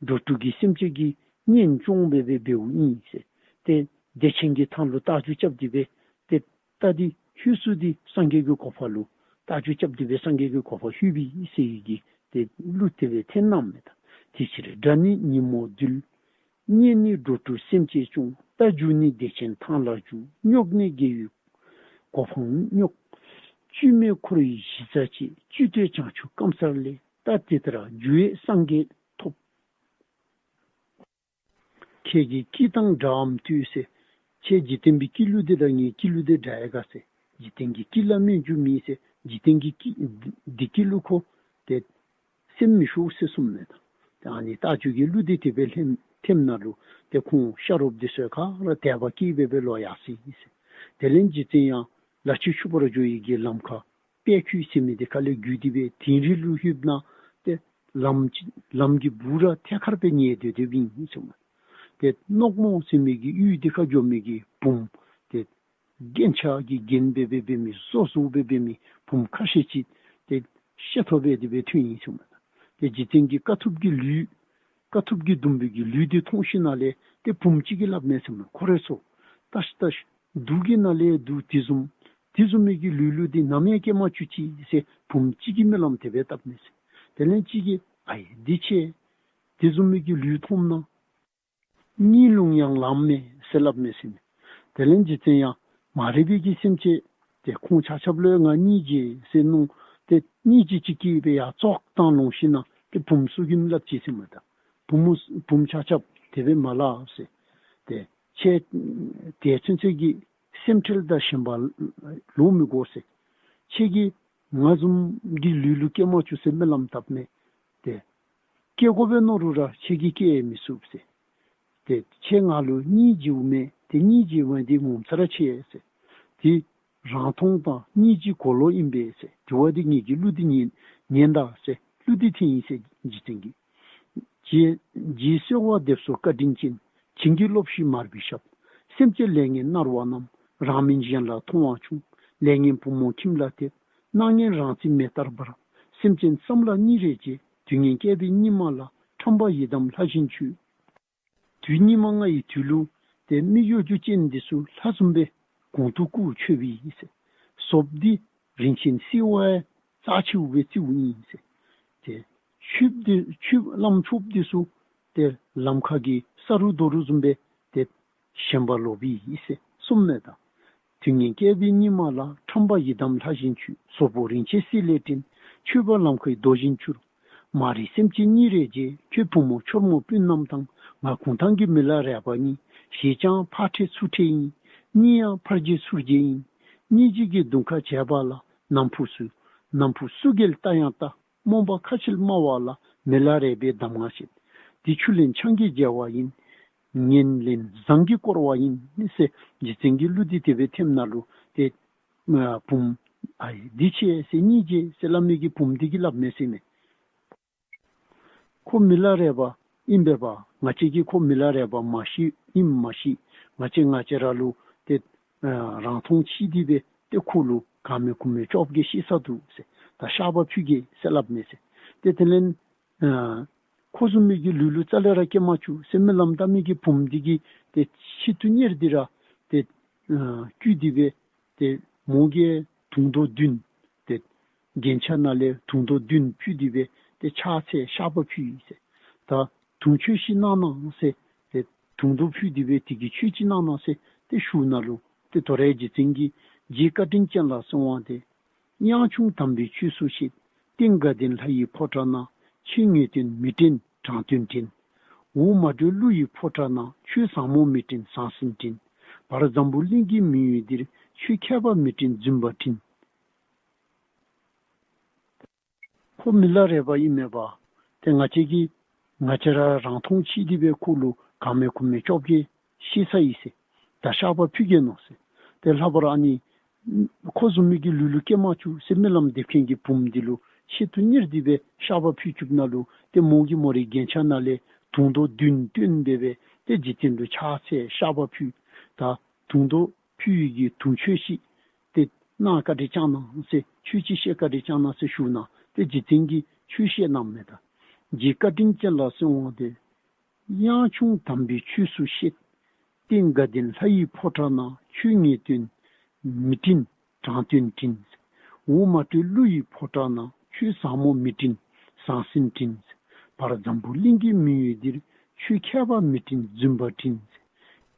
འགྲོ་དྲུག་གི་སེམས་ཅན་གྱི་གཉེན་སྐྱོང་འབད་འབད་འབདཝ་ཨིན་ཟེར། ཏེ་བདེ་ཆེན་གྱི་ཐང་ལུ་རྟ་རྒྱུག་རྐྱབ་སྟེ་སྦེ་ཏེ་རྟ་འདི་ལྷོད་ས་འདི་སངས་རྒྱས་ཀྱི་གོ་འཕང་ལུ་རྟ་རྒྱུག་རྐྱབ་སྟེ་སྦེ་སངས་རྒྱས་ཀྱི་གོ་འཕང་ལྷོད་པས་ཟེར་བའི་གི་ཏེ་གླུ་དེ་སྦེ་འཐེན་གནངམ་མས་ད། དེ་ཕྱིར་དགྲ་ནི་ཉོན་མོངས་བདུད། གཉེན་ནི་འགྲོ་དྲུག་སེམས་ཅན་སྐྱོང་། རྟ་རྒྱུག་ནི་བདེ་ཆེན་ཐང་ལ་རྒྱུག། སྙོགས་ནི་དགེ་བའི་གོ་འཕང་སྙོགས། བཅོས་མའི་འཁོར་བའི་གཞི་རྩ་བཅད། བཅུད་བསྡུས་བྱང་ཆུབ་སྐམ་སར་སླེབས། རྟ་དེ་ལྟར་རྒྱུག་པས་སངས་རྒྱས་ཐོབ། ཁྱེད་ཀྱི་སྐྱིད་དང་འདྲའམ་ལྟོས་ཟེར། ཁྱེད་འཇིག་རྟེན་པའི་སྐྱིད་གླུ་འདི་དང་ངེའི་སྐྱིད་གླུ་འདི་འདྲ་ཡི་ག་ཟེར། འཇིག་རྟེན་གྱི་སྐྱིད་ལ་སྨོན་རྒྱུ་མེད་ཟེར། འཇིག་རྟེན་གྱི་སྐྱིད་འདི་སྐྱིད་གླུ་ཁོ་ཏེ་སེམས་མི་ཤོར་ཟེར་གསུངམ་མས་ད། ཏེ་ཨ་ནི་རྟ་རྒྱུག་གི་གླུ་འདི་དེ་སྦེ་ལྷོདཔ་ཐེངས་ནང་ལུ་ཏེ་ཁོང་ཤ་རོགསཔ་འདི་ཚུ་ག་ར་དད་པ་སྐྱེས་འབད་འབད་ལོག་ཡར་སོ་ཡི་ཟེར། དེ་ལས་རྗེ་བཙུན་ཡང་ལ་ཕྱི་ཆུ་བར་འགྱོ་བའི་གི་ལམ་ཁར་དཔལ་ཁྱུད་ཟེར་མི་འདི་ཁ་ལས་བརྒྱུད་དེ་སྦེ་དིང་རི་ལུ་ལྷོདཔ་ད་ཏེ་ལམ་ལམ་གྱི་སྦུག་ར་ཐད་ཀར་སྦེ་ཉལ་སྡོད་སྡོདཔ་ཨིན་ཟེར་མས། ཏེ་མནོག་མོ་ཟེར་མི་གི་གཡུས་འདི་ཁར་འགྱོ་མི་གི་བུམོ་ཏེ་རྒྱན་ཆ་གིས་བརྒྱན་འབད་འབད་འབད་མི་བཟོ་བཟོཝ་སྦེ་འབད་མི་བུམོ་ཁ་ཤས་ཅིག་ཏེ་ཤེས་ཐོབ་འབད་དེ་སྦེ་ཐོན་ཡི་ཟེར་མས། ཏེ་རྗེ་བཙུན་གྱི་དཀའ་ཐུབ་ཀྱི་ལུས་ དཀའ་ཐུབ་ཀྱི་དུམ་བུ་གི་ལུས་འདི་མཐོང་ཞིནམ་ལས་ཏེ་བུམོ་ཅིག་གིས་སླབ་མས་ཟེར་མས། ཁོ་རེ་ཚུ་ལྟ་ཤིག་ལྟ་ཤིག། སྡུག་གི་ནང་ལས་སྡུག་དེ་བཟུམ་དེ་བཟུམ་མའི་གི་ལུས་ལུ་འདི་ནམ་ཡང་སྐྱེ་མ་བཅུག་ཅིག་ཟེར་བུམོ་ཅིག་གིས་སྨོན་ལམ་དེ་སྦེ་བཏབ་མས་ཟེར། དེ་ལས་ཅིག་གིས་ཨའི་འདི་ཁྱོད་དེ་བཟུམ་མའི་གི་ལུས་མཐོངམ་ན་གཉིད་ལུང་ཡང་ལངམ་མས་ཟེར་སླབ་མས་ཟེར་མས། དེ་ལས་རྗེ་བཙུན་ཡང་མ་རིག་པའི་གི་སེམས་ཅན་ཏེ་ཁོང་ཆ་ཁྱབ་ལུ་ཡང་ང་གཉིད་བྱེད་ཟེར་མནོ་སྟེ་གཉིད་ཅིག་ཅིག་སྐྱེས་སྦེ་ཡར་ཙོག་བཏང་ལོང་ཞིནམ་ལས་ཏེ་བུམོ་ཚུ་གིས་སླབ་ཅི་ཟེར་མས་ད། བུམོ་བུམོ་ཆ་ཁྱབ་དེ་སྦེ་མ་སླབ་ཟེར། ཏེ་ཁྱོད་དེ་ཚུན་ཚོད་ཀྱི་སེམས་ཁྲལ་དང་ཞེན་པ་ལོག་མི་དགོ་ཟེར། ཁྱོད་ཀྱིས་ང་བཟུམ་གྱི་ལུས་ལུ་སྐྱེ་མ་བཅུག་ཟེར་སྨོན་ལམ་བཏབ་མས། ཏེ་སྐྱེ་དགོ་པས་མནོ་རུང་ར་ཁྱོད་ཀྱིས་སྐྱེ་མི་ཚུགས་ཟེར། ཏེ་ཁྱོད་ང་ལུ་གཉིད་བྱེདཔ་མས། ཏེ་གཉིད་བྱེད་པ་འདི་ངོ་མཚར་ཆེ་ཟེར། ཏེ་རང་མཐོང་དང་གཉིད་ཀྱི་གོ་ལོག་ཨིན་པས་ཟེར། དེ་བ་འདི་ངེ་གི་གླུ་འདི་ཉན་ཉན་ད་ཟེར། གླུ་འདི་འཐེན་ཡི་ཟེར་རྗེ་བཙུན་གྱིས། རྗེ་རྗེ་གསོལ་བ་འདེབས་སོ་བཀའ་དྲིན་ཅན། བྱིན་གྱིས་རློབས་ཤིག་མར་པའི་ཞབས། སེམས་ཅན་ལས་ངན་མནར་བ་རྣམས། རང་མིན་གཞན་ལ་མཐོང་བ་ཆུང་། ལས་ངན་བུ་མོ་ཁྱིམ་ལ་དེད། སྣང་ངན་རང་རྩིས་མེ་ལྟར་འབར། སེམས་ཅན་བསམ་ལ་གཉིད་རེ་བྱེད། དུས་ངན་བསྐལ་པའི་སྙིགས་མ་ལ། ཁྲམ་པ་ཡི་དམ་ལྷ་བཞིན་མཆོད། དུས་སྙིགས་མ་ལྔ་ཡི་དུས་ལུ་ཏེ་མི་གཡོ་སྒྱུ་ཅན་འདི་ཚུ་ལྷ་བཟུམ་སྦེ་གོང་དུ་བཀུར་མཆོདཔ་ཨིན་ཟེར། ཟོགཔོ་འདི་རིན་ཆེན་བསིལ་བ་ཡང་རྩ་ཆེཝ་སྦེ་བརྩིཝ་ཨིན་ཟེར། ཏེ་ཆོསཔ་འདི་ཆོསཔ་བླམ་ཆོསཔ་འདི་ཚུ་ཏེ་ལམ་ཁ་གི་ས་རུ་རྡོ་རུ་བཟུམ་སྦེ་ཏེ་ཞེན་པ་ལོག་པའི་ཨིན་ཟེར་གསུངམ་མས་ད། དུས་ངན་བསྐལ་པའི་སྙིགས་མ་ལ། ཁྲམ་པ་ཡི་དམ་ལྷ་བཞིན་མཆོད། ཟོག་པོ་རིན་ཆེན་བསིལ་ལས་བྲིན། མཆོད་པ་ལམ་ཁའི་རྡོ་བཞིན་གྱུར། མ་རིག་སེམས་ཅན་གཉིད་རེ་བྱེད། ཁྱོད་བུ་མོ་འཆོལ་མོ་སྤུན་རྣམས་དང་། ང་གུང་ཐང་གི་མི་ལ་རས་པ་ཡིན། གཞིས་ཀྱང་ཕ་ཁྲེལ་ཚུ་ཁྲེལ་ཡིན། གཉིད་ཡང་ཕར་བྱེད་ཚུར་བྱེད་ཡིན། གཉིད་བྱེད་ཀྱི་གདུང་ཁ་བྱས་པ་ལ། ནམ་ཕུགས་སུ་ནམ་ཕུགས་སུ་རྒྱལ་ལྟ་ཡང་ལྟ། རྨོངས་པ་ཁ་ཕྱིར་སྨྲ་བ་ལ། མི་ལ་རས་པའི་གདམས་ངག་བཤད། འདི་ཆུ་ལེན་ཆང་གིས་བརྗེ་བ་ཡིན། ངན་ལེན་ཟངས་ཀྱིས་བསྐོར་བ་ཡིན་ཟེར་རྗེ་བཙུན་གྱི་གླུ་འདི་དེ་སྦེ་འཐེནམ་ད་ལུ་ཏེ་ཨ་བུམོ་ཨའི་འདི་ཁྱོད་ཟེར་གཉིད་བྱེད་ཟེར་སླབ་མི་གི་བུམོ་འདི་གིས་སླབ་མས་ཟེར་མས། ཁོ་མི་ལ་རས་པ་ཨིན་པས་པ། ང་བཅས་ཀྱིས་ཁོ་མི་ལ་རས་པ་མ་ཤེས་ཨིནམ་མ་ཤེས། ང་བཅས་ང་བཅས་ར་ལུ་ཏེ་ཨ་རང་མཐོང་ཆེ་སྟེ་སྦེ་ཏེ་ཁོ་ལུ་གང་མེད་ཁུངས་མེད་སྐྱོབ་གེ་ཤེས་ས་འདུག་ཟེར། ད་བཤགས་པ་ཕུལ་གེ་ཟེར་སླབ་མས་ཟེར། ཏེ་དེ་ལས་ཨ་ཁོ་བཟུམ་མའི་གི་ལུས་ལུ་རྩ་ལས་ར་སྐྱེ་མ་བཅུག་ཟེར་སྨོན་ལམ་བཏབ་མི་གི་བུམོ་འདི་གིས་ཏེ་ཆེད་དུ་གཉེར་ཏེ་ར་ཏེ་ཨ་བསྐུལ་ཏེ་སྦེ་ཏེ་མོ་གིས་དུང་རྡོ་བདུན་ཏེ་རྒྱན་ཆ་ནང་ལས་དུང་རྡོ་བདུན་ཕུལ་ཏེ་སྦེ་ཏེ་ཕྱག་འཚལ་བཤགས་པ་ཕུལ་ཡི་ཟེར། ད་དུང་མཆོད་ཅིག་གནང་གནང་ཟེར་ཏེ་དུང་རྡོ་ཕུལ་ཏེ་སྦེ་དེ་གི་མཆོད་ཅིག་གནང་གནང་ཟེར་ཏེ་ཞུཝ་ད་ལུ་ཏེ་དོ་རུང་རྗེ་བཙུན་གྱིས་རྗེ་བཀའ་དྲིན་ཅན་ལ་གསོལ་བ་འདེབས། དབྱངས་ཆུང་དམ་པའི་ཆོས་སུ་བཤད། ཏིང་དགའ་ལྡན་ལྷ་ཡི་ཕོ་བྲང་ན། ཆོས་ངེས་དོན་མི་དྲན་དྲང་དོན་དྲན། འོག་མ་དྲོས་ཀླུ་ཡི་ཕོ་བྲང་ན། ཆོས་བཟང་མོ་མི་དྲན་ཟང་ཟིང་དྲན། བར་འཛམ་བུ་གླིང་གི་མི་ཡུལ་འདིར། ཆོས་མཁས་པ་མི་དྲན་རྫུན་པ་དྲན། ཁོ་མི་ལ་རས་པ་ཨིན་མས་པ། ཏེ་ང་བཅས་ཀྱིས་ང་བཅས་ར་རང་མཐོང་ཆེ་སྟེ་སྦེ་ཁོ་ལུ་གང་མེད་ཁུངས་མེད་སྐྱོབ་གེ་ཤེས་ས་ཨིན་ཟེར། ད་བཤགས་པ་ཕུལ་གེ་མནོ་ཟེར། ཏེ་ལྷག་པར་ཨ་ནི་ཁོ་བཟུམ་མའི་གི་ལུས་ལུ་སྐྱེ་མ་བཅུག་ཟེར་སྨོན་ལམ་འདེབས་མཁན་གྱི་བུམོ་འདི་ལུ་ཆེད་དུ་གཉེར་ཏེ་སྦེ་བཤགས་པ་ཕུལ་བཅུགཔ་ད་ལུ་ཏེ་མོ་གིས་མོ་རའི་རྒྱན་ཆ་ནང་ལས་དུང་རྡོ་བདུན་བཏོན་སྦེ་སྦེ་ཏེ་རྗེ་བཙུན་ལུ་ཕྱག་འཚལ་བཤགས་པ་ཕུལ། ད་དུང་རྡོ་ཕུལ་བའི་གི་དུང་མཆོད་ཅིག་ཏེ་གནང་བཀའ་དྲིན་བསྐྱང་གནང་ཟེར། མཆོད་ཅིག་བཤད་བཀའ་དྲིན་བསྐྱང་གནང་ཟེར་ཞུཝ་ད་ཏེ་རྗེ་བཙུན་གྱིས་མཆོད་བཤད་གནངམ་མས་ད། རྗེ་བཀའ་དྲིན་ཅན་ལ་གསོལ་བ་འདེབས། དབྱངས་ཆུང་དམ་པའི་ཆོས་སུ་བཤད། ཏིང་དགའ་ལྡན་ལྷ་ཡི་ཕོ་བྲང་ན། ཆོས་ངེས་དོན་མི་དྲན་དྲང་དོན་དྲན། འོག་མ་དྲོས་ཀླུ་ཡི་ཕོ་བྲང་ན། ཆོས་བཟང་མོ་མི་དྲན་ཟང་ཟིང་དྲན། བར་འཛམ་བུ་གླིང་གི་མི་ཡུལ་འདིར། ཆོས་མཁས་པ་མི་དྲན་རྫུན་པ་དྲན།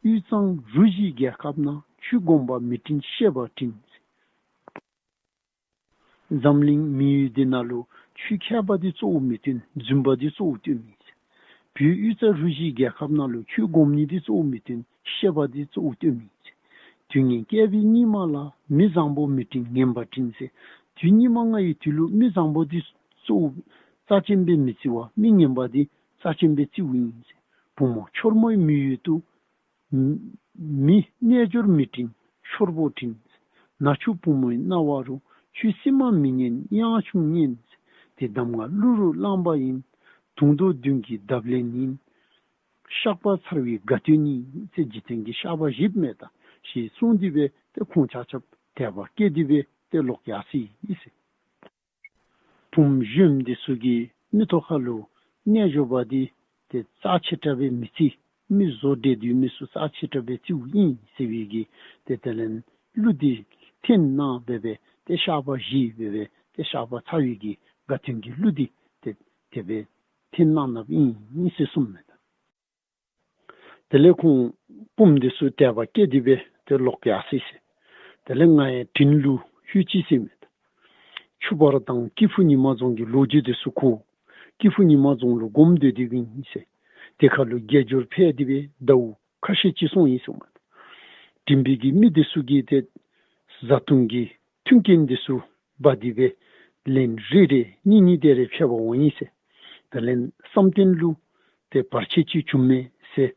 དབུས་གཙང་རུ་བཞིའི་རྒྱལ་ཁབ་ན། ཆོས་སྒོམ་པ་མི་དྲན་བཤད་པ་དྲན། འཛམ་གླིང་མི་ཡུལ་འདི་ནང་ལུ་ཆོས་མཁས་པ་འདི་གཙོ་བོ་མི་སྟོན། རྫུན་པ་འདི་གཙོ་བོ་སྟོནམ་ཨིན་ཟེར། བོད་དབུས་གཙང་རུ་བཞིའི་རྒྱལ་ཁབ་ནང་ལུ་ཆོས་སྒོམ་ནི་འདི་གཙོ་བོ་མི་སྟོན། བཤད་པ་འདི་གཙོ་བོ་སྟོནམ་ཨིན་ཟེར། དུས་ངན་བསྐལ་པའི་སྙིགས་མ་ལ། མི་བཟང་པོ་མི་དྲན་ངན་པ་དྲན་ཟེར། དུས་སྙིགས་མ་ལྔ་ཡི་དུས་ལུ་མི་བཟང་པོ་འདི་གཙོ་བོ་རྩ་ཅན་སྦེ་མི་བརྩི་བར་མི་ངན་པ་འདི་རྩ་ཅན་སྦེ་བརྩིཝ་ཨིན་ཟེར། བུ་མོ་འཆོལ་མོའི་མི་ཡུལ་དུ། མི་རྣལ་འབྱོར་མི་དྲན་ཤོར་བོ་དྲན། ནག་ཕྱོགས་བུ་མོའི་རྣ་བ་རུ། ཆོས་སྲིད་མ་མི་ཉན་དབྱངས་ཆུང་ཉན། དེ་གདམས་ངག་གླུ་རུ་བླངས་པ་ཡིན། དུང་རྡོ་བདུན་གྱི་གདབ་ལེན་ཡིན། བཤགས་པ་ཚར་བའི་དགའ་སྟོན་ཡིན་ཟེར་རྗེ་བཙུན་གྱིས་བཤགས་པ་བཞེསཔ་མས་ད། ཞེས་གསུངས་ཏེ་སྦེ་ཏེ་ཁོང་ཆ་ཁྱབ་དད་པ་སྐྱེས་ཏེ་སྦེ་ཏེ་ལོག་ཡར་སོ་ཡི་ཟེར། བུམོ་གཞོནམ་འདི་ཚུ་གི་མིག་ཏོ་ཁ་ལུ་རྣལ་འབྱོར་པ་འདི་ ཏེ་རྩ་ཆེ་དྲགས་སྦེ་མི་བརྩི། མི་བཟོ་འདྲེ་འདུལ་མི་ཚུ་རྩ་ཆེ་དྲགས་སྦེ་བརྩིཝ་ཨིན་ཟེར་བའི་གི་ཏེ་དེ་ལས་གླུ་འདི་འཐེན་གནང་སྦེ་སྦེ་ཏེ་བཤགས་པ་བཞེས་སྦེ་སྦེ་ཏེ་བཤགས་པ་ཚར་བའི་གི་དགའ་སྟོན་གྱི་གླུ་འདི་ཏེ་དེ་སྦེ་འཐེན་གནང་གནངམ་ཨིན་ཟེར་གསུངམ་མས། དེ་ལས་ཁོང་དཔུང་འདི་ཚུ་དད་པ་སྐྱེས་ཏེ་སྦེ་ཏེ་ལོག་ཡར་སོ་ཡི་ཟེར། དེ་ལས་ང་ཡང་དྲིན་ལུ་ལྷོད་ཅི་ཟེར་མས། ཆུ་བར་དང་སྐྱིད་ཕུ་ཉི་མ་རྫོང་གི་ལོ་རྒྱུས་འདི་ཚུ་གོ། སྐྱིད་ཕུ་ཉི་མ་རྫོང་ལུ་སྒོམ་སྡོད་དེ་ཨིན་ཟེར། དེ་ཁར་ལུ་དགེ་སྦྱོར་ཕེབས་ཏེ་སྦེ་ཟླཝ་ཁ་ཤས་ཅིག་སོང་ཡི་ཟེར་མས། དྲིན་པའི་གི་མི་འདི་ཚུ་གིས་ཏེ་བཟའ་བཏུང་གི་མཐུན་རྐྱེན་འདི་ཚུ་འབག་སྟེ་སྦེ་ལན་རེ་རེ་གཉིས་གཉིས་དེ་རེ་ཕྱེ་བར་འོང་ཡི་ཟེར། དེ་ལས་བསམ་གཏན་ལུ་ཏེ་བར་ཆད་ཅིག་བྱུངམ་མས་ཟེར་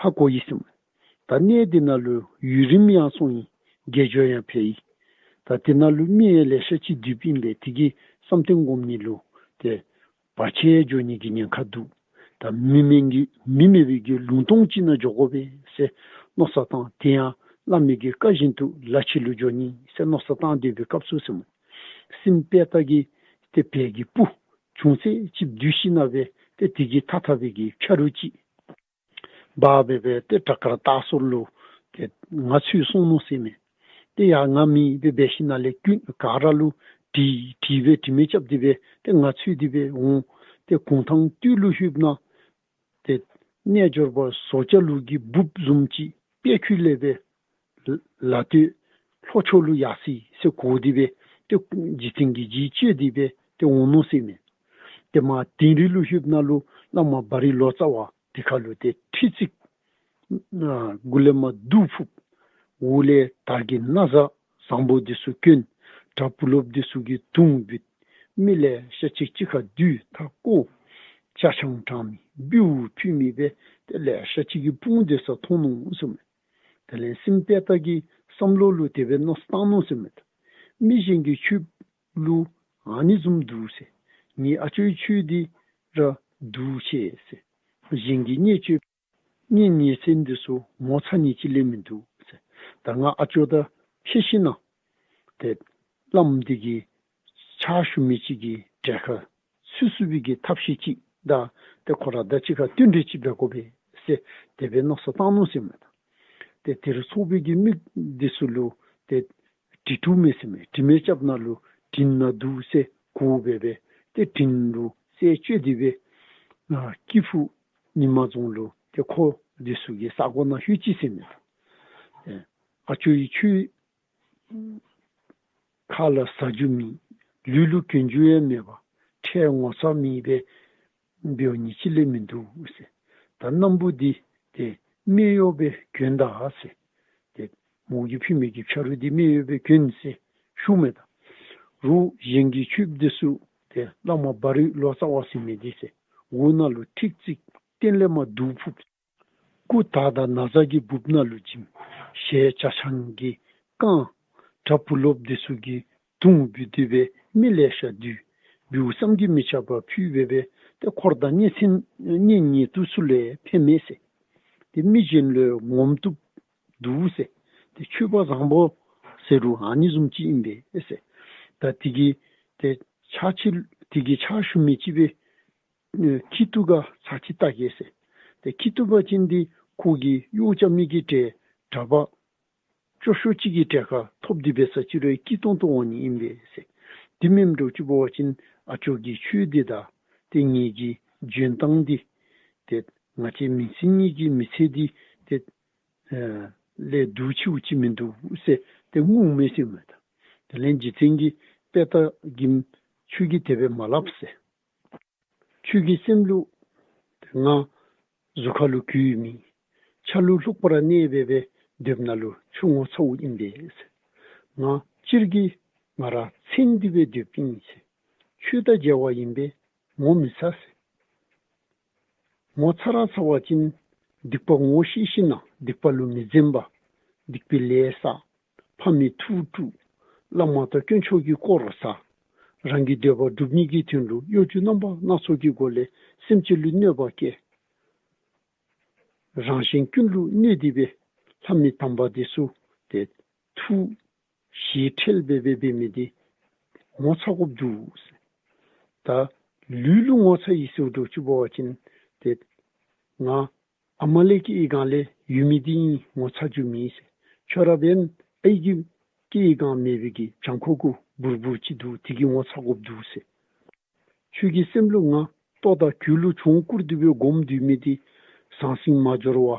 ཧ་གོ་ཡི་ཟེར་མས། ད་གནས་འདི་ནང་ལུ་ཡུན་རིངམོ་ཡང་སོང་ཡི། དགེ་སྦྱོར་ཡང་འཕེལ་ཡི། ད་དེ་ནང་ལུ་མི་ཡང་ལེ་ཤ་ཅིག་འདུས་པའི་ཨིན་པས། དེ་གིས་བསམ་གཏན་སྒོམ་ནི་ལུ་ཏེ་བར་ཆད་འགྱོ་ནི་གི་ཉེན་ཁ་འདུག། ད་མི་མེད་གི་མི་མེད་པའི་གི་ལུང་སྟོང་ཅིག་ནང་འགྱོ་དགོ་པས་ཟེར་མནོ་བསམ་བཏང་། དེ་ཡང་བླ་མའི་གི་བཀའ་བཞིན་དུ་ལ་ཕྱི་ལུ་འགྱོ་ནི་ཟེར་མནོ་བསམ་བཏང་སྡོད་པའི་སྐབས་སུ་ཟེར་མས། སྲིན་པེ་ཏ་གིས་ཏེ་བལ་གྱི་སྤུ་ཅུང་ཟད་ཅིག་བསྡུས་ཞིནམ་ལས་ཏེ་དེ་གིས་ཐགས་འཐག་པའི་གི་ཆ་རོགས་ཅིག་འབག་སྦེ་སྦེ་ཏེ་བྲག་དཀར་སྟག་ཟུར་ལུ་ཏེ་ང་འཚོལ་སོང་ནུག་ཟེར་མས། ཏེ་ཡར་ང་མེད་པར་འབད་ཞིནམ་ལས་ཀུན་ག་ར་ལུ་དྲི་དྲི་སྦེ་དྲི་མེད་རྐྱབ་སྟེ་སྦེ་ཏེ་ང་འཚོལ་ཏེ་སྦེ་འོང་། ཏེ་གུང་ཐང་སྟོད་ལུ་ལྷོདཔ་ད་ཏེ་རྣལ་འབྱོར་པ་ཟོ་སྐྱ་ལུག་གི་འབུཔ་བཟུམ་ཅིག་དཔལ་ཁུ་ལས་སྦེ་ལ་སྟོད་ལྷོ་ཕྱོགས་ལུ་ཡར་སོ་ཡི་ཟེར་གོ་སྟེ་སྦེ་ཏེ་རྗེ་བཙུན་གྱི་རྗེས་བཅོལ་ཏེ་སྦེ་ཏེ་འོང་ནུག་ཟེར་མས། ཏེ་མར་དིང་རི་ལུ་ལྷོདཔ་ད་ལུ་བླ་མ་བ་རི་ལོ་ཙཱ་བ་དེ་ཁར་ལུ་ཏེ་ཁྲི་བརྩིགས། མགུ་ལས་མར་གདུགས་ཕུབ། འོག་ལས་དར་གྱི་ན་བཟའ་བཟང་པོ་འདི་ཚུ་གྱོན། གྲྭ་བུ་སློབ་འདི་ཚུ་གིས་དུང་འབུད། མི་ལེ་ཤ་ཅིག་གཅིག་ཁར་འདུས་ཐག་བཀོ། ཅ་ཆང་དྲང་མི་འབུལཝ་ཕུལ་མི་སྦེ་ཏེ་ལེ་ཤ་ཅིག་གིས་དཔུང་སྡེ་ས་མཐོང་ནུག་ཟེར་མས། དེ་ལས་སྲིན་པེ་ཏ་གི་བསམ་བློ་ལུ་དེ་སྦེ་མནོ་བསམ་བཏང་ནུག་ཟེར་མས། མི་གཞན་གྱིས་ཁྱོད་ལུ་ཨ་ནི་བཟུམ་འདུག་ཟེར། ངེའི་ཨ་ཅོའི་ཆོས་འདི་ར་འདུག་ཟེར། གཞན་གྱིས་བརྙས་བཅོས་བརྙས་ཉེས་ཚན་འདི་ཚུ་ངོ་ཚ་ནི་ཅིག་ལས་མིན་འདུག་ཟེར། ད་ང་ཨ་ཅོ་དང་ཕྱད་ཞིནམ་ལས་ཏེ་བླམ་འདི་གི་ཕྱག་ཞུ་མི་ཅིག་གི་གྲལ་ཁར་ཚུད་ཚུགས་པའི་གི་ཐབས་ཤེས་ཅིག་དང་ཏེ་ཁོ་ར་དང་གཅིག་ཁར་བསྟུན་གྲོས་ཅིག་འབད་དགོ་པས་ཟེར་དེ་སྦེ་མནོ་བསམ་བཏང་ནུག་ཟེར་མས། ཏེ་དེར་ཚོགས་པའི་གི་མི་འདི་ཚུ་ལུ་ཏེ་དྲི་བ་དྲིས་མས་ཟེར་མས། དྲི་མེད་རྐྱབ་ནི་ལུ་དྲིན་ནང་འདུག་ཟེར་གོ་སྦེ་སྦེ་ཏེ་དྲིན་ལུ་རྩད་གཅོད་དེ་སྦེ་ཨ་སྐྱིད་ཕུ་ཉི་མ་རྫོང་ལུ་ཏེ་ཁོ་འདི་ཚུ་གི་ས་གོ་ནང་ལྷོད་ཅི་ཟེར་མས། ཨ་ཨ་ཅོ་ཡི་ཆོས་ཁ་ལ་ཟ་རྒྱུ་མེད། ལུས་ལུ་གྱོན་རྒྱུ་ཡང་མེད་པར་ཁྲལ་ངོ་ཚ་མེད་པར་འབདཝ་ཉིད་ཅིག་ལས་མིན་འདུག་ཟེར། ད་སྣམ་བུ་འདི་ཏེ་སྨད་གཡོགས་སྦེ་གྱོན་ད་ཟེར། ཏེ་མོ་གིས་ཕུལ་མི་གི་ཆ་རོགས་འདི་སྨད་གཡོགས་སྦེ་གྱོན་ཟེར་ཞུ་མས། ད་རོགས་གཞན་གྱི་ཆོསཔ་འདི་ཚུ་ཏེ་བླ་མ་བ་རི་ལོ་ཙཱ་བ་ཟེར་མི་འདི་ཟེར་འོག་ནང་ལུ་ཁྲི་བརྩིགས། སྟེང་ལས་མར་གདུགས་ཕུབ། སྐུ་དར་དང་ན་བཟའ་གི་འབུཔ་ནང་ལུ་བྱིན། ཞལ་ཇ་ཆང་གིས་བཀང་། གྲྭ་བུ་སློབ་འདི་ཚུ་གིས་དུང་འབུད་དེ་སྦེ་མི་ལེ་ཤ་འདུས། འབུལཝ་བསམ་གྱིས་མི་ཁྱབ་པ་ཕུལ་སྦེ་སྦེ་ཏེ་འཁོར་དང་གཉེན་ཚན་གཉེན་ཉེ་དུ་ཚུ་ལུ་ཕན་མས་ཟེར། ཏེ་མི་གཞན་ལུ་ངོམ་བཏུབ་འདུག་ཟེར། ཏེ་ཆོས་པ་བཟང་པོ་ཟེར་རུང་ཨ་ནི་བཟུམ་ཅིག་ཨིན་པས་ཟེར། ད་དེ་གིས་ཏེ་ཕྱག་ཕྱི་དེ་གི་ཕྱག་ཞུ་མི་ཅིག་སྦེ་ཨེ་སྐྱིད་སྡུག་ག་ཚར་ཅིག་བལྟ་གེ་ཟེར། ཏེ་སྐྱིད་སྡུག་པ་ཅིན་འདི་ཁོ་གི་གཡོག་རྐྱབ་མི་གི་གྲལ་གྲྭ་པ་སྐྱོ་ཤོས་ཅིག་གི་གྲལ་ཁར་ཐོབ་སྟེ་འབད་ས་ཅིག་རུང་སྐྱིད་ཏོང་ཏོ་འོང་ནི་ཨིན་པས་ཟེར། དེ་མེན་འགྱོ་ཅིག་འབད་བ་ཅིན་ཨ་ཅོ་གི་ཆོས་འདི་དང་ཏེ་ངེ་གི་འཇོན་ཐང་འདི་ཏེ་ང་བཅས་མི་ཚེ་གཉིས་ཀྱི་མི་ཚེ་འདི་ཏེ་ཨེ་ལས་སྡུག་ཆེཝ་ཅིག་མིན་འདུག་ཟེར་ཏེ་ངུ་མས་ཟེར་མས། ད་དེ་ལས་རྗེ་བཙུན་གྱིས་པེ་ཏ་གི་ཁྱོད་ཀྱིས་དེ་སྦེ་མ་སླབ་ཟེར། ཁྱོད་ཀྱི་སེམས་ལུ་ང་གཟུགས་ཁ་ལུ་གོས་མེད། ཆ་ལུ་ལྷུག་པར་གནས་སྦེ་སྦེ་སྡོདཔ་ད་ལུ་ཁྱོད་ངོ་ཚཝ་ཨིན་པས་ཟེར། ང་སྤྱིར་གྱིས་ང་ར་ཚན་ཏེ་སྦེ་སྡོདཔ་ཨིན་ཟེར། ཁྱོད་དང་མཇལ་བ་ཨིན་པས་ངོ་མི་ཚ་ཟེར། ངོ་ཚ་ར་ཚ་བ་ཅིན་སྡིག་པ་ངོ་ཤེས་ཤེས་ན་སྡིག་པ་ལུ་མི་འཛེམ་པར་སྡིག་པའི་ལས་བསགས། ཕ་མའི་ཐུགས་དཀྲུགས། བླ་མ་དང་དཀོན་མཆོག་གི་དཀོར་ཟ། རང་གི་འདོད་པ་སྒྲུབ་ནི་གི་དོན་ལུ་གཡོ་སྒྱུ་རྣམ་པ་སྣ་ཚོགས་ཀྱི་སྒོ་ལས་སེམས་ཅན་ལུ་གནོད་པ་བསྐྱལ། རང་གཞན་ཀུན་ལུ་གནོད་དེ་སྦེ་ལྷ་མི་དམ་པ་འདི་ཚུ་ཏེ་ཐུགས་ཞེ་ཁྲེལ་སྦེ་སྦེ་འབད་མི་འདི་ངོ་ཚ་དགོཔ་འདུག་ཟེར། ད་ལུས་ལུ་ངོ་ཚ་ཡི་ཟེར་འགྱོ་ཅིག་འབད་བ་ཅིན་ཏེ་ ང་ཨ་མ་ལས་སྐྱེ་བའི་སྒང་ལས་ཡོད་མི་འདི་ཨིན། ངོ་ཚ་རྒྱུ་མེད་ཟེར། ཁྱོད་ར་འབདན་ཨའི་གི་སྐྱེ་བའི་སྒང་མེད་པའི་གི་བྱང་ཁོག་གུ་འབུར་འབུར་ཅིག་འདུག། དེ་གིས་ངོ་ཚ་དགོཔ་འདུག་ཟེར། ཁྱོད་ཀྱི་སེམས་ལུ་ང་ལྟོ་དང་གོས་ལུ་གྱོང་བསྐུར་ཏེ་སྦེ་སྒོམ་སྡོད་མི་འདི་ཟང་ཟིང་མ་འབྱོར་བ་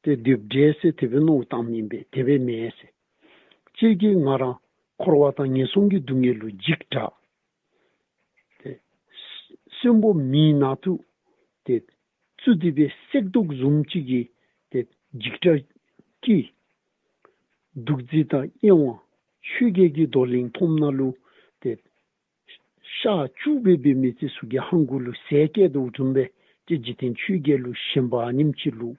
ཏེ་སྡོདཔ་འདྲས་ཟེར་དེ་སྦེ་མནོ་བཏང་མི་ཨིན་པས། དེ་སྦེ་མེན་ཟེར། སྤྱིར་གྱིས་ང་ར་འཁོར་བ་དང་ངན་སོང་གི་སྡུག་བསྔལ་ལུ་འཇིགས་དྲགས། ཏེ་གསོན་པོ་མེའི་ནང་དུ་ཏེ་བཙུགས་ཏེ་སྦེ་བསད་དོ་བཟུམ་ཅིག་གི་ཏེ་འཇིགས་སྐྲག་སྐྱེས། འདུ་འཛི་དང་གཡེང་བ་ཆོས་བརྒྱད་ཀྱི་འདོར་ལེན་མཐོངམ་ནང་ལུ་ཏེ་ཤ་བཅུག་སྦེ་འབད་མི་ཚུ་གི་ཧང་གུ་ལུ་ཟས་བསྐྱལ་དོ་བཟུམ་སྦེ་ཏེ་འཇིག་རྟེན་ཆོས་བརྒྱད་ལུ་ཞེན་པ་ཨ་ནེམ་ཅིག་ལུ།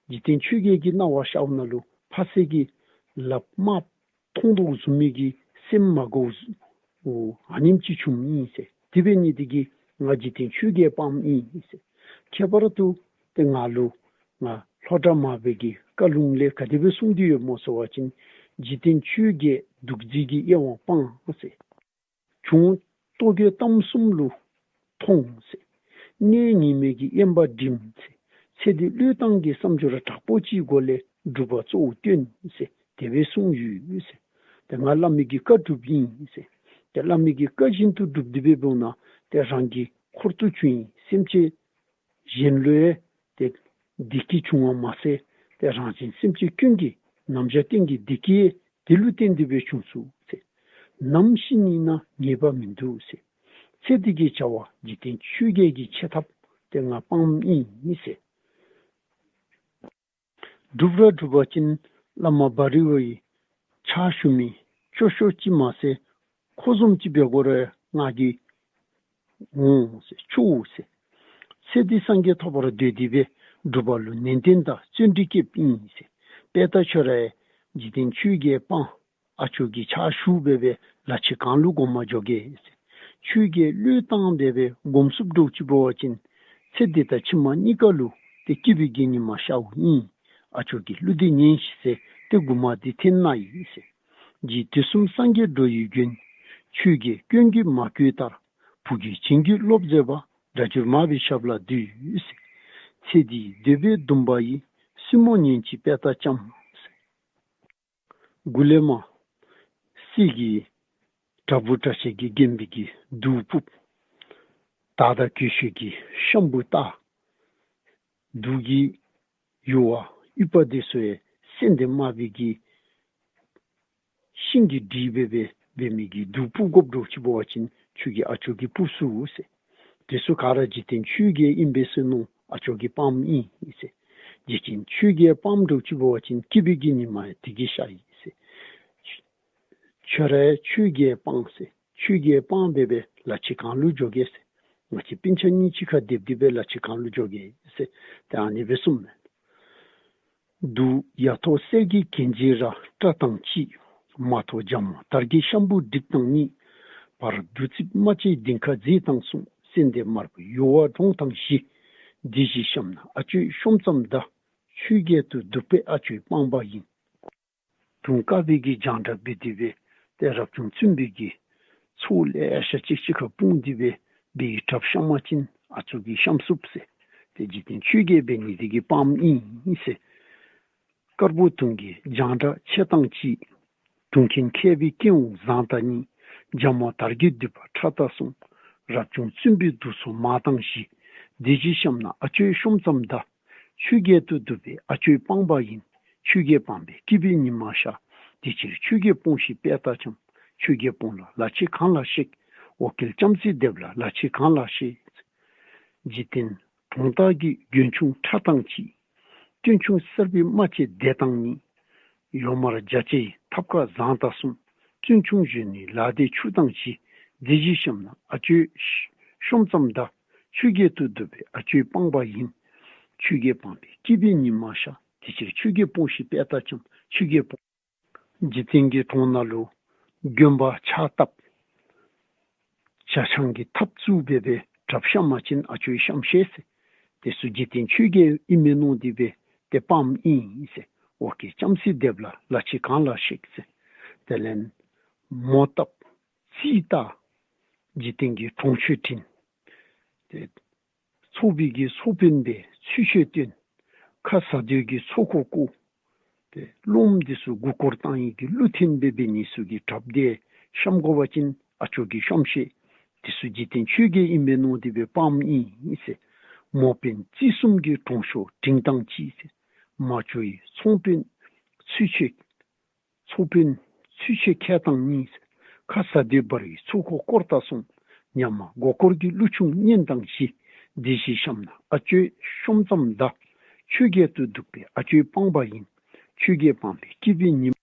འཇིག་རྟེན་ཆོས་བརྒྱད་ཀྱི་སྣང་བ་ཤརཝ་ནང་ལུ་ཕ་སེ་གི་ལགཔ་དམརཔོ་མཐོང་དོ་བཟུམ་མའི་གི་སེམས་མ་དགའཝ་ཨ་ནེམ་ཅིག་བྱུངམ་ཨིན་ཟེར། དེ་འབད་ནི་དེ་གིས་ང་འཇིག་རྟེན་ཆོས་བརྒྱད་སྤངམ་ཨིན་ཟེར། ཁྱད་པར་དུ་ཏེ་ང་ལུ་ང་ལྷོ་བྲག་མར་པའི་གི་བཀའ་ལུང་ལས་ག་དེ་སྦེ་གསུངས་ཏེ་ཡོདཔ་སྨོ་ཟེར་བ་ཅིན་འཇིག་རྟེན་ཆོས་བརྒྱད་འདུ་འཛི་གི་གཡེང་བ་སྤང་ཟེར། གྱོང་ལྟོ་གོས་གཏམ་གསུམ་ལུ་ཐོངས་ཟེར། གནས་ངེས་མེད་ཀྱི་དབེན་པ་འགྲིམས་ཟེར། ཚེ་འདི་བློས་བཏང་གི་བསམ་སྦྱོར་དྲག་པོ་ཅིག་སྒོ་ལས་སྒྲུབ་པ་གཙོ་བོ་བཏོན་ཟེར་དེ་སྦེ་གསུངས་ཡོད་ཟེར། ཏེ་ང་བླ་མའི་གི་བཀའ་སྒྲུབ་ཨིན་ཟེར། ཏེ་བླ་མའི་གི་བཀའ་བཞིན་དུ་སྒྲུབ་སྟེ་སྦེ་འབདཝ་ད་ཏེ་རང་གི་འཁོར་དུ་བྱུང་བའི་སེམས་ཅན་གཞན་ལུ་ཡང་ཏེ་བདེ་སྐྱིད་འབྱུང་བ་མ་ཚད་ཏེ་རང་གཞན་སེམས་ཅན་ཀུན་གྱི་ནམ་ཞག་གཏན་གྱི་བདེ་སྐྱིད་དེ་ལུ་བརྟེན་ཏེ་སྦེ་བྱུང་ཚུགས་ཟེར། ནམ་ཤི་ནི་ན་ངེས་པ་མིན་འདུག་ཟེར། ཚེ་འདི་གི་བྱ་བ་འཇིག་རྟེན་ཆོས་བརྒྱད་ཀྱི་ཆེ་ཐབས་ཏེ་ང་སྤངམ་ཨིན་ཟེར། སྒྲུབ་ར་སྒྲུབ་པ་ཅིན་བླ་མ་བ་རི་བའི་ཕྱག་ཞུ་མི་སྐྱོ་ཤོས་ཅིག་མ་ཚད་ཁོ་བཟུམ་ཅིག་འབད་དགོ་རུང་ང་གིས་འོང་ཟེར། ཆོག་ཟེར། ཚེ་འདི་སངས་རྒྱས་ཐོབ་པར་འདོད་དེ་སྦེ་སྒྲུབ་པ་ལུ་ནན་ཏན་དང་བརྩོན་འགྲུས་བསྐྱེདཔ་ཨིན་ཟེར། དཔེ་ལྟ་ཁྱོད་ར་འཇིག་རྟེན་ཆོས་བརྒྱད་སྤང་། ཨ་ཅོ་གི་ཕྱག་ཞུ་སྦེ་སྦེ་ལ་ཕྱི་གང་ལུ་སྒོམ་འགྱོ་གེ་ཟེར། ཆོས་བརྒྱད་བློས་བཏང་སྦེ་སྦེ་སྒོམ་ཚུགསཔ་འདྲཝ་ཅིག་འབད་བ་ཅིན་ཚེ་འདི་དང་ཕྱི་མ་གཉིས་ཀ་ལུ་ཏེ་སྐྱིད་པའི་གི་ཉི་མ་ཤརཝ་ཨིན། ཨ་ཅོ་གི་གླུ་འདི་ཉན་ཤིག་ཟེར་ཏེ་མགུར་མ་འདི་འཐེན་གནང་ཡི་ཟེར། རྗེ་དུས་གསུམ་སངས་རྒྱས་འགྲོ་བའི་མགོན། ཆོས་རྒྱལ་སྐྱོན་གྱིས་མ་གོས་ལྟར། བུ་གིས་བྱིན་གྱིས་རློབས་མཛད་པ། སྒྲ་བསྒྱུར་མར་པའི་ཞབས་ལ་འདུད་ཟེར། ཚེ་འདིའི་འདོད་པས་འདུན་པ་ཡི། བཙུན་མོ་ཉོན་ཅིག་དཔེ་ལྟ་ལྕམ་ཟེར། མགུ་ལས་མར་གསེར་གྱི་བྲག་ཕུག་བཀྲ་ཤིས་ཀྱིས་བརྒྱན་པའི་གི་གདུགས་ཕུབ། དར་དང་གོས་ཆེན་གྱི་ཤམ་བུ་བཏགས། གདུགས་ཀྱི་ཡུ་བ་ཡུ་བ་འདི་ཚུ་ཡང་ཙན་དན་དམར་པོའི་གི་ཤིང་གིས་བྲིས་སྦེ་སྦེ་འབད་མི་གི་གདུགས་ཕུབ་དགོཔ་འདྲཝ་ཅིག་འབད་བ་ཅིན་ཁྱོད་ཀྱིས་ཨ་ཅོ་གིས་ཕུབ་ཚུགས་ཟེར། དེ་ཚུ་ག་ར་འཇིག་རྟེན་ཆོས་བརྒྱད་ཨིན་པས་ཟེར་མནོ། ཨ་ཅོ་གིས་སྤངམ་ཨིན་ཟེར། འཇིག་རྟེན་ཆོས་བརྒྱད་སྤངམ་འདྲཝ་ཅིག་འབད་བ་ཅིན་སྐྱིད་པའི་གི་ཉི་མ་ཡང་དེ་གིས་ཤར་ཡི་ཟེར། ཁྱོད་ར་ཆོས་བརྒྱད་སྤང་ཟེར། ཆོས་བརྒྱད་སྤང་སྦེ་སྦེ་ལ་ཕྱི་གང་ལུ་འགྱོ་གེ་ཟེར། ང་བཅས་སྤུན་ཆ་གཉིས་གཅིག་ཁར་སྡེབ་སྟེ་སྦེ་ལ་ཕྱི་གང་ལུ་འགྱོ་གེ་ཟེར། ཏེ་ཨ་ནི་སྦེ་གསུངམ་མས། གདུགས་ཡ་ཐོག་གསེར་གྱི་གན་རྐྱལ་ར། སྐྲ་དང་གཅིག། མ་ཐོགས་རྒྱ་མོ་དར་གྱི་ཤམ་བུ་སྒྲིག་དང་གཉིས། བར་གདུགས་ཚིགས་རྨ་བྱའི་གདིང་ཁ་མཛེས་དང་གསུམ། ཙན་དན་དམར་པོའི་ཡུ་བ་དྲོངས་དང་བཞི། འདི་བཞི་བཤམས་ན་ཨ་ཅོའི་ཤོམ་ཙམ་གདའ། ཆོས་བརྒྱད་དུ་འདུ་བས་ཨ་ཅོའི་སྤངས་པ་ཡིན། དུང་དཀར་པོའི་གི་རྒྱང་གྲགས་འབད་དེ་སྦེ་ཏེ་རབ་བྱུང་བཙུན་པོའི་གི་ཚོགས་ལེ་ཤ་ཅིག་གཅིག་ཁར་སྤུངས་ཏེ་སྦེ་སྦེ་གྲབ་བཤམས་པ་ཅིན་ཨ་ཅོ་གིས་བཤམས་ཚུགས་ཟེར། ཏེ་འཇིག་རྟེན་ཆོས་བརྒྱད་འབད་ནི་དེ་གིས་སྤངམ་ཨིན་ཟེར། དཀར་པོ་དུང་གི་རྒྱང་གྲགས་ཕྱེད་དང་གཅིག། དུང་ཆེན་མཁས་པའི་སྐྱེ་བོ་བཟང་དང་གཉིས། རྒྱ་མོ་དར་གྱི་མདུད་པ་ཁྲ་དང་གསུམ། རབ་བྱུང་བཙུན་པོའི་གདུགས་ཚོགས་མ་དང་བཞི། འདི་བཞི་བཤམས་ན་ཨ་ཅོའི་ཤོམ་ཙམ་གདའ། ཆོས་བརྒྱད་དུ་འདུ་བས་ཨ་ཅོའི་སྤངས་པ་ཡིན། ཆོས་བརྒྱད་སྤངས་པས་སྐྱིད་པའི་ཉི་མ་ཤར། དེ་ཕྱིར་ཆོས་བརྒྱད་སྤོངས་ཤིག་དཔལ་རྟགས་འཆང་། ཆོས་བརྒྱད་སྤོངས་ལ་ལ་ཕྱི་གང་ལ་གཤེགས། འོ་སྐོལ་ལྕམ་སྲིད་སྡེབ་ལ་ལ་ཕྱི་གང་ལ་གཤེགས། འཇིག་རྟེན་གྲོང་རྟགས་ཀྱི་མགོན་ཆུང་ཁྲ་དང་གཅིག། སྟོན་ཆུང་གསར་པའི་རྨ་བྱའི་སྡེ་དང་གཉིས། ཡོག་དམར་རྒྱ་ཆེའི་ཐབ་ཁ་བཟང་དང་གསུམ། བཙུན་ཆུང་གཞོན་ནུའི་ལ་སྡེ་ཆུ་དང་བཞི། འདི་བཞི་བཤམས་ན་ཨ་ཅོའི་ཤོམ་ཙམ་གདའ། ཆོས་བརྒྱད་དུ་འདུ་བས་ཨ་ཅོའི་སྤངས་པ་ཡིན། ཆོས་བརྒྱད་སྤངས་པས་སྐྱིད་པའི་ཉི་མ་ཤར། དེ་ཕྱིར་ཆོས་བརྒྱད་སྤོངས་ཤིག་དཔལ་རྟགས་འཆང་། ཆོས་བརྒྱད་སྤོངས། འཇིག་རྟེན་གྱི་གྲོང་ནང་ལུ་དགོན་པ་ཕྱག་བཏབ། ཇ་ཆང་གི་ཐབ་བཙུགས་སྦེ་སྦེ་གྲབ་བཤམས་པ་ཅིན་ཨ་ཅོའི་བཤམས་ཤིག་ཟེར། དེ་ཚུ་འཇིག་རྟེན་ཆོས་བརྒྱད་ཨིན་མས་མནོ་སྟེ་སྦེ་ཏེ་སྤངམ་ཨིན་ཟེར། འོ་སྐོལ་ལྕམ་སྲིད་སྡེབ་ལ་ལ་ཕྱི་གང་ལ་གཤེགས་ཟེར། དེ་ལས་མོ་བཏབ། རྩིས་བལྟ། འཇིག་རྟེན་གྱི་གྲོང་ཆོས་འཕྲིན། ཏེ་ཚོགས་པའི་གི་ཚོགས་དཔོན་སྦེ་ ཚུལ་འཆོས་སྟོན། ཁ་ཟ་སྡོད་ཀྱི་ཚོགས་འཁོར་བསྐོར། ཏེ་སློབམ་འདི་ཚུ་མགུ་སྐོར་བཏང་ཡི་གི་གླུ་འཐེན་སྦེ་འབད་ནི་ཚུ་གི་གྲབས་དེ་བཤམ་དགོ་པ་ཅིན་ཨ་ཅོ་གིས་བཤམ་ཤེས། འདི་ཚུ་འཇིག་རྟེན་ཆོས་བརྒྱད་ཨིན་པས་མནོ་སྟེ་སྦེ་སྤངམ་ཨིན་ཟེར། མོ་དཔོན་རྩིས་གསུམ་གྱི་དྲུང་ཤོག་དྲིང་དང་གཅིག་ཟེར། མ་ཅོ་ཡི་ཚོང་དཔོན་ཚུལ་འཆོས། ཚོང་དཔོན་ཚུལ་འཆོས་ཁལ་དང་གཉིས་ཟེར། ཁ་ཟ་སྡོད་འབར་བའི་ཚོགས་འཁོར་བསྐོར་དང་གསུམ། ཉ་མ་མགོ་སྐོར་གྱི་གླུ་ཆུང་སྙན་དང་བཞི། འདི་བཞི་བཤམ་ན་ཨ་ཅོའི་ཤོམ་ཙམ་ད། ཆོས་བརྒྱད་དུ་འདུག་པའི་ཨ་ཅོའི་སྤངས་པ་ཡིན། ཆོས་བརྒྱད་སྤངས་པའི་སྐྱིད་པའི་ཉི་མ།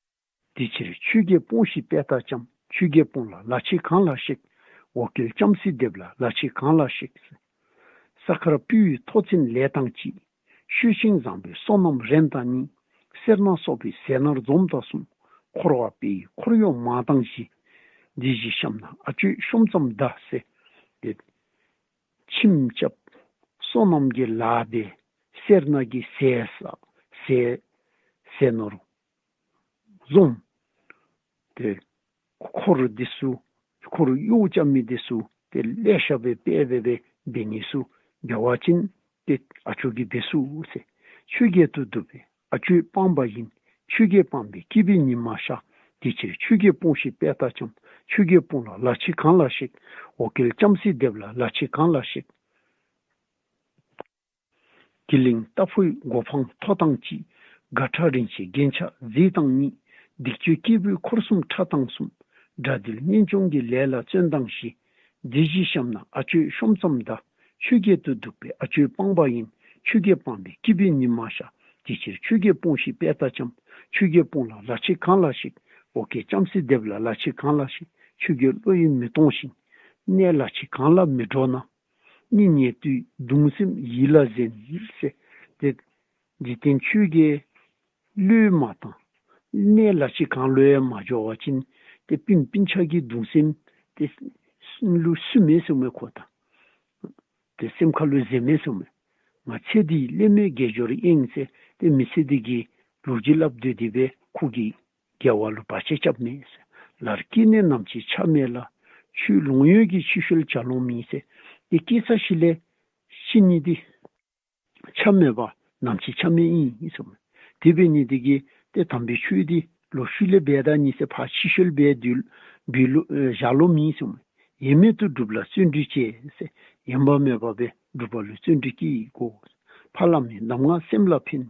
དེ་ཕྱིར་ཆོས་བརྒྱད་སྤོངས་ཤིག་དཔལ་རྟ་ལྕམ། ཆོས་བརྒྱད་སྤོངས་ལ་ལ་ཕྱི་གང་ལ་གཤེགས། འོ་སྐོལ་ལྕམ་སྲིད་འདེབས་ལ་ལ་ཕྱི་གང་ལ་གཤེགས། ས་མཁར་སྤོས་ཡི་ཐོག་ཚན་ལས་དང་གཅིག། ཤུལ་ཤིང་བཟང་པོའི་སོ་ནམ་རན་དང་གཉིས། སེར་སྣ་སོགས་པའི་ཟས་ནོར་འཛོམས་དང་གསུམ། འཁོར་བ་སྤེལ་ཡི་འཁོར་གཡོག་མང་དང་བཞི། འདི་བཞི་བཤམ་ན་ཨ་ཅོའི་ཤོམ་ཙམ་ད་ཟེར། ཏེ་ཁྱིམ་རྐྱབ། སོ་ནམ་གྱི་ལཱ་འབད། སེར་སྣ་གི་ཟས་ཟ། ཟས་ཟས་ནོར་འཛོམས། ཏེ་འཁོར་འདི་ཚུ་འཁོར་གཡོག་རྐྱབ་མི་འདི་ཚུ་ཏེ་ལེ་ཤ་སྦེ་སྦེ་སྦེ་སྦེ་འབད་ནི་ཚུ་འབད་བ་ཅིན་ཏེ་ཨ་ཅོ་གིས་འབད་ཚུགས་ཟེར། ཆོས་བརྒྱད་དུ་འདུ་བའི་ཨ་ཅོའི་སྤངས་པ་ཡིན། ཆོས་བརྒྱད་སྤངས་པའི་སྐྱིད་པའི་ཉི་མ་ཤར། དེ་ཕྱིར་ཆོས་བརྒྱད་སྤོངས་ཤིག་དཔལ་རྟ་ལྕམ། ཆོས་བརྒྱད་སྤོངས་ལ་ལ་ཕྱི་གང་ལ་གཤེགས། འོ་སྐོལ་ལྕམ་སྲིད་འདེབས་ལ་ལ་ཕྱི་གང་ལ་གཤེགས། གི་ལིང་རྟ་ཕོའི་མགོ་འཕང་མཐོ་དང་གཅིག། དགའ་ཁྲ་རིན་ཆེན་རྒྱན་ཆ་མཛེས་དང་གཉིས། སྡིག་སྤྱོད་སྐྱེས་བུའི་འཁོར་གསུམ་ཕྲ་དང་གསུམ། དགྲ་འདུལ་གཉེན་སྐྱོང་གི་ལས་ལ་བརྩོན་དང་བཞི། འདི་བཞི་བཤམ་ན་ཨ་ཅོའི་ཤོམ་ཙམ་ད། ཆོས་བརྒྱད་དུ་འདུག་པའི་ཨ་ཅོའི་སྤངས་པ་ཡིན། ཆོས་བརྒྱད་སྤངས་པའི་སྐྱིད་པའི་ཉི་མ་ཤར། དེ་ཕྱིར་ཆོས་བརྒྱད་སྤོངས་ཤིག་དཔལ་རྟ་ལྕམ། ཆོས་བརྒྱད་སྤོངས་ལ་ལ་ཕྱི་གང་ལ་གཤེགས། འོ་སྐོལ་ལྕམ་སྲིད་འདེབས་ལ་ལ་ཕྱི་གང་ལ་གཤེགས། ཆོས་བརྒྱད་བློ་ཡིས་མི་གཏོང་ཞིང་། གནས་ལ་ཕྱི་གང་ལ་མི་འགྲོ་ན། གཉིད་ཉལ་དུས་གདུང་སེམས་ཡིད་ལ་གཟན་ཟེར། ཏེ་འཇིག་རྟེན་ཆོས་བརྒྱད་བློས་མ་བཏང་། གནས་ལ་ཕྱི་གང་ལུ་ཡང་མ་འགྱོ་བ་ཅིན་ཏེ་སྤུན་སྤུན་ཆ་གི་གདུང་སེམས་ཏེ་ལུ་སུ་མེད་ཟེར་མས་ཁོ་ད། ཏེ་སེམས་ཁ་ལུ་གཟན་མས་ཟེར་མས། ང་ཚེ་འདིའི་སླད་མའི་དགེ་སྦྱོར་ཨིན་ཟེར་ཏེ་མི་ཚེ་འདི་གི་ལོ་རྒྱུས་སླབ་སྡོད་དེ་སྦེ་ཁོ་གིས་དགེ་བ་ལུ་བར་ཆད་རྐྱབ་མས་ཟེར། ལར་སྐྱེས་ནས་ནམ་འཆི་ཆ་མེད་ལ། ཆོས་ལོང་ཡོད་ཀྱི་ཕྱི་བཤོལ་བྱ་ལོང་མིན་ཟེར། ཏེ་སྐྱེ་ཚར་ཞིནམ་ལས་ཤི་ནི་འདི་ཆ་མེད་པ་ནམ་འཆི་ཆ་མེད་ཨིན་ཟེར་མས། དེ་འབད་ནི་འདི་གིས་ཏེ་དམ་པའི་ཆོས་འདི་ལོག་ཤུལ་ལས་འབད་ད་ནི་ཟེར་ཕར་ཕྱི་བཤོལ་འབད་དེ་འབད་ལོ་བཞག་ལོང་མིན་ཟེར་མས། ཡེངས་མེད་དུ་སྒྲུབ་ལ་བརྩོན་འགྲུས་བསྐྱེད་ཟེར། ཡེངས་པ་མེད་པ་སྦེ་སྒྲུབ་པ་ལུ་བརྩོན་འགྲུས་བསྐྱེད་དགོ། ཕ་བླ་མའི་གདམས་ངག་སེམས་ལ་ཕན།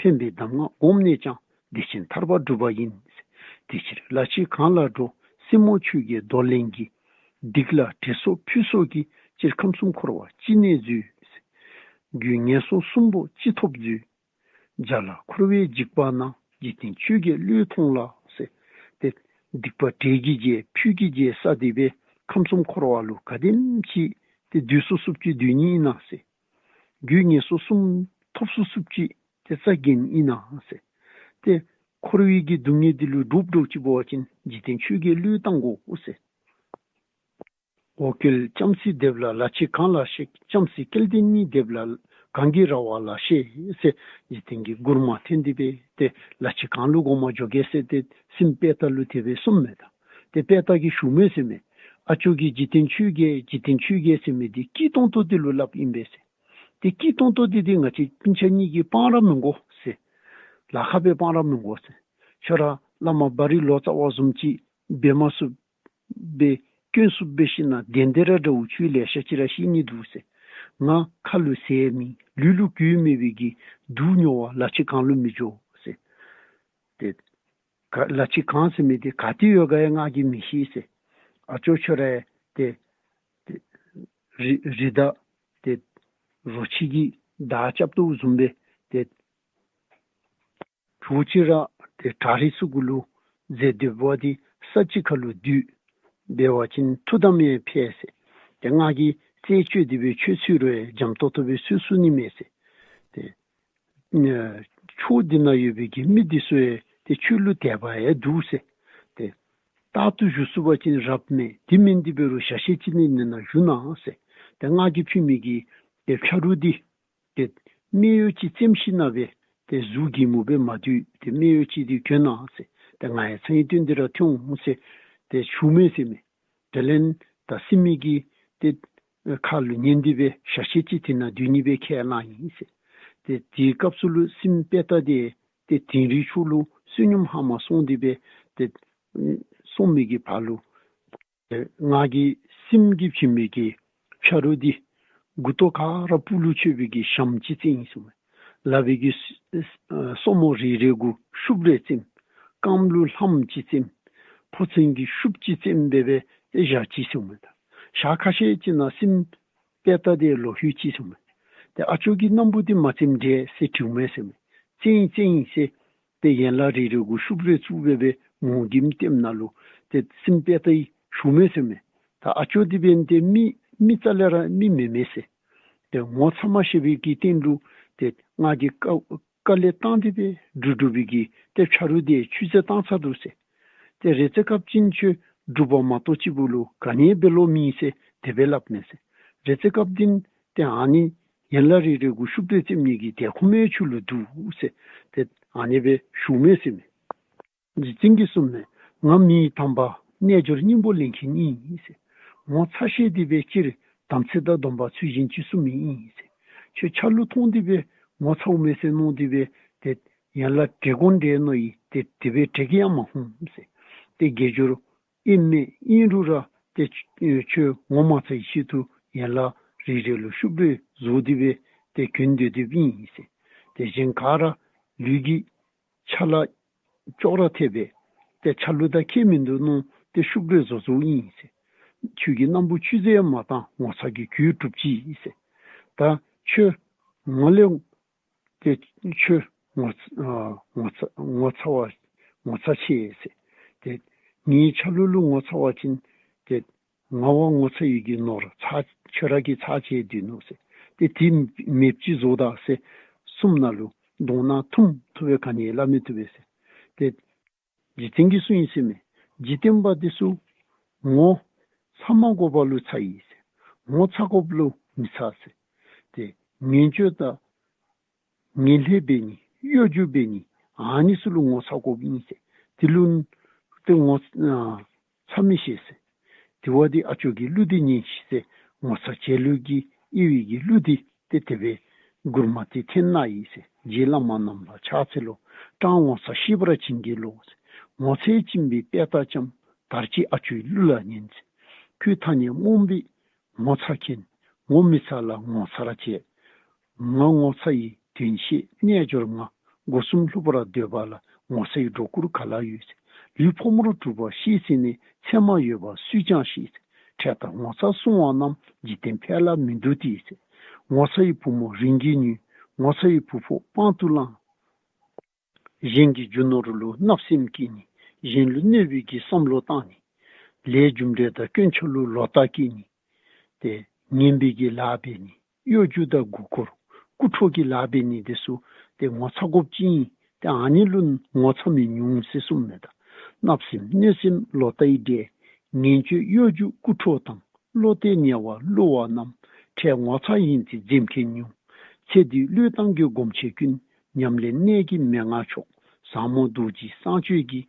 ཕན་པའི་གདམས་ངག་བསྒོམས་ནས་ཀྱང་། བདེ་ཆེན་ཐར་པ་སྒྲུབ་པ་ཡིན། དེ་ཕྱིར་ལ་ཕྱི་གང་ལ་འགྲོ། སྲིན་མོ་ཆོས་བརྒྱད་གདོན་བློན་གྱིས། སྡིག་ལ་དྲི་སོགས་ཕུད་སོགས་ཀྱིས། སྤྱིར་ཁམས་གསུམ་འཁོར་བ་ཅི་ནས་འཛུལ། རྒྱུ་ངན་སོང་གསུམ་པོ་ཅི་ཐོབ་འཛུལ། བྱ་ལ་འཁོར་བའི་འཇིགས་པ་ན། འཇིག་རྟེན་ཆོས་བརྒྱད་བློས་ཐོངས་ལ་ཟེར། ཏེ་སྡིག་པ་དྲེ་གི་རྒྱལ་ཕུད་ཀྱི་རྒྱལ་བསགས་ཏེ་སྦེ་ཁམས་གསུམ་འཁོར་བ་ལུ་ག་དེམ་ཅིག་ཏེ་སྡོད་ཚུགས་ཚུགསཔ་ཅིག་སྡོད་ནི་ཨིན་ན་ཟེར། རྒྱུ་ངན་སོང་གསུམ་ཐོབ་ཚུགས་ཚུགསཔ་ཅིག་ཏེ་རྩ་འགེངས་ཨིན་ན་ཟེར། ཏེ་འཁོར་བའི་གི་སྡུག་བསྔལ་འདི་ལུ་འདྲོག་འདྲོགཔ་ཅིག་འབད་བ་ཅིན་འཇིག་རྟེན་ཆོས་བརྒྱད་བློས་བཏང་དགོ་ཟེར། འོ་སྐོལ་ལྕམ་སྲིད་འདེབས་ལ་ལ་ཕྱི་གང་ལ་གཤེགས། ལྕམ་སྲིད་སྐལ་ལྡན་གཉིས་འདེབས་ལ་གང་གི་ར་བ་ལ་གཤེགས་ཟེར། འཇིག་རྟེན་གྱི་མགུར་མ་འཐེན་ཏེ་སྦེ་ཏེ་ལ་ཕྱི་གང་ལུ་དགོངསམ་འཇོག་གེ་ཟེར་ཏེ་སྲིངམོ་དཔལ་རྟ་ལུ་དེ་སྦེ་གསུངམ་མས་ད། ཏེ་དཔལ་རྟ་གིས་ཞུ་མས་ཟེར་མས། ཨ་ཅོ་གིས་འཇིག་རྟེན་ཆོས་བརྒྱད་འཇིག་རྟེན་ཆོས་བརྒྱད་ཟེར་མི་འདི་སྐྱིད་ཏོང་ཏོ་འདི་ལུ་སླབ་ཨིན་པས་ཟེར། ཏེ་སྐྱིད་ཏོང་ཏོ་འདི་འདི་ང་བཅས་སྤུན་ཆ་གཉིས་ཀྱིས་སྤང་ར་མི་དགོ་ཟེར། ལཱ་ཁག་སྦེ་སྤང་ར་མི་དགོ་ཟེར། ཁྱོད་ར་བླ་མ་བ་རི་ལོ་ཙཱ་བ་བཟུམ་ཅིག་འབད་མ་ཚུགསཔ་སྦེ་སྐྱོན་ཚུགསཔ་སྦེ་ཤི་ན་དེ་འདི་ར་འདྲཝ་ཁྱོད་ལེ་ཤ་ཅིག་ར་ཤི་ནི་འདུག་ཟེར། ང་ཁ་ལུ་ཟས་མེད་ལུས་ལུ་གོས་མེད་པའི་གི་སྡུག་མྱོང་བར་ལ་ཕྱི་གང་ལུ་མི་འགྱོ་ཟེར། ཏེ་ག་ལ་ཕྱི་གང་ཟེར་མི་འདི་ག་ཏེ་ཡོད་ག་ཡང་ང་གིས་མི་ཤེས་ཟེར། ཨ་ཅོ་ཁྱོད་ར་ཏེ་ཏེ་རི་རི་དྭགས་ཏེ་རོ་ཁྱི་གིས་མདའ་རྐྱབ་དོ་བཟུམ་སྦེ་ཏེ་གྲོགས་ཅིག་ར་ཏེ་བྲག་རི་ཚུ་གུ་ལུ་འཛེགས་སྡོད་པ་འདི་ས་གཅིག་ཁར་ལུ་སྡོད་འབད་བ་ཅིན་ཐུགས་དམ་ཡང་འཕེལ་ཟེར། ཏེ་ང་གིས་རྩད་གཅོད་དེ་སྦེ་ཁྱོད་འཚོལ་རུང་ཡང་འཇམ་ཏོག་ཏོ་སྦེ་འཚོལ་ཚུགས་ནི་མས་ཟེར། ཏེ་ཨེ་ཕྱོགས་འདི་ན་ཡོད་པའི་གི་མི་འདི་ཚུ་ཡང་ཏེ་ཁྱོད་ལུ་དད་པ་ཡང་འདུག་ཟེར། ཏེ་རྟག་ཏུ་བཞུགས་ཚུགས་པ་ཅིན་རབ་མས། དེ་མིན་འདི་འབད་རུང་ཞག་ཤས་ཅིག་ནི་ནི་ན་བཞུགས་གནང་ཟེར། ཏེ་ང་གིས་ཕུལ་མི་གི་ཏེ་ཆ་རོགས་འདི་ཏེ་སྨད་གཡོགས་ཅིག་བཙེམ་ཞིན་ན་སྦེ་ཏེ་གཟུགས་སྒྲིག་མོ་སྦེ་མ་སྡོད། ཏེ་སྨད་གཡོགས་ཅིག་འདི་གྱོན་གནང་ཟེར། ཏེ་ང་ཡང་ཚེ་ཡི་སྟོན་འདི་ར་ཐོན་འོང་ཟེར་ཏེ་ཞུ་མས་ཟེར་མས། དེ་ལས་ད་སྲིན་མོ་གི་ཏེ་ཁ་ལུ་ཉན་ཏེ་སྦེ་ཞག་ཤས་ཅིག་དེ་ན་སྡོད་ནི་སྦེ་ཁས་བླངས་ཡི་ཟེར། ཏེ་དེའི་སྐབས་སུ་ལུ་སྲིནམ་དཔེ་ལྟ་འདི་ཏེ་དིང་རི་ཕྱོགས་ལུ་བསོད་སྙོམས་ཧ་མ་སོང་སྟེ་སྦེ་ཏེ་སོང་མི་གི་བར་ལུ་ཏེ་ང་གིས་སྲིནམ་གྱིས་བྱིན་མི་གི་ཆ་རོགས་འདི་མགུ་ཏོ་ག་ར་སྤུ་ལུ་ཆོད་པའི་གི་ཞྭམོ་ཅིག་བཙེམས་ཡི་ཟེར་མས། ལག་པའི་གི་སོ་མོ་རེ་རེ་གུ་ཤུབས་རེ་བཙེམས། རྐངམ་ལུ་ལྷམ་ཅིག་བཙེམས། ཕོ་མཚན་གྱི་ཤུབས་ཅིག་བཙེམས་སྦེ་སྦེ་ཏེ་བཞག་ཅི་ཟེར་མས། ད་ཞག་ཁ་ཤས་ཅིག་ནང་སྲིནམ་དཔེ་ལྟ་འདི་ལོག་ལྷོད་ཅི་ཟེར་མས། ཏེ་ཨ་ཅོ་གིས་སྣམ་བུ་འདི་མ་བཙེམ་དྲས་ཟེར་དྲིཝ་མས་ཟེར་མས། བཙེམ་བཙེམ་ཟེར་ཏེ་ཡན་ལག་རེ་རེ་གུ་ཤུབས་རེ་བཙུགས་སྦེ་སྦེ་མོ་གིས་བལྟཝ་ད་ལུ་ཏེ་སྲིནམ་དཔེ་ལྟ་གིས་ཞུཝ་མས་ཟེར་མས། ད་ཨ་ཅོ་འདི་འབདན་ཏེ་མི་མི་རྩ་ལས་ར་མི་མེན་མས་ཟེར། ཏེ་ངོ་ཚ་མ་ཤེས་པའི་གི་སྟེང་ལུ་ཏེ་ང་གིས་དཀའ་དཀའ་ལས་བཏང་སྟེ་སྦེ་སྒྲུབ་སྒྲུབ་པའི་གི་ཏེ་ཆ་རོགས་འདི་ཆུད་ཟོས་བཏང་ཚར་འདུག་ཟེར། ཏེ་རེ་ཚེ་སྐབས་ཅིག་ཁྱོད་སྒྲུབ་པ་མ་གཏོགས་ཅིག་པོ་ལུ་ག་ནི་འབད་ལོང་མེད་ཟེར་དེ་སྦེ་སླབ་མས་ཟེར། རེ་ཚེ་སྐབས་འདི་ཏེ་ཨ་ནི་ཡན་ལག་རེ་རེ་གུ་ཤུབས་རེ་བཙེམ་ནི་གི་དེ་ཁོ་མོ་ཁྱོད་ལུ་འདུག་ཟེར་ཏེ་ཨ་ནི་སྦེ་ཞུཝ་མས་ཟེར་མས། རྗེ་བཙུན་གྱིས་གསུངས་མས། ང་མིའི་དམ་པ་རྣལ་འབྱོར་སྙིང་པོ་ལེན་མཁན་ཨིན་ཟེར། ངོ་ཚ་ཤེས་ཏེ་སྦེ་སྤྱིར་དམ་ཚིག་དང་སྡོམ་པ་ཚུལ་བཞིན་ཅིག་བསྲུང་མི་ཨིན་ཟེར། ཁྱོད་ཆ་ལུ་མཐོང་སྟེ་སྦེ་ངོ་ཚཝ་མས་ཟེར་མནོ་སྟེ་སྦེ་ཏེ་ཡན་ལག་དྲན་དགོ་དྲན་མནོ་ཡི། ཏེ་དེ་སྦེ་དྲན་གྱི་ཡང་མ་འོང་ཟེར། ཏེ་དགེ་སྦྱོར་ཨིན་མས། ཨིན་རུང་ར་ཏེ་ཁྱོད་ངོ་མ་ཚ་བའི་ཆེད་དུ་ཡན་ལག་རེ་རེ་ལུ་ཤུབས་རེ་བཟོ་སྟེ་སྦེ་ཏེ་གྱོན་སྡོད་སྡོདཔ་ཨིན་ཟེར། ཏེ་གཞན་ག་ར་ལུས་ཀྱི་ཆ་ལ་ཅོག་ར་འཐདཔ་སྦེ་ཏེ་ཆ་ལུ་དང་ཁྱད་མིན་འདུག་མནོ་སྟེ་ཤུབས་རེ་བཟོ་བཟོཝ་ཨིན་ཟེར། ཁྱོད་ཀྱི་སྣམ་བུ་ཆུད་ཟོས་མ་བཏང་ངོ་ཚ་གི་གྱོད་གྲུབ་ཅི་ཟེར། ད་ཁྱོད་ངོ་ལས་ཏེ་ཁྱོད་ངོ་ཚ་ཨ་ངོ་ཚ་ངོ་ཚ་བ་ངོ་ཚ་ཆེ་ཟེར། ཏེ་ངེའི་ཆ་ལུ་ལུ་ངོ་ཚ་བ་ཅིན་ཏེ་ང་བ་ངོ་ཚ་ཡི་གི་ནོར་ཚ་ཁྱོད་ར་གིས་ཚ་བྱས་སྡོད་ནུག་ཟེར། ཏེ་དེ་མེདཔ་ཅིག་བཟོ་ད་ཟེར་གསུངམ་ད་ལུ་གདོང་ནང་འཐུམ་འཐུམ་སྦེ་ག་ནི་སླབ་མི་བཏུབ་པས་ཟེར། ཏེ་རྗེ་བཙུན་གྱིས་གསུངས་ཡི་ཟེར་མས། འཇིག་རྟེན་པ་འདི་ཚུ་ངོ་ཚ་མ་དགོ་པ་ལུ་ཚ་ཡི་ཟེར། ངོ་ཚ་དགོཔ་ལུ་མི་ཚ་ཟེར། ཏེ་ངན་སྤྱོད་དང་ངན་ལྷད་འབད་ནི་གཡོ་སྒྱུ་འབད་ནི་ཨ་ནི་ཚུ་ལུ་ངོ་ཚ་དགོཔ་ཨིན་ཟེར། དེ་ལུ་ཏེ་ངོ་ཨ་ཚ་མི་ཤེས་ཟེར། དེ་བ་འདི་ཨ་ཅོ་གི་གླུ་འདི་ཉན་ཤིག་ཟེར། ངོ་ཚ་བྱེད་ལུགས་ཀྱི་དབྱེ་བའི་གི་གླུ་འདི་ཏེ་དེ་སྦེ་མགུར་མ་འདི་འཐེན་གནང་ཡི་ཟེར། རྗེ་བླ་མ་རྣམས་ལ་ཕྱག་འཚལ་ལོ། སྤྲང་ངོ་ཚ་ཤེས་པར་བྱིན་གྱིས་རློབས་ཟེར། ངོ་ཚ་བྱིན་པའི་དཔེ་ལྟ་ཙམ། དར་ཅིག་ཨ་ཅོའི་གླུ་ལ་ཉན་ཟེར། ཁོས་ཐ་སྙད་རྨོངས་པའི་ངོ་ཚ་མཁན། ངོ་མི་ཚ་ལ་ངོ་ཚ་ར་བྱེད། ང་ངོ་ཚ་ཡི་དོན་ཤེས་རྣལ་འབྱོར་ང་། སྒོ་གསུམ་སླུ་བར་འདོད་པ་ལ། ངོ་ཚ་ཡི་སྒྲོ་སྐུར་ག་ལ་ཡོད་ཟེར། ལུས་ཕོ་མོར་གྲུབ་པ་ཤེས་ཟིན་ནས། མཚན་མ་ཡོད་པ་སུས་ཀྱང་ཤེས་ཟེར། ཁྲེལ་དང་ངོ་ཚ་བསྲུང་བ་རྣམས། འཇིག་རྟེན་ཕལ་ལ་མི་འདུག་སྟེ་ཟེར། ངོ་ཚ་ཡི་བུ་མོ་རིན་གྱིས་ཉོས། ངོ་ཚ་ཡི་བུ་ཕོ་དཔང་དུ་བླངས། གཞན་གྱི་རྒྱུ་ནོར་ལུ་བརྣབ་སེམས་སྐྱེས་ནས། གཞན་ལུ་གནོད་པའི་གི་བསམ་བློ་བཏང་ནས། ལས་རྒྱུ་འབྲས་དང་སྐྱོན་ཆ་ལུ་ལོག་ལྟ་སྐྱེས་ནས། ཏེ་ངན་པའི་གི་ལཱ་འབད་ནི་གཡོ་སྒྱུ་དང་མགུ་སྐོར་རྐུ་འཕྲོག་གི་ལཱ་འབད་ནི་འདི་ཚུ་ཏེ་ངོ་ཚ་དགོཔ་ཅིག་ཨིན། ཏེ་ཨ་ནི་ལུ་ངོ་ཚ་མི་ཉུང་ཟེར་གསུངམ་མས། ད་བརྣབ་སེམས་གནོད་སེམས་ལོག་ལྟའི་འབྲས། ངན་སྤྱོད་གཡོ་སྒྱུ་རྐུ་འཕྲོག་དང་། བློ་གཏད་ཉེ་བར་བསླུ་བ་རྣམས། ཁྲེལ་ངོ་ཚ་ཡིན་ཚེ་འཛེམ་མཁན་ཉུང་། ཚེ་འདིའི་བློས་བཏང་གི་སྒོམ་ཆེན་ཀུན། ཉམས་ལེན་གནད་ཀྱི་མན་ངག་མཆོག། ཟབ་མོ་རྡོ་རྗེའི་གསང་སྤྱོད་ཀྱི།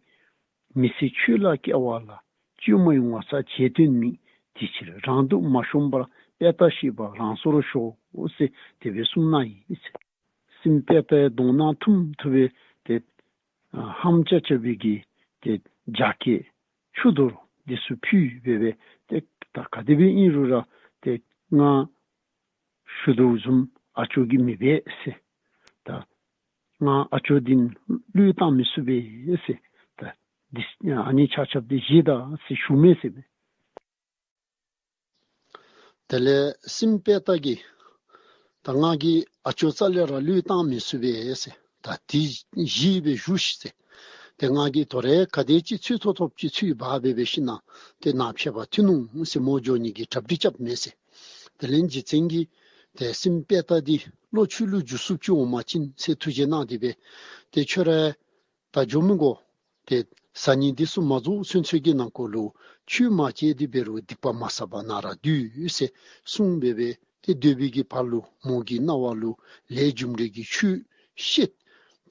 མི་ཚེ་ཆོས་ལ་སྐྱེལ་བ་ལ། བཅོས་མའི་ངོ་ཚ་བྱེད་དོན་མེད། དེ་ཕྱིར་རང་སྡུག་མ་ཤོང་བར། དཔེ་ལྟ་ཤེས་པ་རང་སོར་ཞོག་ཟེར་དེ་སྦེ་གསུངས་གནང་ཡི་ཟེར། སྲིནམ་དཔེ་ལྟའི་གདོང་ནང་འཐུམ་འཐུམ་སྦེ་ཏེ་ཨ་ཧམ་ཅ་ཅ་སྦེ་གི་ཏེ་རྒྱ་སྐད་ཆུ་གཏོར་འདི་ཚུ་ཕུལ་སྦེ་སྦེ་ཏེ་ད་ག་དེ་སྦེ་ཨིན་རུང་ར་ཏེ་ང་ཞུ་དོ་བཟུམ་ཨ་ཅོ་གིས་མི་འབད་ཟེར། ད་ང་ཨ་ཅོ་འདི་ནི་བློས་བཏང་མི་ཚུགས་པས་ཟེར། ད་འདི་ཨ་ནི་ཆ་ཁྱབ་འདི་བཞེས་ད་ཟེར་ཞུཝ་མས་ཟེར་མས། དེ་ལས་སྲིནམ་དཔེ་ལྟ་གིས་ད་ང་གིས་ཨ་ཅོ་རྩ་ལས་ར་བློས་བཏང་མི་ཚུགས་པས་ཟེར། ད་འདི་བཞེས་སྦེ་བཞུགས་ཤིག་ཟེར། ཏེ་ང་གིས་དོ་རུང་ག་དེ་ཅིག་ཚུད་ཐོབ་ཐོབ་ཅིག་ཚུད་འབག་སྦེ་སྦེ་ཞིནམ་ལས་ཏེ་ནཱ་ཕྱད་པར་འཐོན་ནུག་ཟེར་མོ་འགྱོ་ནི་གི་གྲ་སྒྲིག་རྐྱབ་མས་ཟེར། དེ་ལས་རྗེ་བཙུན་གྱིས་ཏེ་སྲིནམ་དཔེ་ལྟ་འདི་བློ་ཆོས་ལུ་འཇུག་ཚུགསཔ་ཅིག་འོང་པ་ཅིན་ཟེར་ཐུགས་རྗེ་གནང་སྟེ་སྦེ་ཏེ་ཁྱོད་ར་ད་འགྱོ་མི་དགོ། ཏེ་བཟའ་ནི་འདི་ཚུ་མ་རྫོགས་ཚུན་ཚོད་ཀྱི་ནང་འཁོད་ལུ་ཆོས་མ་བྱས་ཏེ་འབད་རུང་སྡིག་པ་མ་བསགས་པར་ནཱ་ར་སྡོད་ཟེར་གསུངས་སྦེ་སྦེ་ཏེ་སྡོད་པའི་གི་བར་ལུ་མོ་གི་རྣ་བ་ལུ་ལས་རྒྱུ་འབྲས་ཀྱི་ཆོས་བཤད།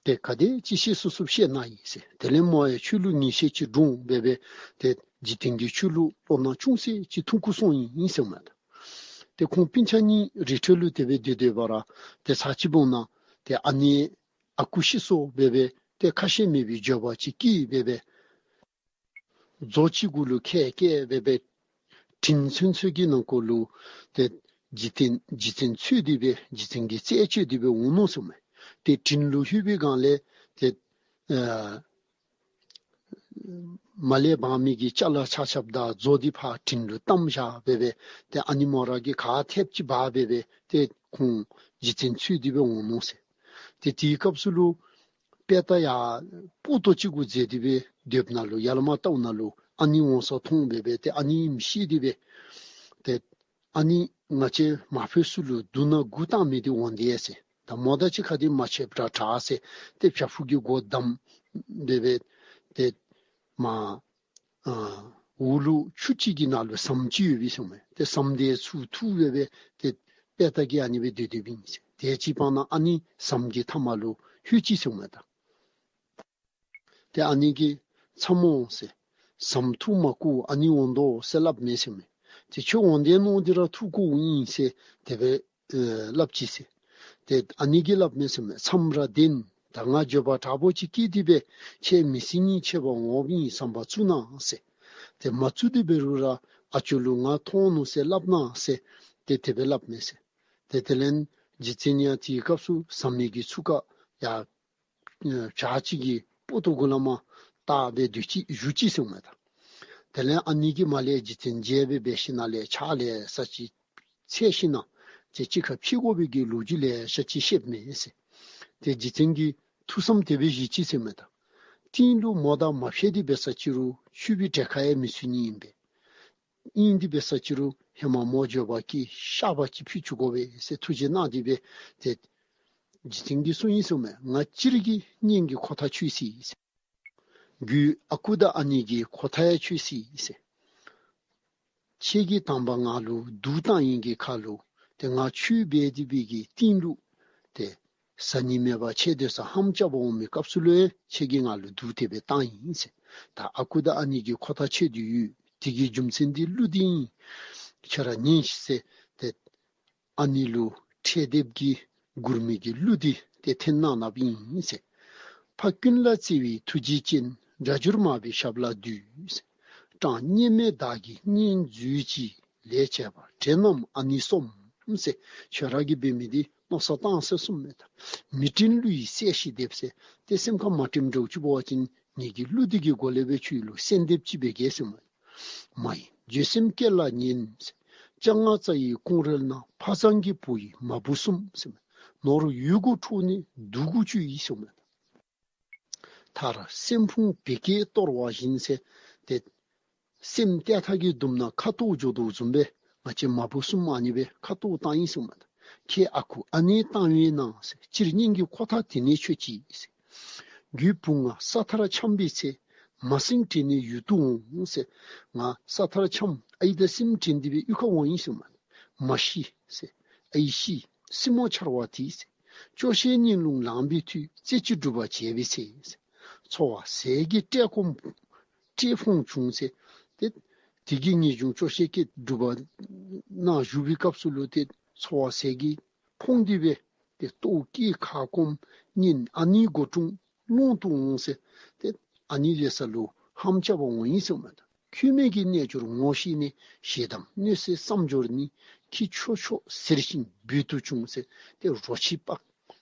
ཏེ་ག་དེ་ཅིག་བཤད་ཚུགས་ཚུགས་བཤད་གནང་ཡི་ཟེར། དེ་ལས་མོ་ཡང་ཆོས་ལུ་ངེས་ཤེས་ཅིག་འདྲོངས་སྦེ་སྦེ་ཏེ་འཇིག་རྟེན་གྱི་ཆོས་ལུ་བློ་སྣ་ཅུང་ཟད་ཅིག་ཐོན་ཁུངས་སོང་ཡི་ཟེར་མས། ཏེ་ཁོང་སྤུན་ཆ་གཉིས་རི་ཁྲོད་ལུ་དེ་སྦེ་སྡོད་སྡོད་པ་ར་ཏེ་ཚར་གཅིག་འབདན་ཏེ་ ཏེ་ཨ་ནི་ཨ་ཁུ་ཤི་སོང་སྦེ་སྦེ་ཏེ་ཁ་ཞེ་མེད་པའི་འགྱོད་པ་ཅིག་སྐྱེས་སྦེ་སྦེ་མཛོ་ཅིག་གུ་ལུ་ཁལ་བཀལ་སྦེ་སྦེ་དྲིན་ཚུན་ཚོད་ཀྱི་ནང་འཁོད་ལུ་ཏེ་རྗེ་བཙུན་རྗེ་བཙུན་འཚོལ་ཏེ་སྦེ་རྗེ་བཙུན་གྱི་རྩད་གཅོད་དེ་སྦེ་འོང་ནུག་ཟེར་མས། ཏེ་དྲིན་ལུ་ལྷོད་པའི་སྒང་ལས་ཏེ་ཨ་མ་ལས་འབངས་མི་གི་ཅ་ལ་ཆ་ཁྱབ་དང་མཛོ་འདི་ཕར་དྲིན་ལུ་གཏམས་བཞག་སྦེ་སྦེ་ཏེ་ཨ་ནི་མོ་ར་གིས་ག་ཐེབས་ཅིག་འབག་སྦེ་སྦེ་ཏེ་ཁོང་རྗེ་བཙུན་འཚོལ་ཏེ་སྦེ་འོང་ནུག་ཟེར། ཏེ་དེའི་སྐབས་སུ་ལུ་དཔེ་ལྟ་ཡང་སྤུ་ཏོ་ཅིག་གུ་འཛེགས་ཏེ་སྦེ་སྡོདཔ་ནང་ལུ་ཡར་ལས་མར་བལྟཝ་ནང་ལུ་ཨ་ནི་འོང་ས་མཐོང་སྦེ་སྦེ་ཏེ་ཨ་ནི་ཨིནམ་ཤེས་ཏེ་སྦེ་ཏེ་ཨ་ནི་ང་བཅས་མ་ཕེབས་ཚུ་ལུ་བསྡུ་ན་མགུ་བཏང་མི་འདི་འོང་དེས་ཟེར། ད་མོ་དང་གཅིག་ཁར་འདི་མ་ཕྱདཔ་དྲག་དྲག་ཟེར། ཏེ་བྱག་ཕུག་གི་སྒོ་བསྡམས་སྦེ་སྦེ་ཏེ་མར་ཨ་འོག་ལུ་ཆུ་ཅིག་གི་ནང་ལུ་ཟམ་ཅིག་ཡོད་པས་ཟེར་མས། ཏེ་ཟམ་དེ་ཚུར་འཐུ་སྦེ་སྦེ་ཏེ་དཔེ་ལྟ་གིས་ཨ་ནི་སྦེ་སྡོད་སྡོདཔ་ཨིན་ཟེར། དེ་ཅིག་བར་ན་ཨ་ནི་ཟམ་གྱི་མཐའ་མ་ལུ་ལྷོད་ཅི་ཟེར་མས་ད། ཏེ་ཨ་ནི་གིས་མཚམས་མོ་ཟེར། ཟམ་ཐུག་མ་བཀུག་ཨ་ནི་འོང་དོ་ཟེར་སླབ་མས་ཟེར་མས། ཏེ་ཁྱོད་འོང་དེ་མནོ་སྟེ་ར་ཐུག་བཀུག་ཨིན་ཟེར་དེ་སྦེ་ཨེ་སླབ་ཅི་ཟེར། ཏེ་ཨ་ནི་གིས་སླབ་མས་ཟེར་མས། མཚམས་ར་བདེན། ད་ང་འགྱོད་པ་དྲག་པོ་ཅིག་སྐྱེས་ཏེ་སྦེ་ཁྱེད་མི་སྲིད་ཉིད་ཆེ་བ་འོངམ་ཨིན་བསམ་པ་བཙུགས་གནང་ཟེར། ཏེ་མ་བཙུགས་ཏེ་འབད་རུང་ར་ཨ་ཅོ་ལུ་ང་མཐོང་ནུག་ཟེར་སླབ་གནང་ཟེར་ཏེ་དེ་སྦེ་སླབ་མས་ཟེར། ཏེ་དེ་ལས་རྗེ་བཙུན་ཡང་དེའི་སྐབས་སུ་ཟམ་མི་གི་ཚུར་ཁར་ཡར་བྱག་ཅིག་གི་སྤུ་ཏོ་གུ་ལས་མར་བལྟ་སྦེ་སྡོད་ཅི་བཞུགས་ཅི་ཟེར་མས་ད། དེ་ལས་ཨ་ནི་གིས་མར་ལས་རྗེ་བཙུན་མཇལ་སྦེ་འབད་ཞིནམ་ལས་ཕྱག་ལེ་ཤ་ཅིག་འཚལ་ཞིནམ་ཏེ་གཅིག་ཁར་ཕྱད་དགོ་པའི་གི་ལོ་རྒྱུས་ལེ་ཤ་ཅིག་བཤདཔ་མས་ཟེར། ཏེ་རྗེ་བཙུན་གྱིས་ཐུགས་བསམ་དེ་སྦེ་བཞེས་ཅི་ཟེར་མས་ད། རྟིང་ལུ་མོ་དང་མ་ཕྱད་དེ་འབད་ས་ཅིག་རུང་ཆོས་པའི་གྲལ་ཁར་ཡང་མི་ཚུད་ནི་ཨིན་པས། ཨིན་དེ་འབད་ས་ཅིག་རུང་ཧེ་མ་མོ་འགྱོད་པ་སྐྱེས་བཤགས་པ་ཅིག་ཕུལ་བཅུག་དགོ་པས་ཟེར་ཐུགས་རྗེ་གནང་སྟེ་སྦེ་ཏེ་རྗེ་བཙུན་གྱིས་གསུངས་ཡི་ཟེར་མས། ང་སྤྱིར་གྱིས་གཉེན་གྱི་ཁོ་ཐག་ཆོད་ཅི་ཟེར། རྒྱུ་ཨ་ཁུ་དང་ཨ་ནེ་གི་ཁོ་ཐག་ཡང་ཆོད་ཅི་ཟེར། ཁྱེད་ཀྱིས་དང་པ་ང་ལུ་སྡུག་བཏང་ཡི་གི་ཁར་ལུ་ཏེ་ང་ཆོས་འབད་དེ་སྦེ་གི་རྟིང་ལུ་ཏེ་ཟ་ནི་མེད་པར་ཆེ་སྡོད་ས་ཧམ་རྐྱབ་པར་འོང་མི་སྐབས་སུ་ལུ་ཡང་ཁྱེད་ཀྱིས་ང་ལུ་སྡུག་དེ་སྦེ་བཏང་ཡི་ཟེར། ད་ཨ་ཁུ་དང་ཨ་ནེ་གི་ཁོ་ཐག་ཆོད་དེ་ཡོད། དེ་གི་རྒྱུ་མཚན་འདི་གླུ་འདི་ཨིན། ཁྱོད་ར་ཉན་ཤིག་ཟེར་ཏེ་ཨ་ནེ་ལུ་ཁྲལ་འདེབས་ཀྱི་མགུར་མའི་གི་གླུ་འདི་ཏེ་འཐེན་གནང་གནངམ་ཨིན་ཟེར། ཕ་ཀུན་ལ་བརྩེ་བའི་ཐུགས་རྗེ་ཅན། སྒྲ་སྒྱུར་མ་པའི་ཞབས་ལ་འདུད་ཟེར། གྲངས་སྙེ་མའི་བདག་གིས་སྙན་མཛོད་ཅིག། ལས་བྱས་པ་བྲན་རྣམས་ཨ་ནི་སོམས་ཟེར། ཁྱོད་ར་གིས་འབད་མི་འདི་མནོ་བསམ་བཏང་ཟེར་གསུངམ་མས་ད། མི་དྲན་གླུ་ཡིས་གསལ་ཞིང་འདེབས་ཟེར། ཏེ་སེམས་ཁར་མ་དྲནམ་འདྲཝ་ཅིག་འབད་བ་ཅིན་ངེ་གི་གླུ་འདི་གི་སྒོ་ལས་སྦེ་ཁྱོད་ལུ་གསལ་འདེབས་ཅིག་འབད་གེ་ཟེར་མས། མ་ཡེངས་བརྗོད་སེམས་བསྐྱེད་ལ་ཉན་ཟེར། སྤྱན་སྔ་རྩ་ཡི་ཀོང་རལ་ན། ཕ་བཟང་གི་བུ་ཡི་མ་བུ་གསུམ་ཟེར་མས། ནོར་ཡོད་དགུ་འཕྲོག་ནས་སྡུག་དགུ་སྤྱོད་ཡི་ཟེར་མས། མཐར་སེམས་ཕུང་བད་ཀན་གཏོར་བ་བཞིན་ཟེར། ཏེ་སེམས་ཏེ་ཐག་གིས་བརྡུངམ་ན་ཁ་དོག་འགྱོ་དོ་བཟུམ་སྦེ་ང་བཅས་མ་བུ་གསུམ་ཨ་ནི་སྦེ་ཁ་དོག་བཏང་ཡི་ཟེར་མས། ཁྱེད་ཨ་ཁུ་ཨ་ནེ་བཏང་བས་ན་ཟེར། སྤྱིར་གཉེན་གྱི་ཁོ་ཐག་དེ་ནས་ཆོད་ཅི་ཟེར། རྒྱུད་བུ་ང་ས་མཐར་འཁྱམས་པའི་ཚེ། མ་སྲིང་དྲན་ནས་ཡུལ་དུ་འོང་ཟེར། ང་ས་མཐར་འཁྱམས་ཨའི་དང་སྲིངམ་དྲན་ཏེ་སྦེ་གཡུས་ཁར་འོང་ཡི་ཟེར་མས། མ་ཤི་ཟེར། ཨའི་ཤི་སྲིངམོ་འཆར་བ་དེ་ཟེར། སྐྱོ་ཤས་གཉིད་ལུང་ལངས་པའི་མཐུས། རྩེ་གཅིག་སྒྲུབ་པ་བྱས་པའི་ཚེ། འཚོ་བ་ཟས་ཀྱི་བཀྲེས་སྐོམ་བཀྲེས་ཕོངས་བྱུང་ཟེར། ཏེ་དེ་གི་ངེས་འབྱུང་སྐྱོ་ཤས་སྐྱེས་སྒྲུབ་པ་ནང་བཞུགས་པའི་སྐབས་སུ་ལུ་ཏེ་འཚོ་བ་ཟས་ཀྱིས་ཕོངས་ཏེ་སྦེ་ཏེ་ལྟོཝ་བཀྱེས་ཁ་སྐོམ་གཉིད་ཨ་ནི་སྒོ་དྲུང་ལོང་དུ་འོང་ཟེར། ཏེ་ཨ་ནི་ལས་ས་ལུ་ཧམ་རྐྱབ་པར་འོང་ཡི་ཟེར་མས། ཁུངས་མེད་ཀྱི་རྣལ་འབྱོར་ངོ་ཤེས་ནས། ཞེ་སྡང་གནོད་འཚེ་བསམ་སྦྱོར་ནི། ཁྱི་ཁྱོ་ཁྱོ་ཟེར་ཞིང་འབོད་དུ་བྱུང་ཟེར། ཏེ་རོ་ཁྱི་ལྤགས་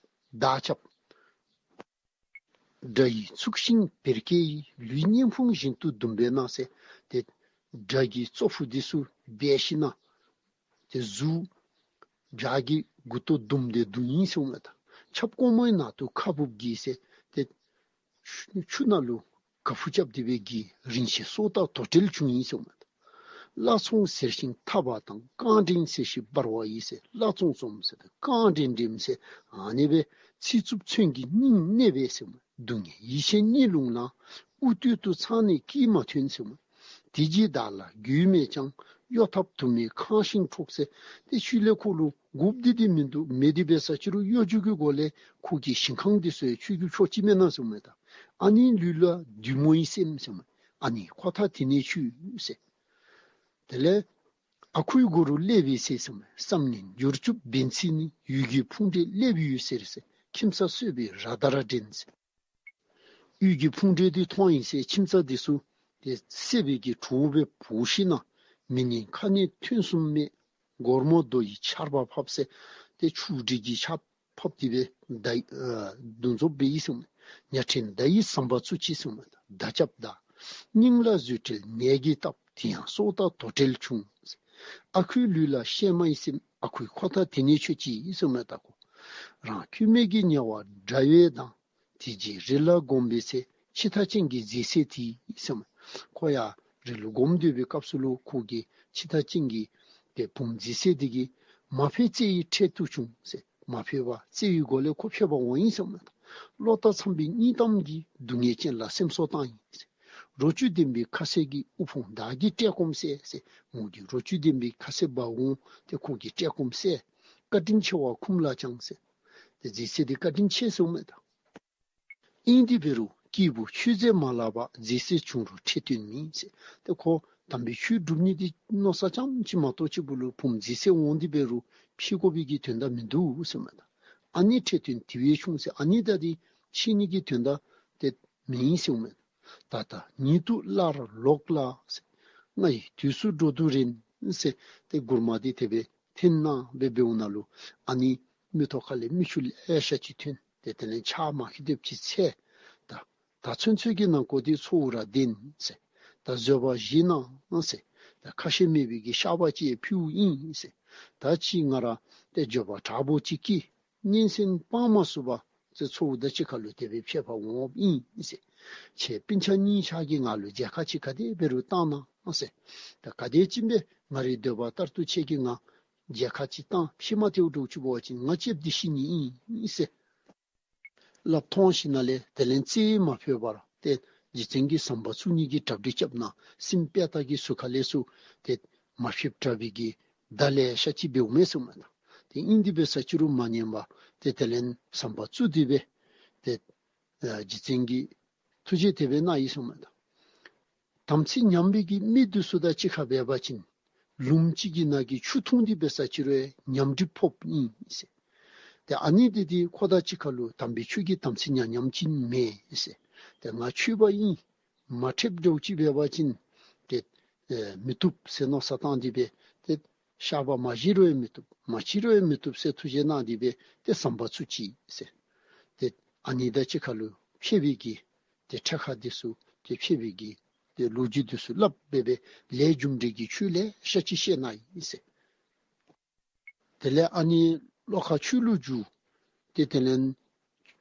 མདའ་རྐྱབ། དགྲ་ཡིས་ཚུགས་ཤིང་བེར་ཀས་ཡི། ལུས་བརྙན་ཕུང་བཞིན་དུ་བརྡུངས་པས་ན་ཟེར། ཏེ་དགྲ་གི་ཙོག་ཕུད་འདི་ཚུ་འབལ་ཞིནམ་ཏེ་གཟུགས་བྱག་གི་མགུ་ཏོ་བརྡུངས་ཏེ་བརྡུངས་ཡི་ཟེར་མས་ད། ཆབ་གོང་མའི་ནང་དུ་ཁ་སྦུབ་གྱིས་ཟེར། ཏེ་ཆུ་ཆུ་ནང་ལུ་ག་ཕུ་རྐྱབ་སྟེ་སྦེ་གྱིས། རིན་ཆེན་སོ་དང་དོ་ཏྲལ་བྱུང་ཡི་ཟེར་མས་ད། བླ་བཙོང་ཟེར་ཞིང་འཐབ་པ་དང་། རྐང་འདྲེན་ཟེར་ཞིང་འབར་བ་ཡིས་ཟེར། བླ་བཙོང་བཙོངམ་ཟེར་ཏེ་རྐང་འདྲེན་འདྲེནམ་ཟེར། ཨ་ནི་སྦེ་ཚིག་རྩུབ་མཚོན་གྱིས་སྙིང་མནན་པས་ཟེར་མས། སྡུག་བསྔལ་ཡིད་ཆེས་གཉིད་ལུང་ལངས། དབུགས་སྟོད་དུ་འཚང་ནས་སྐད་མ་ཐོན་ཟེར་མས། དེ་རྗེས་བདག་ལ་རྒོལ་མེད་ཀྱང་། གཡོ་ཐབས་དུ་མས་ཁང་ཞིང་འཕྲོག་ཟེར། ཏེ་ཁྱོད་ལས་ཁོ་ལུ་དགོཔ་འདི་འདི་མིན་འདུག། མེད་དེ་འབད་ས་ཅིག་རུང་གཡོ་སྒྱུ་གི་སྒོ་ལས་ཁོ་གི་ཞིང་ཁང་འདི་ཚུ་ཡང་ཁྱོད་ཀྱིས་འཕྲོག་ཅི་མེན་ན་ཟེར་མས་ད། ཨ་ནི་ལུས་ལ་བདུད་མོ་ཡི་སེམས་ཟེར་མས། ཨ་ནི་ཁོ་ཐག་དེ་ནས་ཆོད་ཟེར། དེ་ལས་ཨ་ཁུའི་མགུར་སླེབས་པའི་ཚེ་ཟེར་མས། བསམ་ངན་སྦྱོར་བཅུ་བན་ཚིག་ནི། ཡུལ་གྱི་ཕུང་འདྲེས་སླེབས་ཡོད་ཟེར་ཟེར། ཁྱིམ་ཚང་གསོད་པའི་ར་དར་འདྲེན་ཟེར། གཡུས་ཀྱི་ཕུང་འདྲེ་འདི་མཐོང་ཡི་ཟེར། ཁྱིམ་ཚང་འདི་ཚུ་ཏེ་བསད་པའི་གི་གྲོགས་སྦེ་འབོ་ཞིན་ན་མི་ངན་ཁ་ནི་ཐོན་གསུམ་མེད། སྒོར་མོ་རྡོ་ཡི་ཆརཔ་ཕབ་ཟེར། ཏེ་ཆུ་འདྲེ་གི་ཆརཔ་ཕབ་སྟེ་སྦེ་མདའ་ཨ་གདུང་འཚོབ་འབད་ཡི་གསུངམ་མས། ཉ་ཕྲན་མདའ་ཡི་ཟམ་པ་བཙུགས་ཅི་གསུངམ་མས། མདའ་རྐྱབ་མདའ། སྙིང་ལ་བཟོད་བྲལ་ནད་ཀྱིས་བཏབ། དེ་ཡང་སྲོག་དང་དོ་བྲལ་བྱུང་། ཨ་ཁུའི་ལུས་ལ་གཤེད་མའི་སེམས། ཨ་ཁུའི་ཁོག་ཐག་དེ་ནས་ཆོད་ཅི་གསུངམ་མས། ད་ཁོ་རང་ཁྱོད་མེད་ཀྱི་དམྱལ་བ་འདྲ་བའི་མདངས། དེ་རྗེས་རི་ལ་སྒོམ་པའི་ཚེ། འཆི་བདག་ཅན་གྱི་མཛེ་སྲེད་དེ་གསུངམ་མས། ཁོ་ཡང་རི་ལུ་སྒོམ་སྡོད་པའི་སྐབས་སུ་ལུ་ཁོ་གིས་འཆི་བདག་ཅན་གྱི་ཏེ་བུམོ་མཛེ་སྲེད་དེ་གིས་མ་ཕེབས་བརྩེ་ཡི་འཕྲལ་དུ་བྱུང་ཟེར། མ་ཕེབས་པར་བརྩེ་བའི་སྒོ་ལས་ཁོ་ཕེབས་པར་འོང་ཡི་གསུངམ་མས། བློ་ལྟ་འཚམས་པའི་སྙིང་གཏམ་གྱིས། སྡུག་བསྔལ་ཅན་ལ་སེམས་གསོ་བཏང་ཡི་ཟེར། རོ་བཅུད་ལྡན་པའི་ཁ་ཟས་ཀྱིས། དབུལ་ཕོངས་བདག་གི་བཀྲེས་སྐོམ་སེལ་ཟེར། མོ་གིས་རོ་བཅུད་ལྡན་པའི་ཁ་ཟས་འབག་འོང་སྟེ་ཁོ་གི་བཀྲེས་སྐོམ་སེལ། བཀའ་དྲིན་ཆེ་བ་ཁུངས་ལ་བྱང་ཟེར། ཏེ་མཛེ་སྲེད་དེ་བཀའ་དྲིན་ཆེ་གསུངམ་མས་ད། ཨིན་ཏེ་འབད་རུང་སྐྱེས་བུ་ཆོས་མཛད་མ་ལགས་པ། མཛེ་སྲེད་བྱུང་རུང་འཕྲལ་བསྟུན་མིན་ཟེར། ཏེ་ཁོ་དམ་པའི་ཆོས་སྒྲུབ་ནི་འདི་མནོ་བསམ་ཙམ་ཅིག་མ་གཏོགས་ཅིག་པོ་ལུ་བུམོ་མཛེ་སྲེད་འོང་སྟེ་འབད་རུང་ཕྱི་དགོ་པའི་གི་དོན་དག་མིན་འདུག་གསུངམ་མས་ད། ཨ་ནི་འཕྲལ་བསྟུན་དེ་བས་བྱུང་ཟེར། ཨ་ནི་ད་འདི་ཕྱི་ནི་གི་དོན་དག་ཏེ་མེན་གསུངམ་མས། ད་ལྟ་ཉིད་དུ་སླར་ལོག་ལ་ཟེར། ང་ཡི་དུས་སུ་འགྲོ་དུས་རན་ཟེར། ཏེ་མགུར་མ་འདི་དེ་སྦེ་འཐེན་གནང་སྦེ་འབདཝ་ད་ལུ་ཨ་ནི་མིག་ཏོ་ཁ་ལས་མིག་ཆུ་ལེ་ཤ་ཅིག་ཐོན། ཏེ་དེ་ལས་ཕྱག་མ་ཁི་དེབ་ཅིག་འཚལ། ད་ད་ཚུན་ཚོད་ཀྱི་ནང་འཁོད་འདི་ཚོགས་ར་བདེན་ཟེར། ད་བཟོད་པ་བཞེས་གནང་ཟེར། ད་ཁ་ཞེ་མེད་པའི་གི་བཤགས་པ་ཅིག་ཕུལཝ་ཨིན་ཟེར། ད་ཅི་ང་ར་ཏེ་འགྱོད་པ་དྲག་པོ་ཅིག་སྐྱེས། སྙན་གསན་སྤང་མ་ཚུགས་པར་ཚེ་ཚོགས་དང་གཅིག་ཁར་ལུ་དེ་སྦེ་ཕྱད་པར་འོངམ་ཨིན་ཟེར། ཁྱེད་སྤུན་ཆ་གཉིས་ཆ་གིས་ང་ལུ་མཇལ་ཁ་ཅིག་ག་དེ་འབད་རུང་བཏང་གནང་ཟེར། ད་ག་དེ་ཅིག་སྦེ་ང་རའི་འདོད་པ་ལྟར་དུ་ཁྱེད་ཀྱིས་ང་མཇལ་ཁ་ཅིག་བཏང་ཕྱི་མ་ཐེའུ་འདྲཝ་ཅིག་འབད་བ་ཅིན་ང་ལྕེབས་ཏེ་ཤི་ནི་ཨིན་ཟེར་སླབ་ཐོན་ཞིནམ་ལས་དེ་ལས་རྩ་མ་ཕོད་པར་ཏེ་རྗེ་བཙུན་གྱིས་ཟམ་པ་བཙུགས་ནི་གི་གྲ་སྒྲིག་རྐྱབ་གནང་། སྲིན་པོའི་རྟ་གི་ཟུར་ཁ་ལས་ཚུར་ཏེ་མ་ཕེབས་དྲགས་པའི་གི་བརྡ་ལེ་ཤ་ཅིག་འབདཝ་མས་གསུངམ་མས་ད། ཏེ་ཨིན་དེ་འབད་ས་ཅིག་རུང་མ་ཉན་པར་ཏེ་དེ་ལས་ཟམ་པ་བཙུགས་ཏེ་སྦེ་ཏེ་ཨ་རྗེ་བཙུན་གྱིས་ཐུགས་རྗེ་དེ་སྦེ་གནང་ཡི་གསུངམ་མས་ད། དམ་ཚིག་ཉམས་པའི་གི་མི་འདི་ཚུ་དང་གཅིག་ཁར་འབད་བ་ཅིན་ལུངམ་གཅིག་གི་ནང་གི་ཆུ་འཐུང་སྟེ་འབད་ས་ཅིག་རུང་ཉམས་གྲིབ་ཕོགཔ་ཨིན་ཟེར། ཏེ་ཨ་ནི་འདི་འདི་ཁོ་དང་གཅིག་ཁར་ལུ་དམ་པའི་ཆོས་ཀྱི་དམ་ཚིག་ཉམས་ཉམས་ཅིག་མེན་ཟེར། ཏེ་ང་ཆོས་པ་ཨིན། མ་ཁྲེལ་འདྲཝ་ཅིག་འབད་བ་ཅིན་ཏེ་ཨེ་མི་བཏུབ་ཟེར་མནོ་བསམ་བཏང་སྟེ་སྦེ་ཏེ་བཤགས་པ་མ་བཞེས་རུང་ཡང་མི་བཏུབ། མ་ཕྱིས་རུང་ཡང་མི་བཏུབ་ཟེར་ཐུགས་བཞེད་གནང་སྟེ་སྦེ་ཏེ་ཟམ་པ་བཙུགས་ཅི་ཟེར། ཏེ་ཨ་ནི་དང་གཅིག་ཁར་ལུ་ཕྱད་པའི་གི་ཏེ་ཁྲལ་ཁ་འདི་ཚུ་ཏེ་ཕྱད་པའི་གི་ཏེ་ལོ་རྒྱུས་འདི་ཚུ་སླབ་སྦེ་སྦེ་ལས་རྒྱུ་འབྲས་ཀྱི་ཆོས་ལེ་ཤ་ཅིག་བཤད་གནང་ཡི་ཟེར། དེ་ལས་ཨ་ནི་བློ་ཁ་ཆོས་ལུ་བསྒྱུར། ཏེ་དེ་ལས་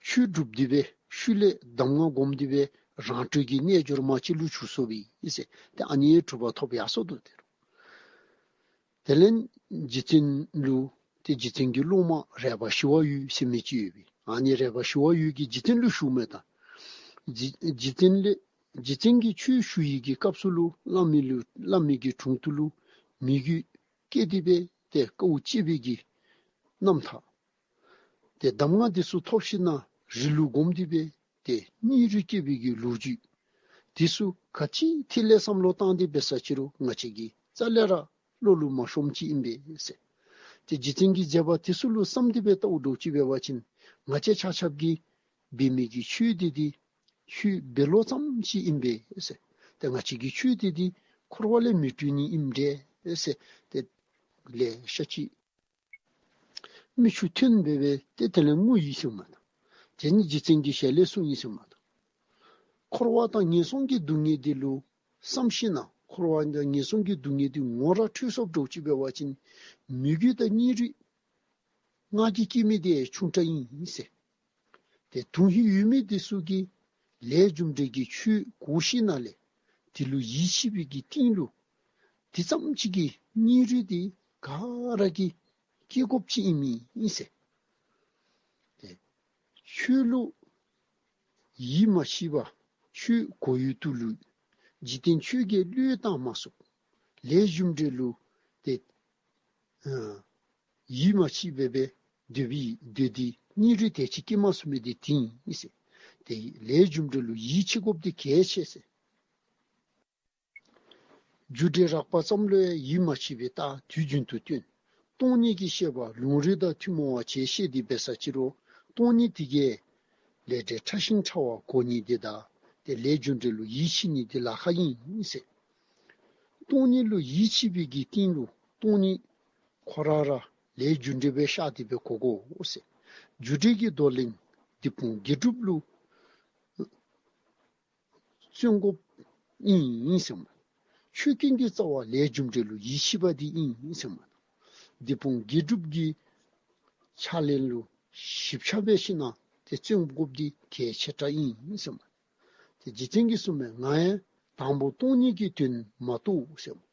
ཆོས་སྒྲུབ་སྟེ་སྦེ་ཤུལ་ལས་གདམས་ངག་སྒོམ་སྟེ་སྦེ་རང་གྲོལ་གྱི་རྣལ་འབྱོར་མ་ཅིག་ལུ་གྱུར་སོ་བའི་ཨིན་ཟེར། ཏེ་ཨ་ནི་གྲུབ་པ་ཐོབ་ཡར་སོ་ནུག། དེ་རུ་དེ་ལས་རྗེ་བཙུན་ལུ་ཏེ་རྗེ་བཙུན་གྱི་སློབ་མ་རས་པ་ཞི་བ་འོད་ཟེར་མི་ཅིག་ཡོད་པས། ཨ་ནི་རས་པ་ཞི་བ་འོད་ཀྱིས་རྗེ་བཙུན་ལུ་ཞུཝ་མས་ད། རྗེ་རྗེ་བཙུན་ལས་རྗེ་བཙུན་གྱིས་ཆོས་ཞུ་ཡི་གི་སྐབས་སུ་ལུ་བླ་མའི་ལུ་བླ་མའི་གི་དྲུང་དུ་ལུ་མོས་གུས་བསྐྱེད་དེ་སྦེ་ཏེ་དཀའཝ་སྤྱད་པའི་གི་རྣམ་ཐར། ཏེ་གདམས་ངག་འདི་ཚུ་ཐོབ་ཞིནམ་ལས་རི་ལུ་སྒོམ་སྟེ་སྦེ་ཏེ་སྙིང་རུས་བསྐྱེད་པའི་གི་ལོ་རྒྱུས་འདི་ཚུ་ག་ཅི་ཐད་ལས་བསམ་བློ་བཏང་སྟེ་འབད་ས་ཅིག་རུང་ང་བཅས་ཀྱིས་རྩ་ལས་ར་བློ་ལུ་མ་ཤོངམ་ཅིག་ཨིན་པས་ཟེར། ཏེ་རྗེ་བཙུན་གྱི་མཛད་པ་འདི་ཚུ་ལུ་བསམ་སྟེ་སྦེ་ལྟཝ་འདྲཝ་ཅིག་འབད་བ་ཅིན་ང་བཅས་ཆ་ཁྱབ་ཀྱིས་འབད་མི་གི་ཆོས་འདི་འདི་ཆོས་འབད་ལོང་ཙམ་ཅིག་ཨིན་པས་ཟེར། ཏེ་ང་བཅས་ཀྱི་ཆོས་འདི་འདི་འཁོར་བ་ལས་མི་གྲོལ་ནི་ཨིནམ་འདྲས་ཟེར། ཏེ་ལེ་ཤ་ཅིག་མིག་ཆུ་ཐོན་སྦེ་སྦེ་ཏེ་དེ་ལས་ངུ་ཡི་ཟེརཝ་མས་ད། དེ་ནི་རྗེ་བཙུན་གྱི་ཞལ་ལས་གསུངས་ཡི་ཟེརཝ་མས་ད། འཁོར་བ་དང་ངན་སོང་གི་སྡུག་བསྔལ་འདི་ལུ་བསམ་ཞིནམ་ལས་འཁོར་བ་དང་ངན་སོང་གི་སྡུག་བསྔལ་འདི་ངོ་ར་འཕྲོད་སོངམ་འདྲཝ་ཅིག་འབད་བ་ཅིན་མོས་གུས་དང་སྙིང་རུས་ང་གིས་བསྐྱེད་མི་འདི་ཆུང་དྲགས་ཨིན་ཟེར། ཏེ་དོན་ཧིང་ཡོད་མི་འདི་ཚུ་གིས་ལས་རྒྱུ་འབྲས་ཀྱི་ཆོས་གོ་ཞིནམ་ལས་དེ་ལུ་ཡིད་ཆེས་པའི་གི་སྟེང་ལུ་དེ་ཙམ་ཅིག་གི་སྙིང་རུས་འདི་ག་ར་གིས་བསྐྱེད་དགོཔ་ཅིག་ཨིན་མི་ཨིན་ཟེར། ཏེ་ཆོས་ལུ་ཡིད་མ་ཆེས་པར་ཆོས་གོ་ཡུལ་དུ་ལུས། འཇིག་རྟེན་ཆོས་བརྒྱད་བློས་བཏང་མ་ཚུགས། ལས་རྒྱུ་འབྲས་ལུ་ཏེ་ཨ་ཡིད་མ་ཆེས་པར་སྦེ་སྡོད་པའི་སྡོད་དེ་སྙིང་རུས་དེ་ཅིག་བསྐྱེད་མ་ཚུགས་མི་འདི་དེ་ཨིན་ཟེར། ཏེ་ལས་རྒྱུ་འབྲས་ལུ་ཡིད་ཆེས་དགོཔ་འདི་གལ་ཆེ་ཟེར། རྒྱུ་འབྲས་རགས་པ་ཙམ་ལུ་ཡང་ཡིད་མ་ཆེས་པའི་རྟགས་དུས་རྒྱུན་དུ་སྟོན། སྟོང་ཉིད་ཀྱི་ཤེས་པ་ལུང་རིགས་དང་ཐུན་མོང་བ་བཅས་ཤེས་ཏེ་འབད་ས་ཅིག་རུང་ སྟོང་ཉིད་དེ་གིས་ལས་འབྲས་ཕྲ་ཞིང་ཕྲ་བ་གོ་ནི་དེ་དང་ཏེ་ལས་རྒྱུ་འབྲས་ལུ་ཡིད་ཆེས་ནི་དེ་ལཱ་ཁག་ཨིན་ཟེར། སྟོང་ཉིད་ལུ་ཡིད་ཆེས་པའི་གི་སྟེང་ལུ་སྟོང་ཉིད་ཁོ་ར་ར་ལས་རྒྱུ་འབྲས་སྦེ་ཤར་ཏེ་སྦེ་གོ་དགོ་ཟེར། རྒྱུ་འབྲས་ཀྱི་འདོར་ལེན་འདི་དཔུང་དགེ་སྒྲུབ་ལུ་བརྩོན་དགོཔ་ཨིན་ཟེར་མས། ཆོས་ཀུན་གྱི་རྩ་བ་ལས་རྒྱུ་འབྲས་ལུ་ཡིད་ཆེས་པ་འདི་ཨིན་ཟེར་མས། འདི་དཔུང་དགེ་སྒྲུབ་ཀྱི་ཕྱག་ལེན་ལུ་ཞིབ་ཆ་འབད་ཞིནམ་ཏེ་བརྩོན་དགོཔ་འདི་གལ་ཆེ་དྲགས་ཨིན་ཟེར་མས། ཏེ་རྗེ་བཙུན་གྱིས་གསུངས་མི་ང་ཡང་དང་པོ་སྟོང་ཉིད་ཀྱི་དོན་མ་རྟོགས་ཟེར་མས།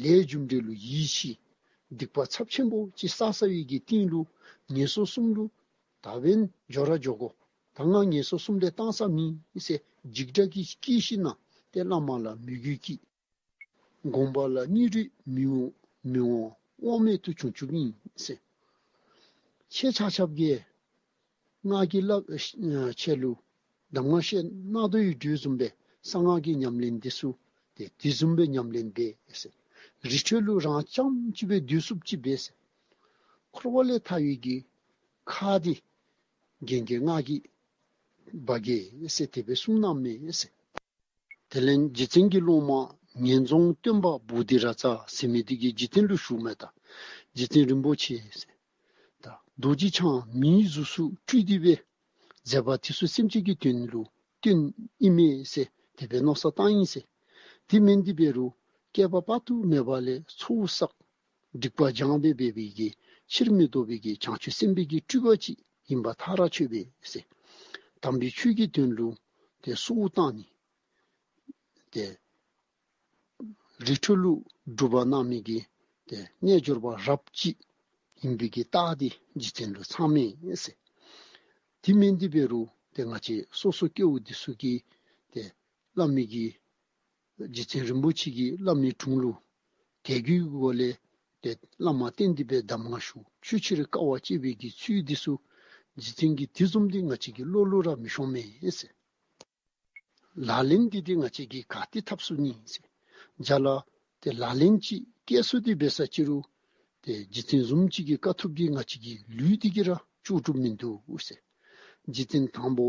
ལས་རྒྱུ་འབྲས་ལུ་ཡིད་ཆེས། སྡིག་པ་ཚབས་ཆེན་པོ་ཅིག་བསགས་བསགས་པའི་གི་སྟེང་ལུ་ངན་སོང་གསུམ་ལུ་ད་འབདན་འགྱོ་ར་འགྱོ་དགོ། ད་ང་ངན་སོང་གསུམ་ལས་བཏང་ས་མེད་ཟེར་འཇིགས་སྐྲག་གིས་སྐྱེས་ཞིནམ་ཏེ་བླ་མ་ལ་མོས་གུས་བསྐྱེད། དགོངས་པ་ལ་སྙིང་རུས་མི་འོང་མི་འོང་དབང་མེད་དུ་བྱུང་བཅུགཔ་ཨིན་ཟེར། ཁྱེད་ཆ་ཁྱབ་ཀྱིས་ང་གིས་སླབ་ཨ་ཁྱེད་ལུ་གདམས་ངག་བཤད་གནང་དོ་ཡོད་དོ་བཟུམ་སྦེ་གསང་སྔགས་ཀྱི་ཉམས་ལེན་འདི་ཚུ་ཏེ་དེ་བཟུམ་སྦེ་ཉམས་ལེན་འབད་ཟེར། རི་ཁྲོད་ལུ་རང་རྐྱངམ་ཅིག་སྦེ་སྡོད་ཚུགསཔ་ཅིག་འབད་ཟེར། འཁོར་བ་ལས་ཐར་བའི་གི་ཁ་འདི་རྒྱན་གྱི་སྔགས་ཀྱིས་འབག་གེ་ཟེར་དེ་སྦེ་གསུངས་གནངམ་མས་ཟེར། དེ་ལས་རྗེ་བཙུན་གྱི་སློབ་མ་ངན་རྫོང་སྟོན་པ་བོ་དྷི་རཱ་ཛ་ཟེར་མི་འདི་གིས་རྗེ་བཙུན་ལུ་ཞུཝ་མས། ད་རྗེ་བཙུན་རིན་པོ་ཆེ་ཟེར། ད་རྡོ་རྗེ་འཆང་མིའི་གཟུགས་སུ་སྤྲུལ་ཏེ་སྦེ་མཛད་པ་དེ་ཚུ་སེམས་ཅན་གྱི་དོན་ལུ་སྟོན་ཨིན་མས་ཟེར་དེ་སྦེ་མནོ་བསམ་བཏང་ཡི་ཟེར། དེ་མེན་ཏེ་འབད་རུང་བསྐལ་པ་དཔག་ཏུ་མེད་པ་ལས་ཚོགས་བསགས། སྒྲིབ་པ་སྦྱངས་སྦེ་འབད་བའི་གི་ཕྱིར་མི་ལྡོག་པའི་གི་བྱང་ཆུབ་སེམས་དཔའི་གི་སྤྲུལ་པ་ཅིག་ཨིནམ་ཐག་ར་ཆོད་པས་ཟེར། དམ་པའི་ཆོས་ཀྱི་དོན་ལུ་ཏེ་སྲོག་བཏང་ནི་ཏེ་རི་ཁྲོད་ལུ་སྒྲུབ་པ་གནང་མི་གི་ཏེ་རྣལ་འབྱོར་པ་རབ་ཅིག་ཨིན་པའི་གི་རྟགས་འདི་རྗེ་བཙུན་ལུ་ཚང་མས་ཟེར། དེ་མེན་ཏེ་འབད་རུང་ཏེ་ང་བཅས་སོ་སོ་སྐྱེ་བོ་འདི་ཚུ་གིས་ཏེ་བླ་མའི་གི་རྗེ་བཙུན་རིན་པོ་ཆེ་གི་བླ་མའི་དྲུང་ལུ་དད་གུས་སྒོ་ལས་ཏེ་བླ་མ་བསྟེན་ཏེ་སྦེ་གདམས་ངག་ཞུ་ཆོས་ཕྱིར་དཀའ་བ་སྤྱད་པའི་གི་ཚུལ་འདི་ཚུ་རྗེ་བཙུན་གྱིས་དེ་བཟུམ་འདི་ང་བཅས་ཀྱི་བློ་ལུ་ར་མི་ཤོང་མས་ཟེར། ལག་ལེན་འདི་འདི་ང་བཅས་ཀྱིས་ག་ཏེ་འཐབ་ཚུགས་ནི་ཟེར། རྒྱ་ལ་ཏེ་ལག་ལེན་ཅིག་སྐྱེལ་ཚུགས་ཏེ་འབད་ས་ཅི་རུང་ཏེ་རྗེ་བཙུན་བཟུམ་ཅིག་གི་དཀའ་ཐུབ་འདི་ང་བཅས་ཀྱི་ལུས་འདི་གིས་ར་ལྕོགས་གྲུབ་མིན་འདུག་ཟེར། རྗེ་བཙུན་དང་པོ་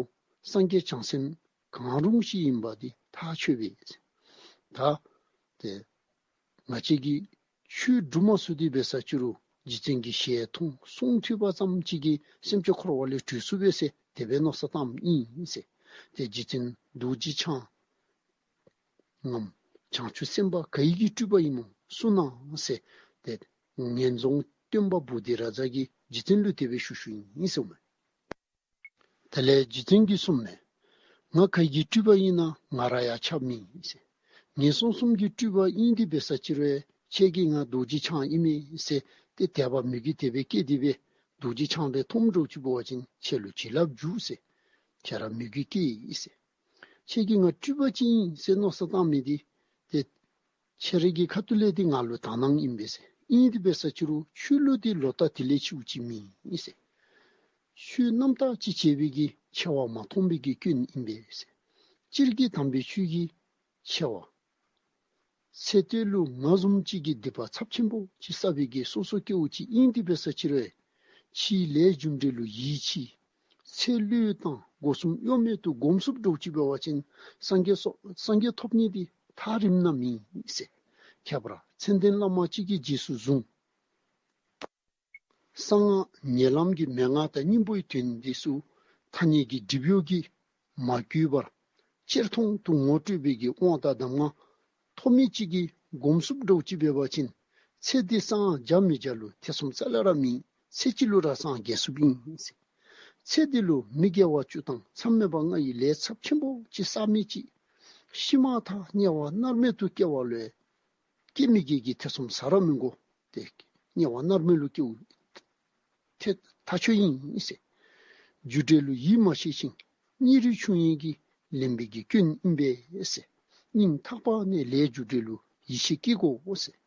སངས་རྒྱས་བྱང་སེམས་གང་རུང་ཞིག་ཨིན་པ་འདི་ཐག་ཆོད་པས་ཟེར། ད་ཏེ་ང་བཅས་ཀྱིས་ཆོས་སྒྲུབ་མ་ཚུགས་ཏེ་འབད་ས་ཅི་རུང་རྗེ་བཙུན་གྱི་ཞལ་མཐོང་གསུང་ཐོས་པ་ཙམ་ཅིག་གིས་སེམས་ཅན་འཁོར་བ་ལས་གྲོལ་ཚུགས་པས་ཟེར་དེ་སྦེ་མནོ་བསམ་བཏངམ་ཨིན་ཟེར། ཏེ་རྗེ་བཙུན་རྡོ་རྗེ་འཆང་ངམ་བྱང་ཆུབ་སེམས་དཔའ་ག་གི་སྤྲུལ་པ་ཨིན་མོ་གསུང་གནང་ཟེར་ཏེ་ངན་རྫོང་སྟོན་པ་བོ་དྷི་རཱ་ཛ་གིས་རྗེ་བཙུན་ལུ་དེ་སྦེ་ཞུ་ཞུཝ་ཨིན་ཟེར་མས། དེ་ལས་རྗེ་བཙུན་གྱིས་གསུངས་མས། ང་ག་གི་སྤྲུལ་པ་ཨིན་ན་ང་ར་ཡང་ཁྱབ་མེད་ཟེར། ངན་སོང་གསུམ་གྱི་སྤྲུལ་པ་ཨིན་ཏེ་འབད་ས་ཅི་རུང་ཁྱེད་ཀྱིས་ང་རྡོ་རྗེ་འཆང་ཨིན་མས་ཟེར་ཏེ་དད་པ་མོས་གུས་དེ་སྦེ་བསྐྱེད་དེ་སྦེ་རྡོ་རྗེ་འཆང་སྦེ་མཐོངམ་འདྲཝ་ཅིག་འབད་བ་ཅིན་ཁྱེད་ལུ་བྱིན་རླབས་འཇུག་ཟེར། ཁྱེད་ར་མོས་གུས་བསྐྱེད་ཟེར། ཁྱེད་ཀྱིས་ང་སྤྲུལ་པ་ཅིག་ཨིན་ཟེར་མནོ་བསམ་བཏང་མི་འདི་ཏེ་ཁྱེད་རའི་གི་ཁ་ཐུག་ལས་འདི་ང་ལུ་དག་སྣང་ཨིན་པས་ཟེར། ཨིན་ཏེ་འབད་ས་ཅི་རུང་ཆོས་ལུ་འདི་ལོག་ལྟ་དེ་ལས་ཆེཝ་ཅིག་མེད་ཟེར། ཆོས་རྣམ་དག་ཅིག་བྱེད་པའི་གི་ཆེ་བ་མ་མཐོང་བའི་གི་སྐྱོན་ཨིན་པས་ཟེར། སྤྱིར་གྱི་དམ་པའི་ཆོས་ཀྱི་ཆེ་བ། ཚེ་སྟོད་ལུ་ང་བཟུམ་ཅིག་གིས་སྡིག་པ་ཚབས་ཆེན་པོ་ཅིག་བསགས་པའི་གི་སོ་སོ་སྐྱེ་བོ་ཅིག་ཨིན་ཏེ་འབད་ས་ཅི་རུང་ཕྱིའི་ལས་རྒྱུ་འབྲས་ལུ་ཡིད་ཆེས། ཚེ་བློས་བཏང་སྒོ་གསུམ་གཡོ་མེད་དུ་སྒོམ་ཚུགསཔ་འདྲཝ་ཅིག་འབད་བ་ཅིན་སངས་རྒྱས་སོ་སངས་རྒྱས་ཐོབ་ནི་འདི་ཐག་རིངམོ་ནང་མེད་ཟེར། ཁྱད་པར་མཚན་ལྡན་བླ་མ་གཅིག་གི་རྗེས་སུ་བཟུང་། གསང་སྔགས་ཉེ་ལམ་གྱི་མན་ངག་དང་སྙིང་པོའི་དོན་འདི་ཚུ་ཐ་སྙད་ཀྱི་སྒྲིབ་གཡོགས་ཀྱིས་མ་གོས་པར་གཅེར་མཐོང་དུ་ངོ་སྤྲོད་པའི་གི་དབང་དང་གདམས་ངག་ཐོབ་མི་གཅིག་གིས་སྒོམ་ཚུགསཔ་འདྲཝ་ཅིག་འབད་བ་ཅིན་ཚེ་འདི་སངས་རྒྱས་མི་རྒྱས་ལུ་ཐེ་ཚོམ་རྩ་ལས་ར་མེད། ཚེ་གཅིག་ལུ་ར་སངས་རྒྱས་ཚུགསཔ་ཨིན་ཟེར། ཚེ་འདི་ལུ་མི་དགེ་བ་བཅུ་དང་མཚམས་མེད་པ་ལྔ་ཡི་ལས་ཚབས་ཆེན་པོ་ཅིག་བསགས་མི་ཅིག་ཤི་མ་ཐག་དམྱལ་བ་མནར་མེད་དུ་སྐྱེ་བ་ལུ་སྐྱེ་མི་དགེ་གི་ཐེ་ཚོམ་ཟ་ར་མི་དགོ། ཏེ་དམྱལ་བ་མནར་མེད་ལུ་སྐྱེཝ་ཐེ་ཐག་ཆོད་ཨིན་ཟེར། རྒྱུ་འབྲས་ལུ་ཡིད་མ་ཆེས་ཤིང་སྙིང་རུས་ཆུང་ཡིན་གྱིས་ལེན་པའི་གི་སྐྱོན་ཨིན་པས་ཟེར། སྙིང་ཐག་པ་ནས་ལས་རྒྱུ་འབྲས་ལུ་ཡིད་ཆེས་བསྐྱེད་དགོ་ཟེར།